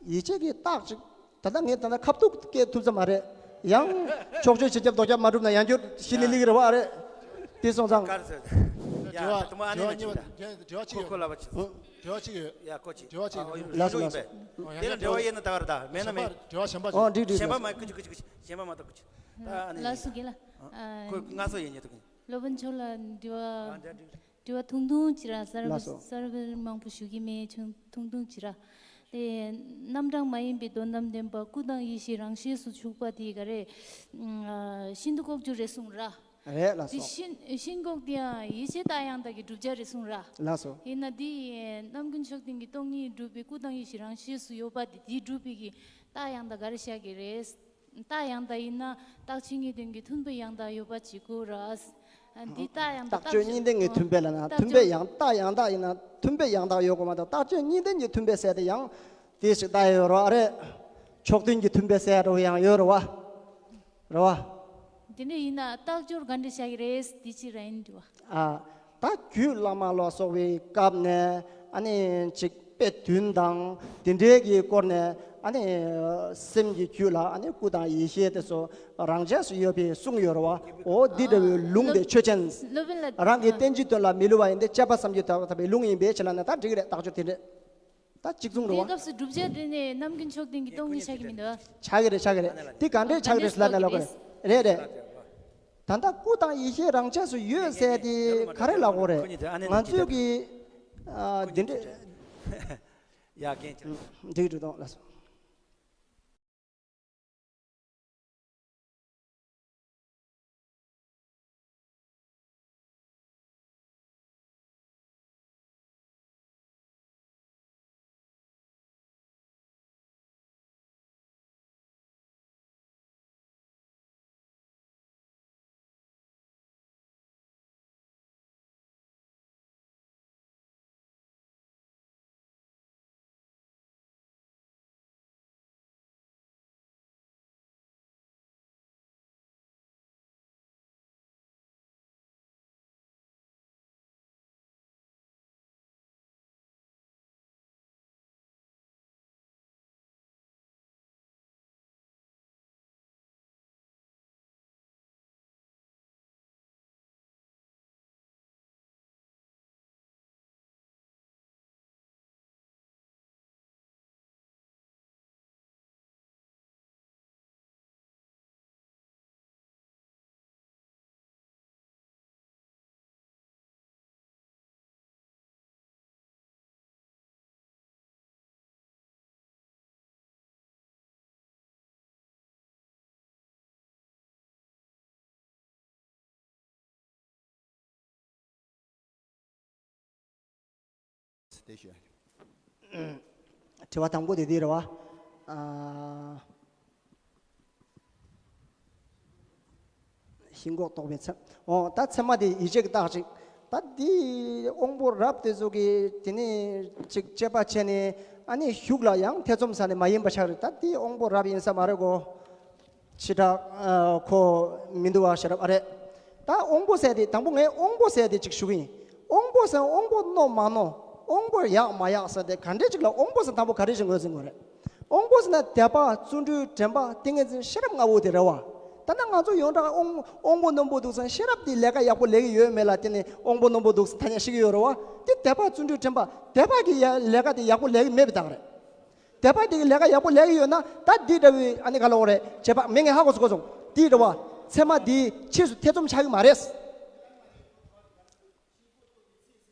ཡིད་ཆེས་ཀྱི་རྟགས་ཅིག་ད་ལྟ་ངས་ད་ལྟ་ཁ་ཐུག་སྐད་ཐུབ་ས་མ་རེད། ཡང་ཕྱོགས་ཆོས་ཆེ་ཁྱབ་ལྡོག་ཁྱབ་མ་གྲུབ་ན་ཡང་བསྐྱར་ཞི་ལི་ལི་གི་རེད་བ་རེད། དེ་སོང་ཙང་། དཀར་ཟེར། ཡ་ད་དུང་ཨ་ནེ་མ་ཅིག་ད། དྲི་བ་གཅིག་ཁོ་ཡོད། ཁོ་ལབ་པ་ཅིག་དྲི་བ་གཅིག་ཡོད། ཡ་ཁོ་ཅིག་དྲི་བ་གཅིག་ཡོད། ལགས་སོ་ལགས་སོ། དེ་ལ་འབྲེལ་བ་ཡོད་ན་ད་ག་རེ་ད་མེད་ན་མེད། དྲི་བ་གཞན་པ་ཅིག་ཨོ་འགྲིག་འགྲིག་གཞན་པ་ལགས་མ་སོ། ཀུ་ཅི་ཀུ་ཅི་ཀུ་ཅི་གཞན་པ་མ་གཏོགས་ཀུ་ཅི། ད་ཨ་ནེ་ལགས་སོ་རྒན་ལགས། ཁོ་ང་ཚོ་ཡིན་ཉེ་ཐུག་གིན། སློབ་དཔོན་མཆོག་ལ་དྲི་བ། ཨ་འདྲ་འགྲིག་དྲི་བ་ཐུང་ཐུང་ཅིག་ར། གསར་པ་ལགས་སོ། གསར་པ་མང་པོ་ཞུ་གི་མེད། ཆུང་ཐུང་ཐུང་ཅིག་ར། དེ་རྣམ་གྲངས་མ་ཡིན་པའི་དོན་དམ་བདེན་པ་སྐུ་དང་ཡེ་ཤེས་རང་ཆས་སུ་ཆུག་པ་དེ་ག་རེ། ཨ་ཤིན་ཏུ་ལྐོག་གྱུར་རེད་གསུངས་ར། རེད་ལགས་དེ་སོ། ཤིན་ཤིན་ལྐོག་དེ་ཡང་ཡིད་ཆེས་རྟགས་ཡང་དག་གི་བསྒྲུབ་བྱ་རེད་གསུངས་ར། ལགས་སོ། ཡིན་ན་དེ་རྣམ་ཀུན་མཆོག་ལྡན་གྱི་སྟོང་ཉིད་སྒྲུབ་པའི་སྐུ་དང་ཡེ་ཤེས་རང་ཆས་སུ་ཡོད་པ་དེ་དེ་སྒྲུབ་པའི་གི་རྟགས་ཡང་དག་ག་རེ་བཞག་གི་རེད། རྟགས་ཡང་དག་ཡིན་ན་རྟགས་ཆོས་གཉིས་ལྡན་གྱི་མཐུན་དཔེ་ཡང་དག་ཡོད་པ་ཅིག་དགོས་ར། འདི་རྟགས་ཡང་དག་རྟགས་ཆོས་གཉིས་ལྡན་གྱི་མཐུན་དཔེ་ལབ་ན། མཐུན་དཔེ་ཡང་རྟགས་ཡང་དག་ཡིན་ན་མཐུན་དཔེ་ཡང་དག་ཡོད་དགོས་མ་གཏོགས། རྟགས་ཆོས་གཉིས་ལྡན་གྱི་མཐུན་དཔེ་ཟེར་དེ་ཡང་དེ་ཞིག་ད་ཡོད་རེད་བ་རེད། མཆོག་ལྡན་གྱི་མཐུན་དཔེ་ཟེར་རོ་ཡང་ཡོད་རེད་བ། རེད་བ། དེ་འདྲ་ཡིན་ན་རྟགས་སྦྱོར་ག་འདྲ་བྱ་གི་རེད། འདི་ཅི་ར་ཡིན་འདྲི་བ། ཨ། ད་རྒྱུད་བླ་མ་ལ་སོགས་པའི་སྐབས་ནས་ཨ་ནི་ཅིག་དཔེ་བདུན་དང་དེ་འདྲའི་གི་སྐོར་ནས་ཨ་ནི་སེམས་ཀྱི་རྒྱུད་ལ་ཨ་ནི་སྐུ་དང་ཡེ་ཤེས་དེ་ཚོ་རང་ཆས་སུ་ཡོད་པའི་གསུངས་ཡོད་རེད་བ། འོ་འདི་འདྲ་བའི་ལུང་དེ་ཆོས་ཅན། སློབ་དཔོན་ལ་རང་གི་བསྟན་བཅོས་དོན་ལ་མི་བསླུ་བ་ཡིན་ཏེ། དཔྱད་པ་བསམ་གྱིས་དག་པའི་ལུང་ཡིན་པའི་ཕྱིར་ལབ་ན་ད་འགྲིག་གི་རེད། རྟགས་སྦྱོར་དེ་འདྲ། ད་གཅིག་མཚུངས་རེད་བ། དེའི་སྐབས་སུ་བསྒྲུབ་བྱ་དེ་ནི་རྣམ་ཀུན་མཆོག་ལྡན་གྱི་སྟོང་ཉིད་ཆགས་ཀྱི་མི་འདུག་ཆགས་ཀྱི་རེད། ཆགས་ཀྱི་རེད། དེ་ག་འདྲས་ཆགས་ཀྱི་རེད་ཟེར་ལབ་ན་ལོག་གི་རེད། རེད་རེད། ད་ལྟ་སྐུ་དང་ཡེ་ཤེས་རང་ཆས་སུ་ཡོད་ཟེར་དེ་ག་རེ་ལབ་དགོས་རེད། ང་ཚོས་ཀྱི་ཨ་འདི་འདྲས། ཡ་རྒན་ཁྱེད། འགྲིག་འགྲིག་དང་ལགས་སོ། དེ་ཞུ། དྲི་བ་དང་པོ་དེ་འདི་རེད་བ། ཨ། ཤིན་ལྐོག་རྟོག་པའི་ཚད། འོ་ད་ཚད་མ་དེ་ཡིད་ཆེས་ཀྱི་རྟགས་ཅིག་ད་འདི་དབང་པོ་རབ་དེ་ཚོ་གི་དེ་ནས་ཅིག་དཔྱད་པ་བྱས་ནས་ཨ་ནི་གཞུག་ལ་ཡང་ཐེ་ཚོམ་ཟ་ནས་མ་ཡིན་པ་ཆགས་རེད། ད་འདི་དབང་པོ་རབ་ཡིན་ས་མ་རེད་གོ། ཕྱི་དྲག་ཨ། ཁོ་མི་འདུག་བ་ཤེས་རབ་ཨ་རེད། ད་དབང་པོ་ཟེར་དེ་དང་པོ་ངས་དབང་པོ་ཟེར་དེ་ཅིག་ཞུ་གི་ཡིན། དབང་པོ་ཟེར་དབང་པོ་རྣོ་མ་རྣོ། དབང་པོ་ཡག་མ་ཡག་ཟེར་དེ་ག་འདྲས་ཅིག་ལ་དབང་པོ་ཟེར་དང་པོ་ག་རེ་ཞིག་ངོས་འཛིན་དགོས་རེད། དབང་པོ་ཟེར་ན་དད་པ་བརྩོན་འགྲུས་དྲན་པ་ཏིང་ངེ་འཛིན་ཤེས་རབ་ལྔ་པོ་དེ་རེད་བ། ད་ནི་ང་ཚོ་ཡོངས་གྲགས་དབང་དབང་པོ་རྣོན་པོ་འདུག་ཟེར་ཤེས་རབ་དེ་ལས་ཀ་ཡག་པོ་ལས་ཀྱི་ཡོད་མེད་ལ་བརྟེན་ནས་དབང་པོ་རྣོན་པོ་འདུག་ཟེར་ཐ་སྙད་བཤད་ཀྱི་ཡོད་རེད་བ། དེ་དད་པ་བརྩོན་འགྲུས་དྲན་པ་དད་པ་གི་ཡ་ལས་ཀ་དེ་ཡག་པོ་ལས་ཀྱི་མེད་པའི་རྟགས་རེད། དད་པ་དེ་གི་ལས་ཀ་ཡག་པོ་ལས་ཀྱི་ཡོད་ན་ད་འདི་འདྲ་བའི་ཨ་ནི་ག་ལ་འོ་རེད་བྱེད་པ་མི་ངན་ཧ་གོ་སོ་གོ་སོང་། དེ་འདྲ་བ་ཚད་མ་དེ་ཕྱིས་སུ་ཐེ་ཚོམ་ཆགས་ཀྱི་མ་རེད།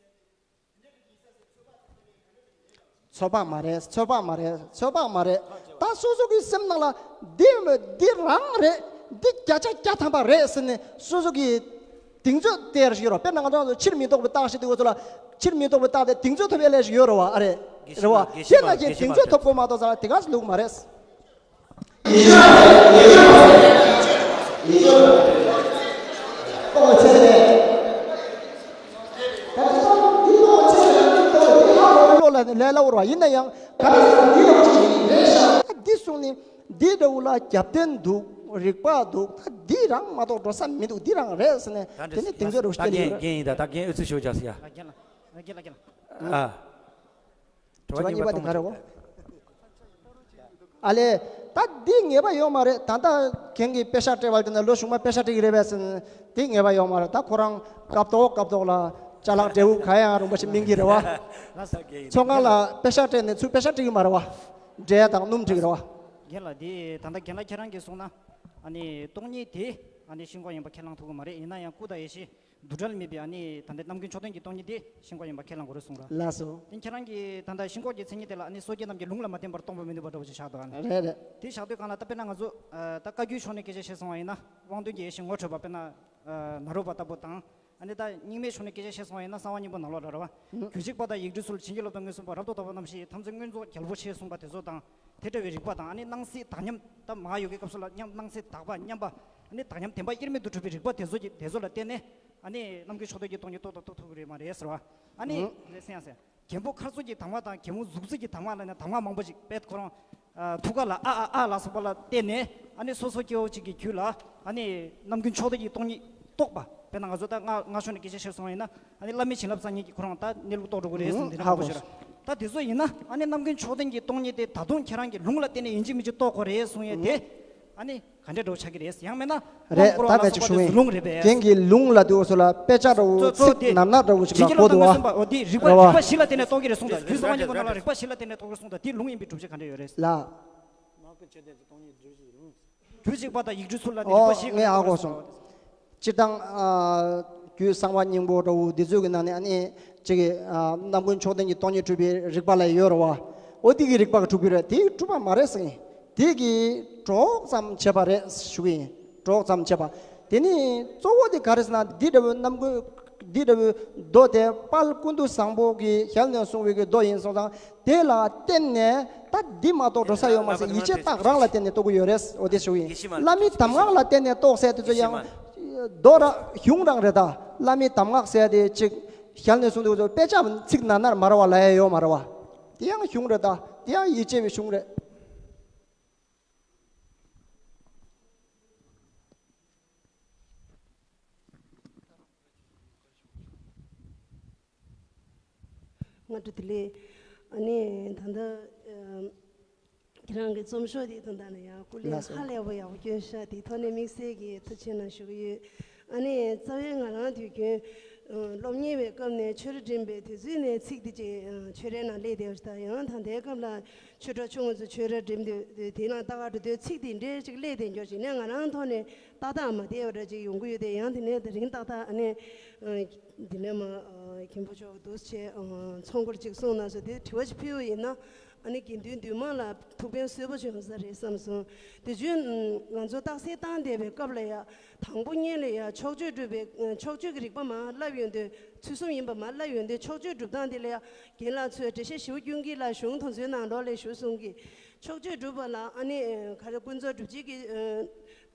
ཚོད་དཔག་མ་རེད། ཚོད་དཔག་མ་རེད། ཚོད་དཔག་མ་རེད། ད་སོ་སོ་གི་སེམས་ནང་ལ་འདི་འདི་རང་རེད། འདི་བརྒྱ་ཆ་བརྒྱ་ཐམ་པ་རེད་ཟེར་ནས་སོ་སོ་གི་གདེང་ཚོད་དེ་རེ་ཞིག་ཡོད་རོགས། དཔེར་ན་ང་ཚོ་ཕྱིར་མི་ལྡོག་པའི་རྟགས་ཤིག་དེ་གོ་ཚོ་ལ་ཕྱིར་མི་ལྡོག་པའི་རྟགས་དེ་གདེང་ཚོད་ཐོབ་ཡ་ལས་ཞིག་ཡོད་རོགས་བ། ཨ་རེད། རེད་བ། དེ་ན་ཀྱི་གདེང་ཚོད་ཐོབ་དགོས་མ་གཏོགས་ཙང་དེ་ག་སེ་ལུག་མ་རེད། ལས་སླ་བོར་བ་ཡིན་ན་ཡང་ག་རེ་ཟེར་ན་འདི་ལ་ཅིག་རེད་ཤག་ད་འདི་གསུངས་ནས་འདི་འདྲ་བོ་ལ་རྒྱབ་རྟེན་འདུག་རིགས་པ་འདུག་ད་འདི་རང་མ་གཏོགས་འགྲོ་ས་མི་འདུག་འདི་རང་རེད་ཟེར་ནས་ད་དེ་ནས་དེང་ཚོད་རུ་ད་རྒན་རྒན་ཡིན་ད། ད་རྒན་ཨུ་ཚུགས་ཤོར་བྱ་ཟེར་ཡ། རྒན་ལ་རྒན་ལ་རྒན་ལ། ཨ། དྲི་བ་གཉིས་པ་དེ་ག་རེ་གོ། ཨ་ལས། ད་འདི་ངེས་པ་ཡོད་མ་རེད། ད་ལྟ་རྒན་གྱིས་པེ་ཤག་སྤྲད་པ་དེ་ན་ལོ་གཞུག་མ་པེ་ཤག་སྤྲད་ཀྱི་རེད་པས་ཟེར་ན་འདི་ངེས་པ་ཡོད་མ་རེད། ད་ཁོ་རང་སྐབས་ཐོག་སྐབས་ཐོག་ལ་ཅ་ལག་འབྲས་བུ་ག་ཡང་རུང་བ་ཞིག་སྨིན་གྱི་རེད་བ། ཚོང་ཁང་ལ་པེ་ཤག་སྤྲད་ནས་ཚུར་པེ་ཤག་སྤྲད་ཀྱི་མ་རེད་བ། འབྲས་དང་སྣུམ་སྤྲད་ཀྱི་རེད་བ། རྒན་ལགས་འདི་ད་ལྟ་རྒན་ལགས་ཁྱེད་རང་གིས་གསུངས་ན་ཨ་ནི་སྟོང་ཉིད་དེ་ཨ་ནི་ཤིན་ལྐོག་ཡིན་པ་ཁས་བླངས་ཐུབ་ཀྱི་མ་རེད། ཡིན་ན་ཡང་སྐུ་དང་ཡེ་ཤེས། འདུ་འབྲལ་མེད་པའི་ཨ་ནི་ད་ལྟའི་རྣམ་ཀུན་མཆོག་ལྡན་གྱི་སྟོང་ཉིད་དེ་ཤིན་ལྐོག་ཡིན་པ་ཁས་བླངས་དགོས་རེད་གསུངས་ར། ལགས་སོ། དེ་ཁྱེད་རང་གིས་ད་ལྟ་ཤིན་ལྐོག་གི་མཚན་ཉིད་དེ་ལ་ཨ་ནི་སོ་སྐྱེ་རྣམས་ཀྱི་ལུང་ལ་མ་བརྟེན་པར་སྟོང་པ་མི་འདུག་པ་འདྲ་བོ་ཞིག་བཞག་འདུག་ཨ་ནི། རེད་རེད། དེ་བཞག་དུས་གང་ལ་ད་དཔེར་ན་ང་ཚོ་ད་བཀའ་བརྒྱུད་ཕྱོགས་ནས་སྐད་ཆ་བཤད་སོང་བ་ཡིན་ན་དབང་དོན་གྱི་ཡེ་ཤེས་ངོ་འཕྲོད་པ་དཔེར་ན་ནཱ་རོ་པ་ལྟ་བུ་དང་། ཨ་ནི་ད་རྙིང་མའི་ཕྱོགས་ནས་སྐད་ཆ་བཤད་སོང་བ་ཡིན་ན་གསང་བ་སྙིང་པོ་ནང་ལོགས་ར་ར་བ། རྒྱུད་གཅིག་པ་དང་ཡིག་འབྲུ་ཚུལ་བྱིན་གྱིས་རློབ་པའི་མངོན་སུམ་པ་རབ་ཏུ་རྟོགས་པ་རྣམ་བཞི་ཡི་མཐར་འཛིན་མངོན་རྫོགས་རྒྱལ་པོ་ཆེ་གསུངས་པ་དེ་ཚོ་དང་། དེ་འདྲ་བའི་རིགས་པ་དང་ཨ་ནི་སྣང་སྲིད་དག་མཉམ་ད་མ་ཡོ་གའི་སྐབས་སུ་ལ་མཉམ་སྣང་སྲིད་དག་པ་མཉམ་པ་ཨ་ནི་དག་མཉམ་བདེན་པ་དབྱེར་མེད་དུ་གྲུབ་པའི་རིགས་པ་དེ་ཚོ་གི་དེ་ཚོ་ལ་བརྟེན་ནས་ཨ་ནི་རྣམ་ཀུན་མཆོག་ལྡན་གྱི་སྟོང་ཉིད་རྟོགས་དང་རྟོགས་ཐུབ་ཀྱི་རེད་མ་རེད་ཟེར་བ། ཨ་ནི་ལེ་ཚན་ཡང་ཟེར། རྒན་པོ་ཁར་ཚོ་གི་དག་མ་དང་རྒན་མོ་གཟུགས་ཚིག་གི་དག་མ་ལ་ནི་དག་མ་མང་པོ་ཞིག་དཔེ་ཁོ་རང་ཐུགས་ཀ་ལ་ཨ་ཨ་ཨ་ལ་སོགས་པ་ལ་བརྟེན་ནས་ཨ་ནི་སོ་སོ་སྐྱེ་བོ་གཅིག་གི་རྒྱུད་ལ་ཨ་ནི་རྣམ་ཀུན་མཆོག་ལྡན་གྱི་སྟོང་ཉིད་རྟོགས་པ། དཔེར་ན་ང་ཚོ་ད་སྔ་སྔ་ཕྱོགས་ནས་སྐད་ཆ་བཤད་སོང་བ་ཡིན་ན་ཨ་ནི་བླ་མའི་བྱིན་རླབས་གསར་རྙིང་གིས་ཁོ་རང་ད་གནས་ལུགས་རྟོགས་འགྲོ་གི་རེད་ཟེར་འདི་ཧ་གོ་ནང་པོ་ཞིག་ར། ད་དེ་ཚོ་ཡིན་ན་ཨ་ནི་རྣམ་ཀུན་མཆོག་ལྡན་གྱི་སྟོང་ཉིད་དེ་ད་དུང་ཁྱེད་རང་གི་ལུང་ལ་བརྟེན་ནས་ཡིན་གཅིག་མིན་གཅིག་རྟོགས་དགོས་རེད་གསུང་ཡས་དེ་ཨ་ནི་ག་འདྲས་འགྲོ་ཆགས་ཀྱི་རེད་ཡང་མིན་ན་རེད། དབང་བསྐུར་བ་ལ་སོགས་པ་དེ་ཚོ་ལུང་རེད་པས། རྒན་གྱི་ལུང་ལ་དེ་འོ་ཚོ་ལ་དཔེ་ཆ་འདྲ་བོ་གཙོ་གཙོ་ཚིག་དེ་ནར་ནར་འདྲ་བོ་ཞིག་ལ་གོ་འདུག་བ། འོ་དེ་རིགས་པ་རེད་བ། རིགས་པ་བཞི་ལ་བརྟེན་ནས་རྟོགས་ཀྱི་རེད་གསུངས་དང་རྒྱུད་གསང་བ་སྙིང་པོ་ནང་ལ་རིགས་པ་བཞི་ལ་བརྟེན་ནས་རྟོགས་ཀྱི་རེད་གསུངས་དང་དེ་ལུང་ཡིན་པའི་སྒྲུབ་བྱེད་ག་འདྲས་ཡོད་རེད། ལ། རྒྱུད་གཅིག་པ་དང་ཡིག་འབྲུ་ཚུལ་ལ་ནི་རིགས་པ་ཨོ་བཞི་ངས་ཧ་གོ་སོང་། སྤྱིར་བཏང་ཨ་རྒྱུད་གསང་བ་སྙིང་པོ་འདྲ་བོ་འདི་ཚོའི་གི་ནང་ནས་ཨ་ནི་གཅིག་གི་ཨ་རྣམ་ཀུན་མཆོག་ལྡན་གྱི་སྟོང་ཉིད་གྲུབ་པའི་རིགས་པ་ལ་ཡོད་རེད་བ། ཨོ་དེ་གི་རིགས་པ་གི་གྲུབ་ཀྱི་རེད། དེ་གྲུབ་པ་མ་རེད་ཟེར་གི་ཡིན། དེ་གི་གྲོགས་ཙམ་བྱས་པ་རེད་ཞུ་གི་ཡིན། གྲོགས་ཙམ་བྱས་པ། དེ་ནི་གཙོ་བོ་དེ་ག་རེ་ཟེར་ན་འདི་འདྲ་བོའི་རྣམ་ཀུན་འདི་འདྲ་བོའི་མདོ་དེ་དཔལ་ཀུན་ཏུ་བཟང་པོ་གིས་ཞལ་ནས་གསུངས་པའི་གི་མདོ་ཡིན་སོང་ཙང་། དེ་ལ་བརྟེན་ནས་ད་འདི་མ་གཏོགས་འགྲོ་ས་ཡོད་མ་ཟེར་ཡིད་ཆེས་རྟགས་རང་ལ་བརྟེན་ནས་རྟོགས་ཀྱི་ཡོད་རེད། འོ་དེ་ཞུ་ཡིན། བླ་མའི་གདམས་ངག་ལ་བརྟེན་ནས་རྟོགས་ཟེར་དེ་ཚོ་ཡང་མདོ་ར་གཞུང་རང་རེད། ད་བླ་མའི་གདམས་ངག་ཟེར་དེ་ཅིག་ཞལ་ནས་གསུངས་དུས་དཔེ་ཆ་ཚིག་ནར་ནར་མ་ར་བ་ལ་ཡ་ཡོད་མ་ར་བ། དེ་ཡང་གཞུང་རེད། ད་དེ་ཡང་ཡིད་ཆེས་པའི་གཞུང་རེད། སྔ་དྲོ་བདེ་ལེགས། ཨ་ནི་ད་ལྟ་ཨ་ཁྱེད་རང་གི་རྩོམ་ཤོག་དེ་དང་ད་ལ་ཡང་སྐུ་ལས་ལགས་སོ། ཧ་ལས་པོ་ཡག་པོ་བསྐྱོན་ཤག་དེ་ཐོག་ནས་དམིགས་བསལ་གྱི་ཐུགས་རྗེ་ཆེ་གནང་ཞུ་གི་ཡོད། ཨ་ནི་རྩ་བའི་ང་རང་དུས་རྒྱུན་ཨ་སློབ་གཉེར་བའི་སྐབས་ནས་ཆོས་ར་འགྲིམ་པའི་དུས་ཚོད་ནས་ཚིག་དེ་ཅིག་ཨ་ཆོས་རའི་ནང་སླེབས་བསྡད་པ་ཞིག་དང་། ཡང་ད་ལྟའི་སྐབས་ལ་ཆོས་གྲོགས་ཆུང་ངུ་ཚོ་ཆོས་ར་འགྲིམ་དུས་དེ་ནང་ལྟ་ག་འགྲོ་དུས་ཚིག་དེ་འདྲའི་ཅིག་སླེབས་བསྡད་འགྱོ་ཞིག་ནས་ང་རང་ཐོག་ནས་ཏག་ཏག་མ་བསྡད་པ་འདྲ་ཅིག་ཡོང་གི་ཡོད་དེ། ཡང་དེ་ནས་དེ་རིང་ཏག་ཏག་ཨ་ནི་ཨ་འདི་ནས་མ་ཨ་མཁན་པོ་མཆོག་འདུག་སེ་བྱས་ཨ་ཚོགས་འཁོར་ཅིག་གསུངས་གནང་སོང་། དེ་དྲི་བ་ཅིག་ཕུལ་བ་ཡིན་ན། ཨ་ནི་དགེ་འདུན་འདུས་མང་ལ་ཐུགས་ཕན་གསོས་པོ་བྱུང་ས་རེད་བསམ་སོང་། དེ་བཞིན་ང་ཚོ་རྟགས་གསལ་བཏང་བསྡད་པའི་སྐབས་ལ་ཡ། དང་པོ་ཉིད་ལ་ཡ་ཕྱོགས་ཆོས་སྒྲུབ་པའི་ཕྱོགས་ཆོས་ཀྱི་རིག་པ་མར་བསླབ་ཡོང་དུས། ཚུལ་གསུམ་ཡིན་པ་མར་བསླབ་ཡོང་དུས། ཕྱོགས་ཆོས་སྒྲུབ་སྟངས་དེ་ལ་ཡ། རྒན་ལགས་ཚོས་འགྲེལ་བཤད་ཞེ་པོ་སྐྱོན་གྱི་ལ་གཞུང་དོན་ཚན་ནང་ལོགས་ལ་ཞུ་གསུང་གི། ཕྱོགས་ཆོས་སྒྲུབ་པ་ལ་ཨ་ནི་ག་རེ་ཀུན་རྫོབ་སྒྲུབ་བྱེད་ཀྱི་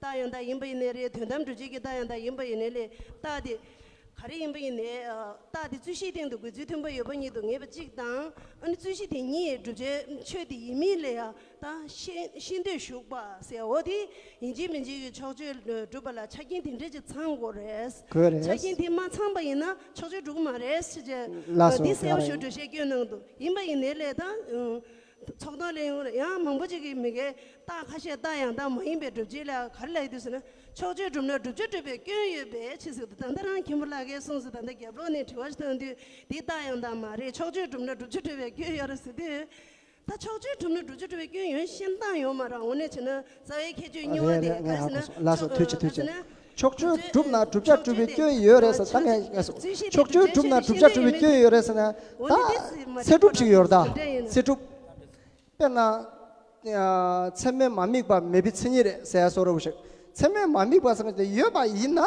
རྟགས་ཡང་དག་ཡིན་པ་ཡིན་ནའི་རེད། དོན་དམ་སྒྲུབ་བྱེད་ཀྱི་རྟགས་ཡང་དག་ཡིན་པ་ཡིན་ནའི་རེད། རྟགས་དེ་ག་རེ་ཡིན་པ་ཡིན་ནའི། རྟགས་དེ་རྩོད་གཞིའི་སྟེང་དུ་འགོད་ཚུལ་མཐུན་པ་ཡོད་པ་ཉིད་དུ་ངེས་པ་གཅིག་དང་། ཨ་ནི་རྩོད་གཞི་དེ་ཉིད་སྒྲུབ་བྱའི་ཆོས་དེ་ཡིན་མིན་ལ་ཡང་ད་ཤེས་ཤེས་འདོད་ཞུགས་པ་ཟེར། འོ་དེ་ཡིན་གཅིག་མིན་གཅིག་གི་ཕྱོགས་ཆོས་སྒྲུབ་པ་ལ་ཆ་རྐྱེན་དེ་འདྲ་ཅིག་ཚང་དགོས་རེད། དགོས་རེད། ཆ་རྐྱེན་དེ་མ་ཚང་པ་ཡིན་ན་ཕྱོགས་ཆོས་སྒྲུབ་ཀྱི་མ་རེད་ཟེར་བྱས། ལགས་སོ། འདི་གསལ་པོ་ཞུ་འགྲེལ་བཤད་སྐྱོན་གནང་འདུག་ཡིན་པ་ཡིན་ནའི་ལས་ད། ཚོགས་གཏམ་ལས་ཡོང་ལ་ཡང་མང་པོ་ཅིག་གིས་མི་འགའི་རྟགས་ཁ་ཤས་རྟགས་ཡང་དག་མ་ཡིན་པའི་སྒྲུབ་བྱེད་ལ་ག་རེ་ལབ་ཡོད་དུས་ཟེར་ན། ཕྱོགས་ཆོས་སྒྲུབ་ན་བསྒྲུབ་བྱ་གྲུབ་པའི་སྐྱོན་ཡོད་པའི་ཕྱིར་ཟེར་འདུག་ད་ལྟ་རང་མཁན་པོ་ལགས་ཀྱིས་གསུངས་སོང་། ད་ལྟ་རྒྱབ་ལོགས་ནས་དྲི་བ་ཞིག་བཏང་དུས་འདི་རྟགས་ཡང་དག་མ་རེད། ཕྱོགས་ཆོས་སྒྲུབ་ན་བསྒྲུབ་བྱ་གྲུབ་པའི་སྐྱོན་ཡོད་རེད་ཟེར་དུས། ད་ཕྱོགས་ཆོས་གྲུབ་ན་བསྒྲུབ་བྱ་གྲུབ་པའི་སྐྱོན་ཡོད་ཤེས་སྟངས་ཡོད་མ་རེད། དངོས་གནས་བྱས་ན་རྩ་བའི་ཁྱད་ཆོས་གཉིས་པ་རེད། དེ་རེད། ག་རེ་ཟེར་ན། ལགས་སོ། ཐུགས་རྗེ་ཆེ། ཐུགས་རྗེ་ཆེ། ཕྱོགས་ཆོས་གྲུབ་ན་བསྒྲུབ་བྱ་གྲུབ་པའི་སྐྱོན་ཡོད་རེད་ཟེར། ད་ངས་ངས་སོ་ཕྱོགས་ཆོས་གྲུབ་ན་བསྒྲུབ་བྱ་གྲུབ་པའི་སྐྱོན་ཡོད་རེད་ཟེར་ན། ད་ཚེ་སྒྲུབ་ཅིག་ཡོད་རེད་ད། ཚེ་སྒྲུབ། དཔེར་ན། ཚད་མས་མ་དམིགས་པ་མེད་པའི་མཚན་ཉིད་རེད་ཟེར་ཡ་བཟོ་འདྲ་བོ་ཞིག་ཚད་མས་མ་དམིགས་པ་ཟེར་མཁན་དེ་ཡོད་པ་ཡིན་ན།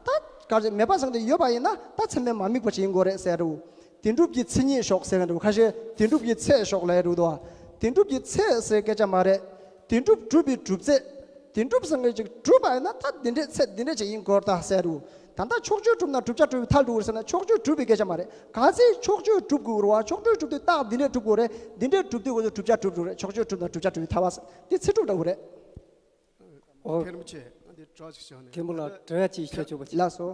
ད་ག་རེ་མེད་པ་ཟེར་མཁན་དེ་ཡོད་པ་ཡིན་ན་ད་ཚད་མས་མ་དམིགས་པ་ཞིག་ཡིན་དགོས་རེད་ཟེར་འདྲ་བོ། བདེན་གྲུབ་ཀྱི་མཚན་ཉིད་ཞོག་ཟེར་མཁན་འདྲ་བོ། ཁ་ཤས་བདེན་གྲུབ་ཀྱི་ཚད་ཞོག་ལབ་ཡ་འདྲ་བོ་འདུག་བ། བདེན་གྲུབ་ཀྱི་ཚད་ཟེར་སྐད་ཆ་མ་རེད། བདེན་གྲུབ་གྲུབ་པའི་གྲུབ་ཚད། བདེན་གྲུབ་ཟེར་མཁན་ཅིག་གྲུབ་པ་ཡིན་ན་ད་འདི་འདྲའི་ཚད་འདི་འདྲ་ཅིག་ཡིན་དགོས་རེད་ད་ཟེར་འདྲ་བོ། ད་ལྟ་ཕྱོགས་ཆོས་གྲུབ་ན་བསྒྲུབ་བྱ་གྲུབ་པའི་མཐར་འགྲོ་གི་རེད་ཟེར་ན། ཕྱོགས་ཆོས་གྲུབ་པའི་སྐད་ཆ་མ་རེད། ག་ཚད་ཕྱོགས་ཆོས་གྲུབ་དགོས་རེད་བ། ཕྱོགས་ཆོས་གྲུབ་དུས་རྟགས་འདི་འདྲས་གྲུབ་དགོས་རེད། འདི་འདྲས་གྲུབ་དུས་ཁོ་ཚོ་བསྒྲུབ་བྱ་གྲུབ་འགྲོ་རེད། ཕྱོགས་ཆོས་གྲུབ་ན་བསྒྲུབ་བྱ་གྲུབ་པའི་ཐལ་བ་ཟེར། འདི་ཚེ་སྒྲུབ་འདྲ་བོ་རེད། ཨོ། མཁན་རིན་པོ་ཆེ། འདི་དྲི་བ་ཞིག་ཞུ་ནས། མཁན་པོ་ལགས། དྲི་བ་ཅིག་ཞུ་ཆོག་པ་ཅིག་ལགས་སོ།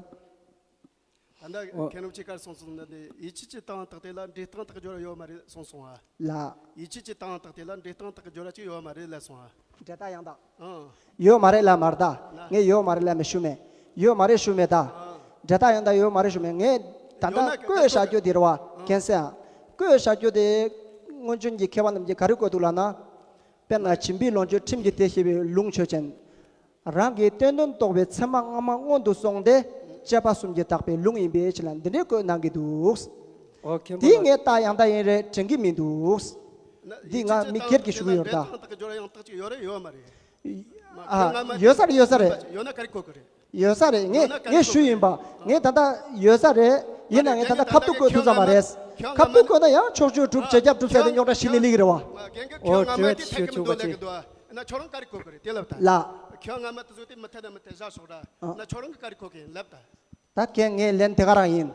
ད་ལྟ་ཨོ། མཁན་རིན་པོ་ཆེ་ག་རེ་གསུངས་སོང་། འདི་ཡིད་ཆེས་ཀྱི་སྟངས་དག་དེ་ལ་འབྲས་རྟགས་དག་སྦྱོར་ཡོད་མ་རེད་གསུངས་སོང་ཨ། ལགས། ཡིད་ཆེས་ཀྱི་སྟངས་དག་དེ་ལ་འབྲས་རྟགས་དག་སྦྱོར་བ་ཅིག་ཡོད་མ་རེད་ལབ་སོང་ཨ། འབྲས་རྟགས་ཡང་དག་ཨང་། ཡོད་མ་རེད་ལབ་མ་རེད་ད། ལ། ངས་ཡོད་མ་རེད་ལབ་མེད་ཞུ་མེད། ཡོད་མ་རེད་ཞུ་མེད་ད། ཨང་། འབྲས་རྟགས་ཡང་དག་ཡོད་མ་རེད་ཞུ་མེད། ངས་ད་ལྟ་ཡོད་ན་བཀོད་བཞག་རྒྱུ་དེ་རེད་བ། ཨང་། མཁྱེན་གསལ་ཨང་། བཀོད་བཞག་རྒྱུ་དེ། སྔོན་བྱོན་གྱི་མཁས་པ་རྣམས་ཀྱིས་ག་རེ་བཀོད་འདུག་ལབ་ན། དཔེར་ན་བྱིན་པས་ལོངས་སྤྱོད་ཁྲིམས་ཀྱིས་དེ་ཞེས་པའི་ལུང་ཆོས་ཅན། རང་གི་བསྟན་དོན་རྟོགས་པའི་ཚད་མ་སྔ་མ་སྔོན་དུ་སོང་སྟེ། དཔྱད་པ་གསུམ་གྱིས་དག་པའི་ལུང་ཡིན་པའི་ཕྱིར་ལ་འདི་འདྲའི་བཀོད་གནང་གི་འདུག་ཨོ། མཁན་པོ་འདི་ལགས། ངས་རྟགས་ཡང་དག་ཡིན་རེད་དྲན་གྱི་མི་འདུག་འདི་ང་མི་སྒེར་གྱིས་ཞུ་གི་ཡོད་རེད་ད། འབྲས་རྟགས་དག་སྦྱོར་ཡང་དག་ཅིག་ཡོད་རེད་ཡོད་མ་རེད། ཨ། ཡོད་ས་རེད། ཡོད་ས་རེད། ཡོད་ན་ག་རེ་གོ་གི་རེད། ཡོད་ས་རེད། ངས་ཡོད་ན་ག་རེ་ངས་ཞུས་ཡིན་པ། ངས་ད་ལྟ་ཡོད་ས་རེད། ཡིན་ན་ངས་ད་ལྟ་ཁ་ཐུག་བཀོད་ཐུབ་ས་མ་རེད། ཁ་ཐུག་བཀོད་ན་ཡང་ཕྱོགས་ཆོས་གྲུབ་བྱེད་རྒྱབ་གྲུབ་ཟེར་དེ་རྙོག་དྲ་ཞིག་ལས་ལིག་རེད་བ། ཨོ། དྲི་བ་ཅིག་ཞུ་ཆོག་པ་ཅིག་ལགས། ད་ཁྱེད་ངས་ལན་དེ་ག་རང་ཡིན།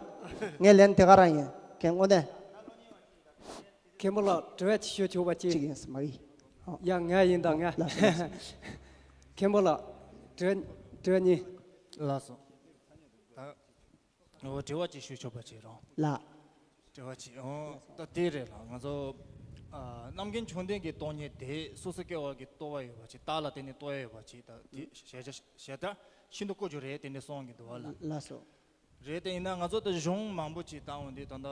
ངས་ལན་དེ་ག་རང་ཡིན། ཁྱེད་དངོས་གནས། མཁན་པོ་ལགས། དྲི་བ་ཅིག་ཞུ་ཆོག་པ་ཅིག་ཅིག་ཡིན་ཟེར་མ་ཡིན། ཡ། ང་ཡིན་ད་ང་། ལགས་སོ། ལགས་སོ། མཁན་པོ་ལགས། དྲི་བ་དྲི་བ་གཉིས། ལགས་སོ། ད། འོ། དྲི་བ་ཅིག་ཞུ་ཆོག་པ་ཅིག་རོ། ལགས། དྲི་བ་ཅིག་འོ། ད་དེ་རེད་ལགས། ང་ཚོ། ཨ། རྣམ་མཁྱེན་མཆོག་ལྡན་གྱི་སྟོང་ཉིད་དེ་སོ་སོ་སྐྱེ་བོ་གི་རྟོགས་པ་ཡོད་པ་ཅིག་རྟགས་ལ་བརྟེན་ནས་རྟོགས་ཡ་ཡོད་པ་ཅིག་ད་དེ་ཞལ་བྱ་ཞལ་བྱ་ཤིན་ཏུ་དཀོན་མཆོག་རེད་དེ་འདྲ་གསུང་གི་འདུག་བ་ལགས། ལགས་སོ། རེད། དེ་ཡིན་ན་ང་ཚོ་ད་གཞུང་མང་པོ་ཅིག་བཏང་འོང་དུས་ད་ལྟ་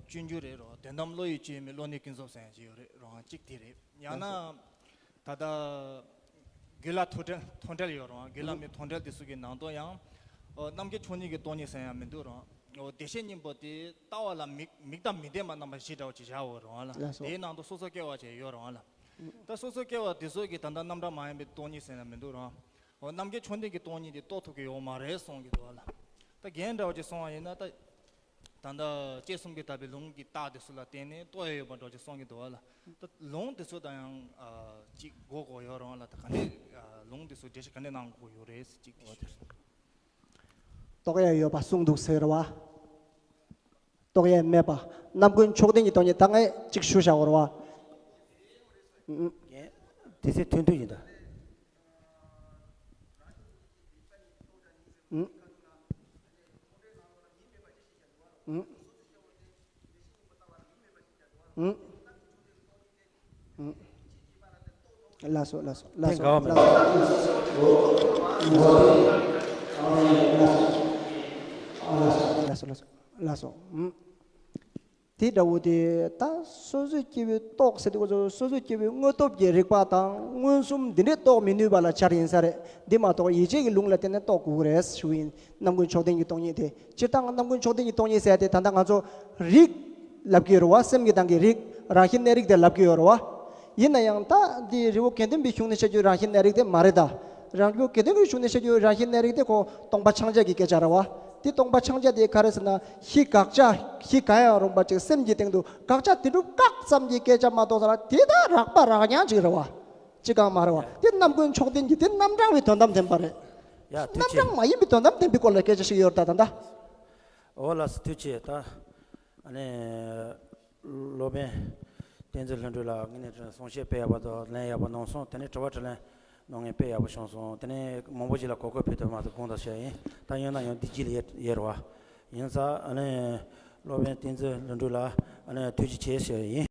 སྤྱོད་འཇུག་རེད་རོ། དོན་དམ་བློ་ཡིས་དཔྱོད་མེད་བློ་ནི་ཀུན་རྫོབ་ཟེར་ཡ་ཅིག་ཡོད་རེད་རོ། གཅིག་དེ་རེད། ཡང་ན་ད་ལྟ་རྒྱུད་བླ་མཐོང་གྲོལ་མཐོང་གྲོལ་ཡོད་རོ། རྒྱུད་བླ་མའི་མཐོང་གྲོལ་དེ་ཚོ་གི་ནང་དུ་ཡང་། ཨོ། རྣམ་མཁྱེན་མཆོག་ཉིད་ཀྱི་སྟོང་ཉིད་ཟེར་ཡ་མི་འདུག་རོ། ཨོ། བདེ་གཤེགས་སྙིང་པོ་དེ་ལྟ་བ་ལ་མིག་མིག་དང་མིག་ལྡན་པ་རྣམ་པ་བཞི་འདྲ་བོ་ཅིག་བཞག་ཡོད་རོ་ལགས། ལགས་སོ། དེའི་ནང་དུ་སོ་སོ་སྐྱེ་བོ་ཅིག་ཡོད་རོ་ལགས། ད་སོ་སོ་སྐྱེ་བོ་དེ་ཚོ་གི་ད་ལྟ་རྣམ་གྲངས་མ་ཡིན་པའི་སྟོང་ཉིད་ཟེར་ན་མི་འདུག་རོ། འོ། རྣམ་མཁྱེན་མཆོག་ལྡན་གྱི་སྟོང་ཉིད་དེ་རྟོགས་ཐུབ་ཀྱི་ཡོད་མ་རེད་གསུང་གི་འདུག་བ་ལ། ད་རྒན་འདྲ་བོ་ཅིག་གསུང་བ་ཡིན་ན་ད། ད་ལྟ་དཔྱད་གསུམ་གྱིས་དག་པའི་ལུང་གི་རྟགས་དེ་ཚོ་ལ་བརྟེན་ནས་རྟོགས་ཡ་ཡོད་པ་འདྲ་བོ་ཅིག་གསུང་གི་འདུག་བ་ལ། ད་ལུང་དེ་ཚོ་དང་ཡང་། ཨ། གཅིག་གོ་དགོས་ཡོད་རུང་བ་ལ། ད་ག་འདྲས། ཨ། ལུང་དེ་ཚོ་འགྲེལ་བཤད་ག་འདྲས་གནང་དགོས་ཡོད་རེད་ཟེར་གཅིག་དེ་ཞུ། རྟོགས་ཡ་ཡོད་པ་གསུངས་འདུག་ཟེར་བ། རྟོགས་ཡས་མེད་པ། རྣམ་ཀུན་མཆོག་ལྡན་གྱི་སྟོང་ཉིད། ད་ངས་གཅིག་ཞུ་བཞག་པ་རེད་བ། ཨུམ། དེ་ཚེ་ཐུན་དུ་ཡིན་ད། ཨུམ། ཨུམ། ཨུམ། ཨུམ། ལགས་སོ། ལགས་སོ། ལགས་སོ། ལགས་སོ། ལགས་སོ། ལགས་སོ། ལགས་སོ། ཨུམ། དེ་འདྲ་བོ་དེ་ད་སོ་སོའི་སྐྱེ་བོའི་རྟོགས་ཟེར་དུས་ཁོ་ཚོ་སོ་སོའི་སྐྱེ་བོའི་དངོས་སྟོབས་ཀྱི་རིག་པ་དང་མངོན་སུམ་འདི་འདྲས་རྟོགས་མི་ནུས་པ་ལ་སྦྱར་ཡིན་ས་རེད། འདི་མ་གཏོགས་ཡིད་ཆེས་ཀྱི་ལུང་ལ་བརྟེན་ནས་རྟོགས་དགོས་ཀྱི་རེད་ཞུ་ཡིན། རྣམ་ཀུན་མཆོག་ལྡན་གྱི་སྟོང་ཉིད་དེ། སྤྱིར་བཏང་རྣམ་ཀུན་མཆོག་ལྡན་གྱི་སྟོང་ཉིད་ཟེར་ཏེ་ད་ལྟ་ང་ཚོ་རིག་ལབ་ཀྱི་ཡོད་རེད་བ། སེམས་ཀྱི་སྟེང་གི་རིག་རང་བཞིན་གནས་རིག་དེ་ལབ་ཀྱི་ཡོད་རེད་བ། ཡིན་ན་ཡང་ད་འདི་རི་བོ་དགེ་ལྡན་པའི་གཞུང་ནས་བཤད་རྒྱུའི་རང་བཞིན་གནས་རིགས་དེ་མ་རེད་ད། རི་བོ་དགེ་ལྡན་གྱི་གཞུང་ནས་བཤད་རྒྱུའི་རང་བཞིན་གནས་རིགས་དེ་ཁོ་སྟོང་པ་ཕྱང་ཆད་ཀྱི་སྐད་ཆ་རེད་བ། དེ་སྟོང་པ་ཕྱང་ཆད་དེ་ག་རེ་ཟེར་ན་གཞི་དགག་བྱ་གཞི་གང་ཡང་རུང་བ་ཅིག་སེམས་ཀྱི་སྟེང་དུ་དགག་བྱ་དེ་འདྲ་བཀག་ཙམ་གྱི་སྐད་ཆ་མ་གཏོགས་ས་ལ་དེ་ད་རགས་པ་རགས་རྐྱང་ཅིག་རེད་བ། ཅི་གང་མ་རེད་བ། དེ་རྣམ་ཀུན་མཆོག་ལྡན་གྱི་དེ་རྣམ་གྲངས་པའི་དོན་དམ་བདེན་པ་རེད། ཡ་ཐུགས་རྣམ་རྐྱང་མ་ཡིན་པའི་དོན་དམ་བདེན་པའི་སྐོར་ལ་སྐད་ཆ་ཞིག་ཡོད་རེད་ད་ད་ད། འོ་ལགས་སོ་ཐུགས་རྗེ་ཆེ་ད། ཨ་ནི། སློབ་དཔོན་བསྟན་འཛིན་ལྷུན་གྲུབ་ལགས་ངས་ནས་གསུང་བཤད་དཔེ་ཡག་པོ་དང་ལན་ཡག་པོ་གནང་སོང་། དེ་ནས་དྲི་བ་དྲིས་ལན་གནང་མཁན་དཔེ་ཡག་པོ་བྱུང་སོང་། དེ་ནས་མང་པོ་ཞིག་ལ་གོ་སྐབས་ཕུལ་ཐུབ་མ་ཐུབ་དགོངས་དག་ཞུ་ཡ་ཡིན། ད་ཡིན་ན་ཡང་འདི་རྗེས་ལ་ཡེ་ཡེ་རུ་བ་ཡིན་ཙང་ཨ་ནི་སློབ་དཔོན་བསྟན་འཛིན་ལྷུན་གྲུབ་ལགས་ཨ་ནི་ཐུགས་རྗེ་ཆེ་ཞུ་ཡ་ཡིན།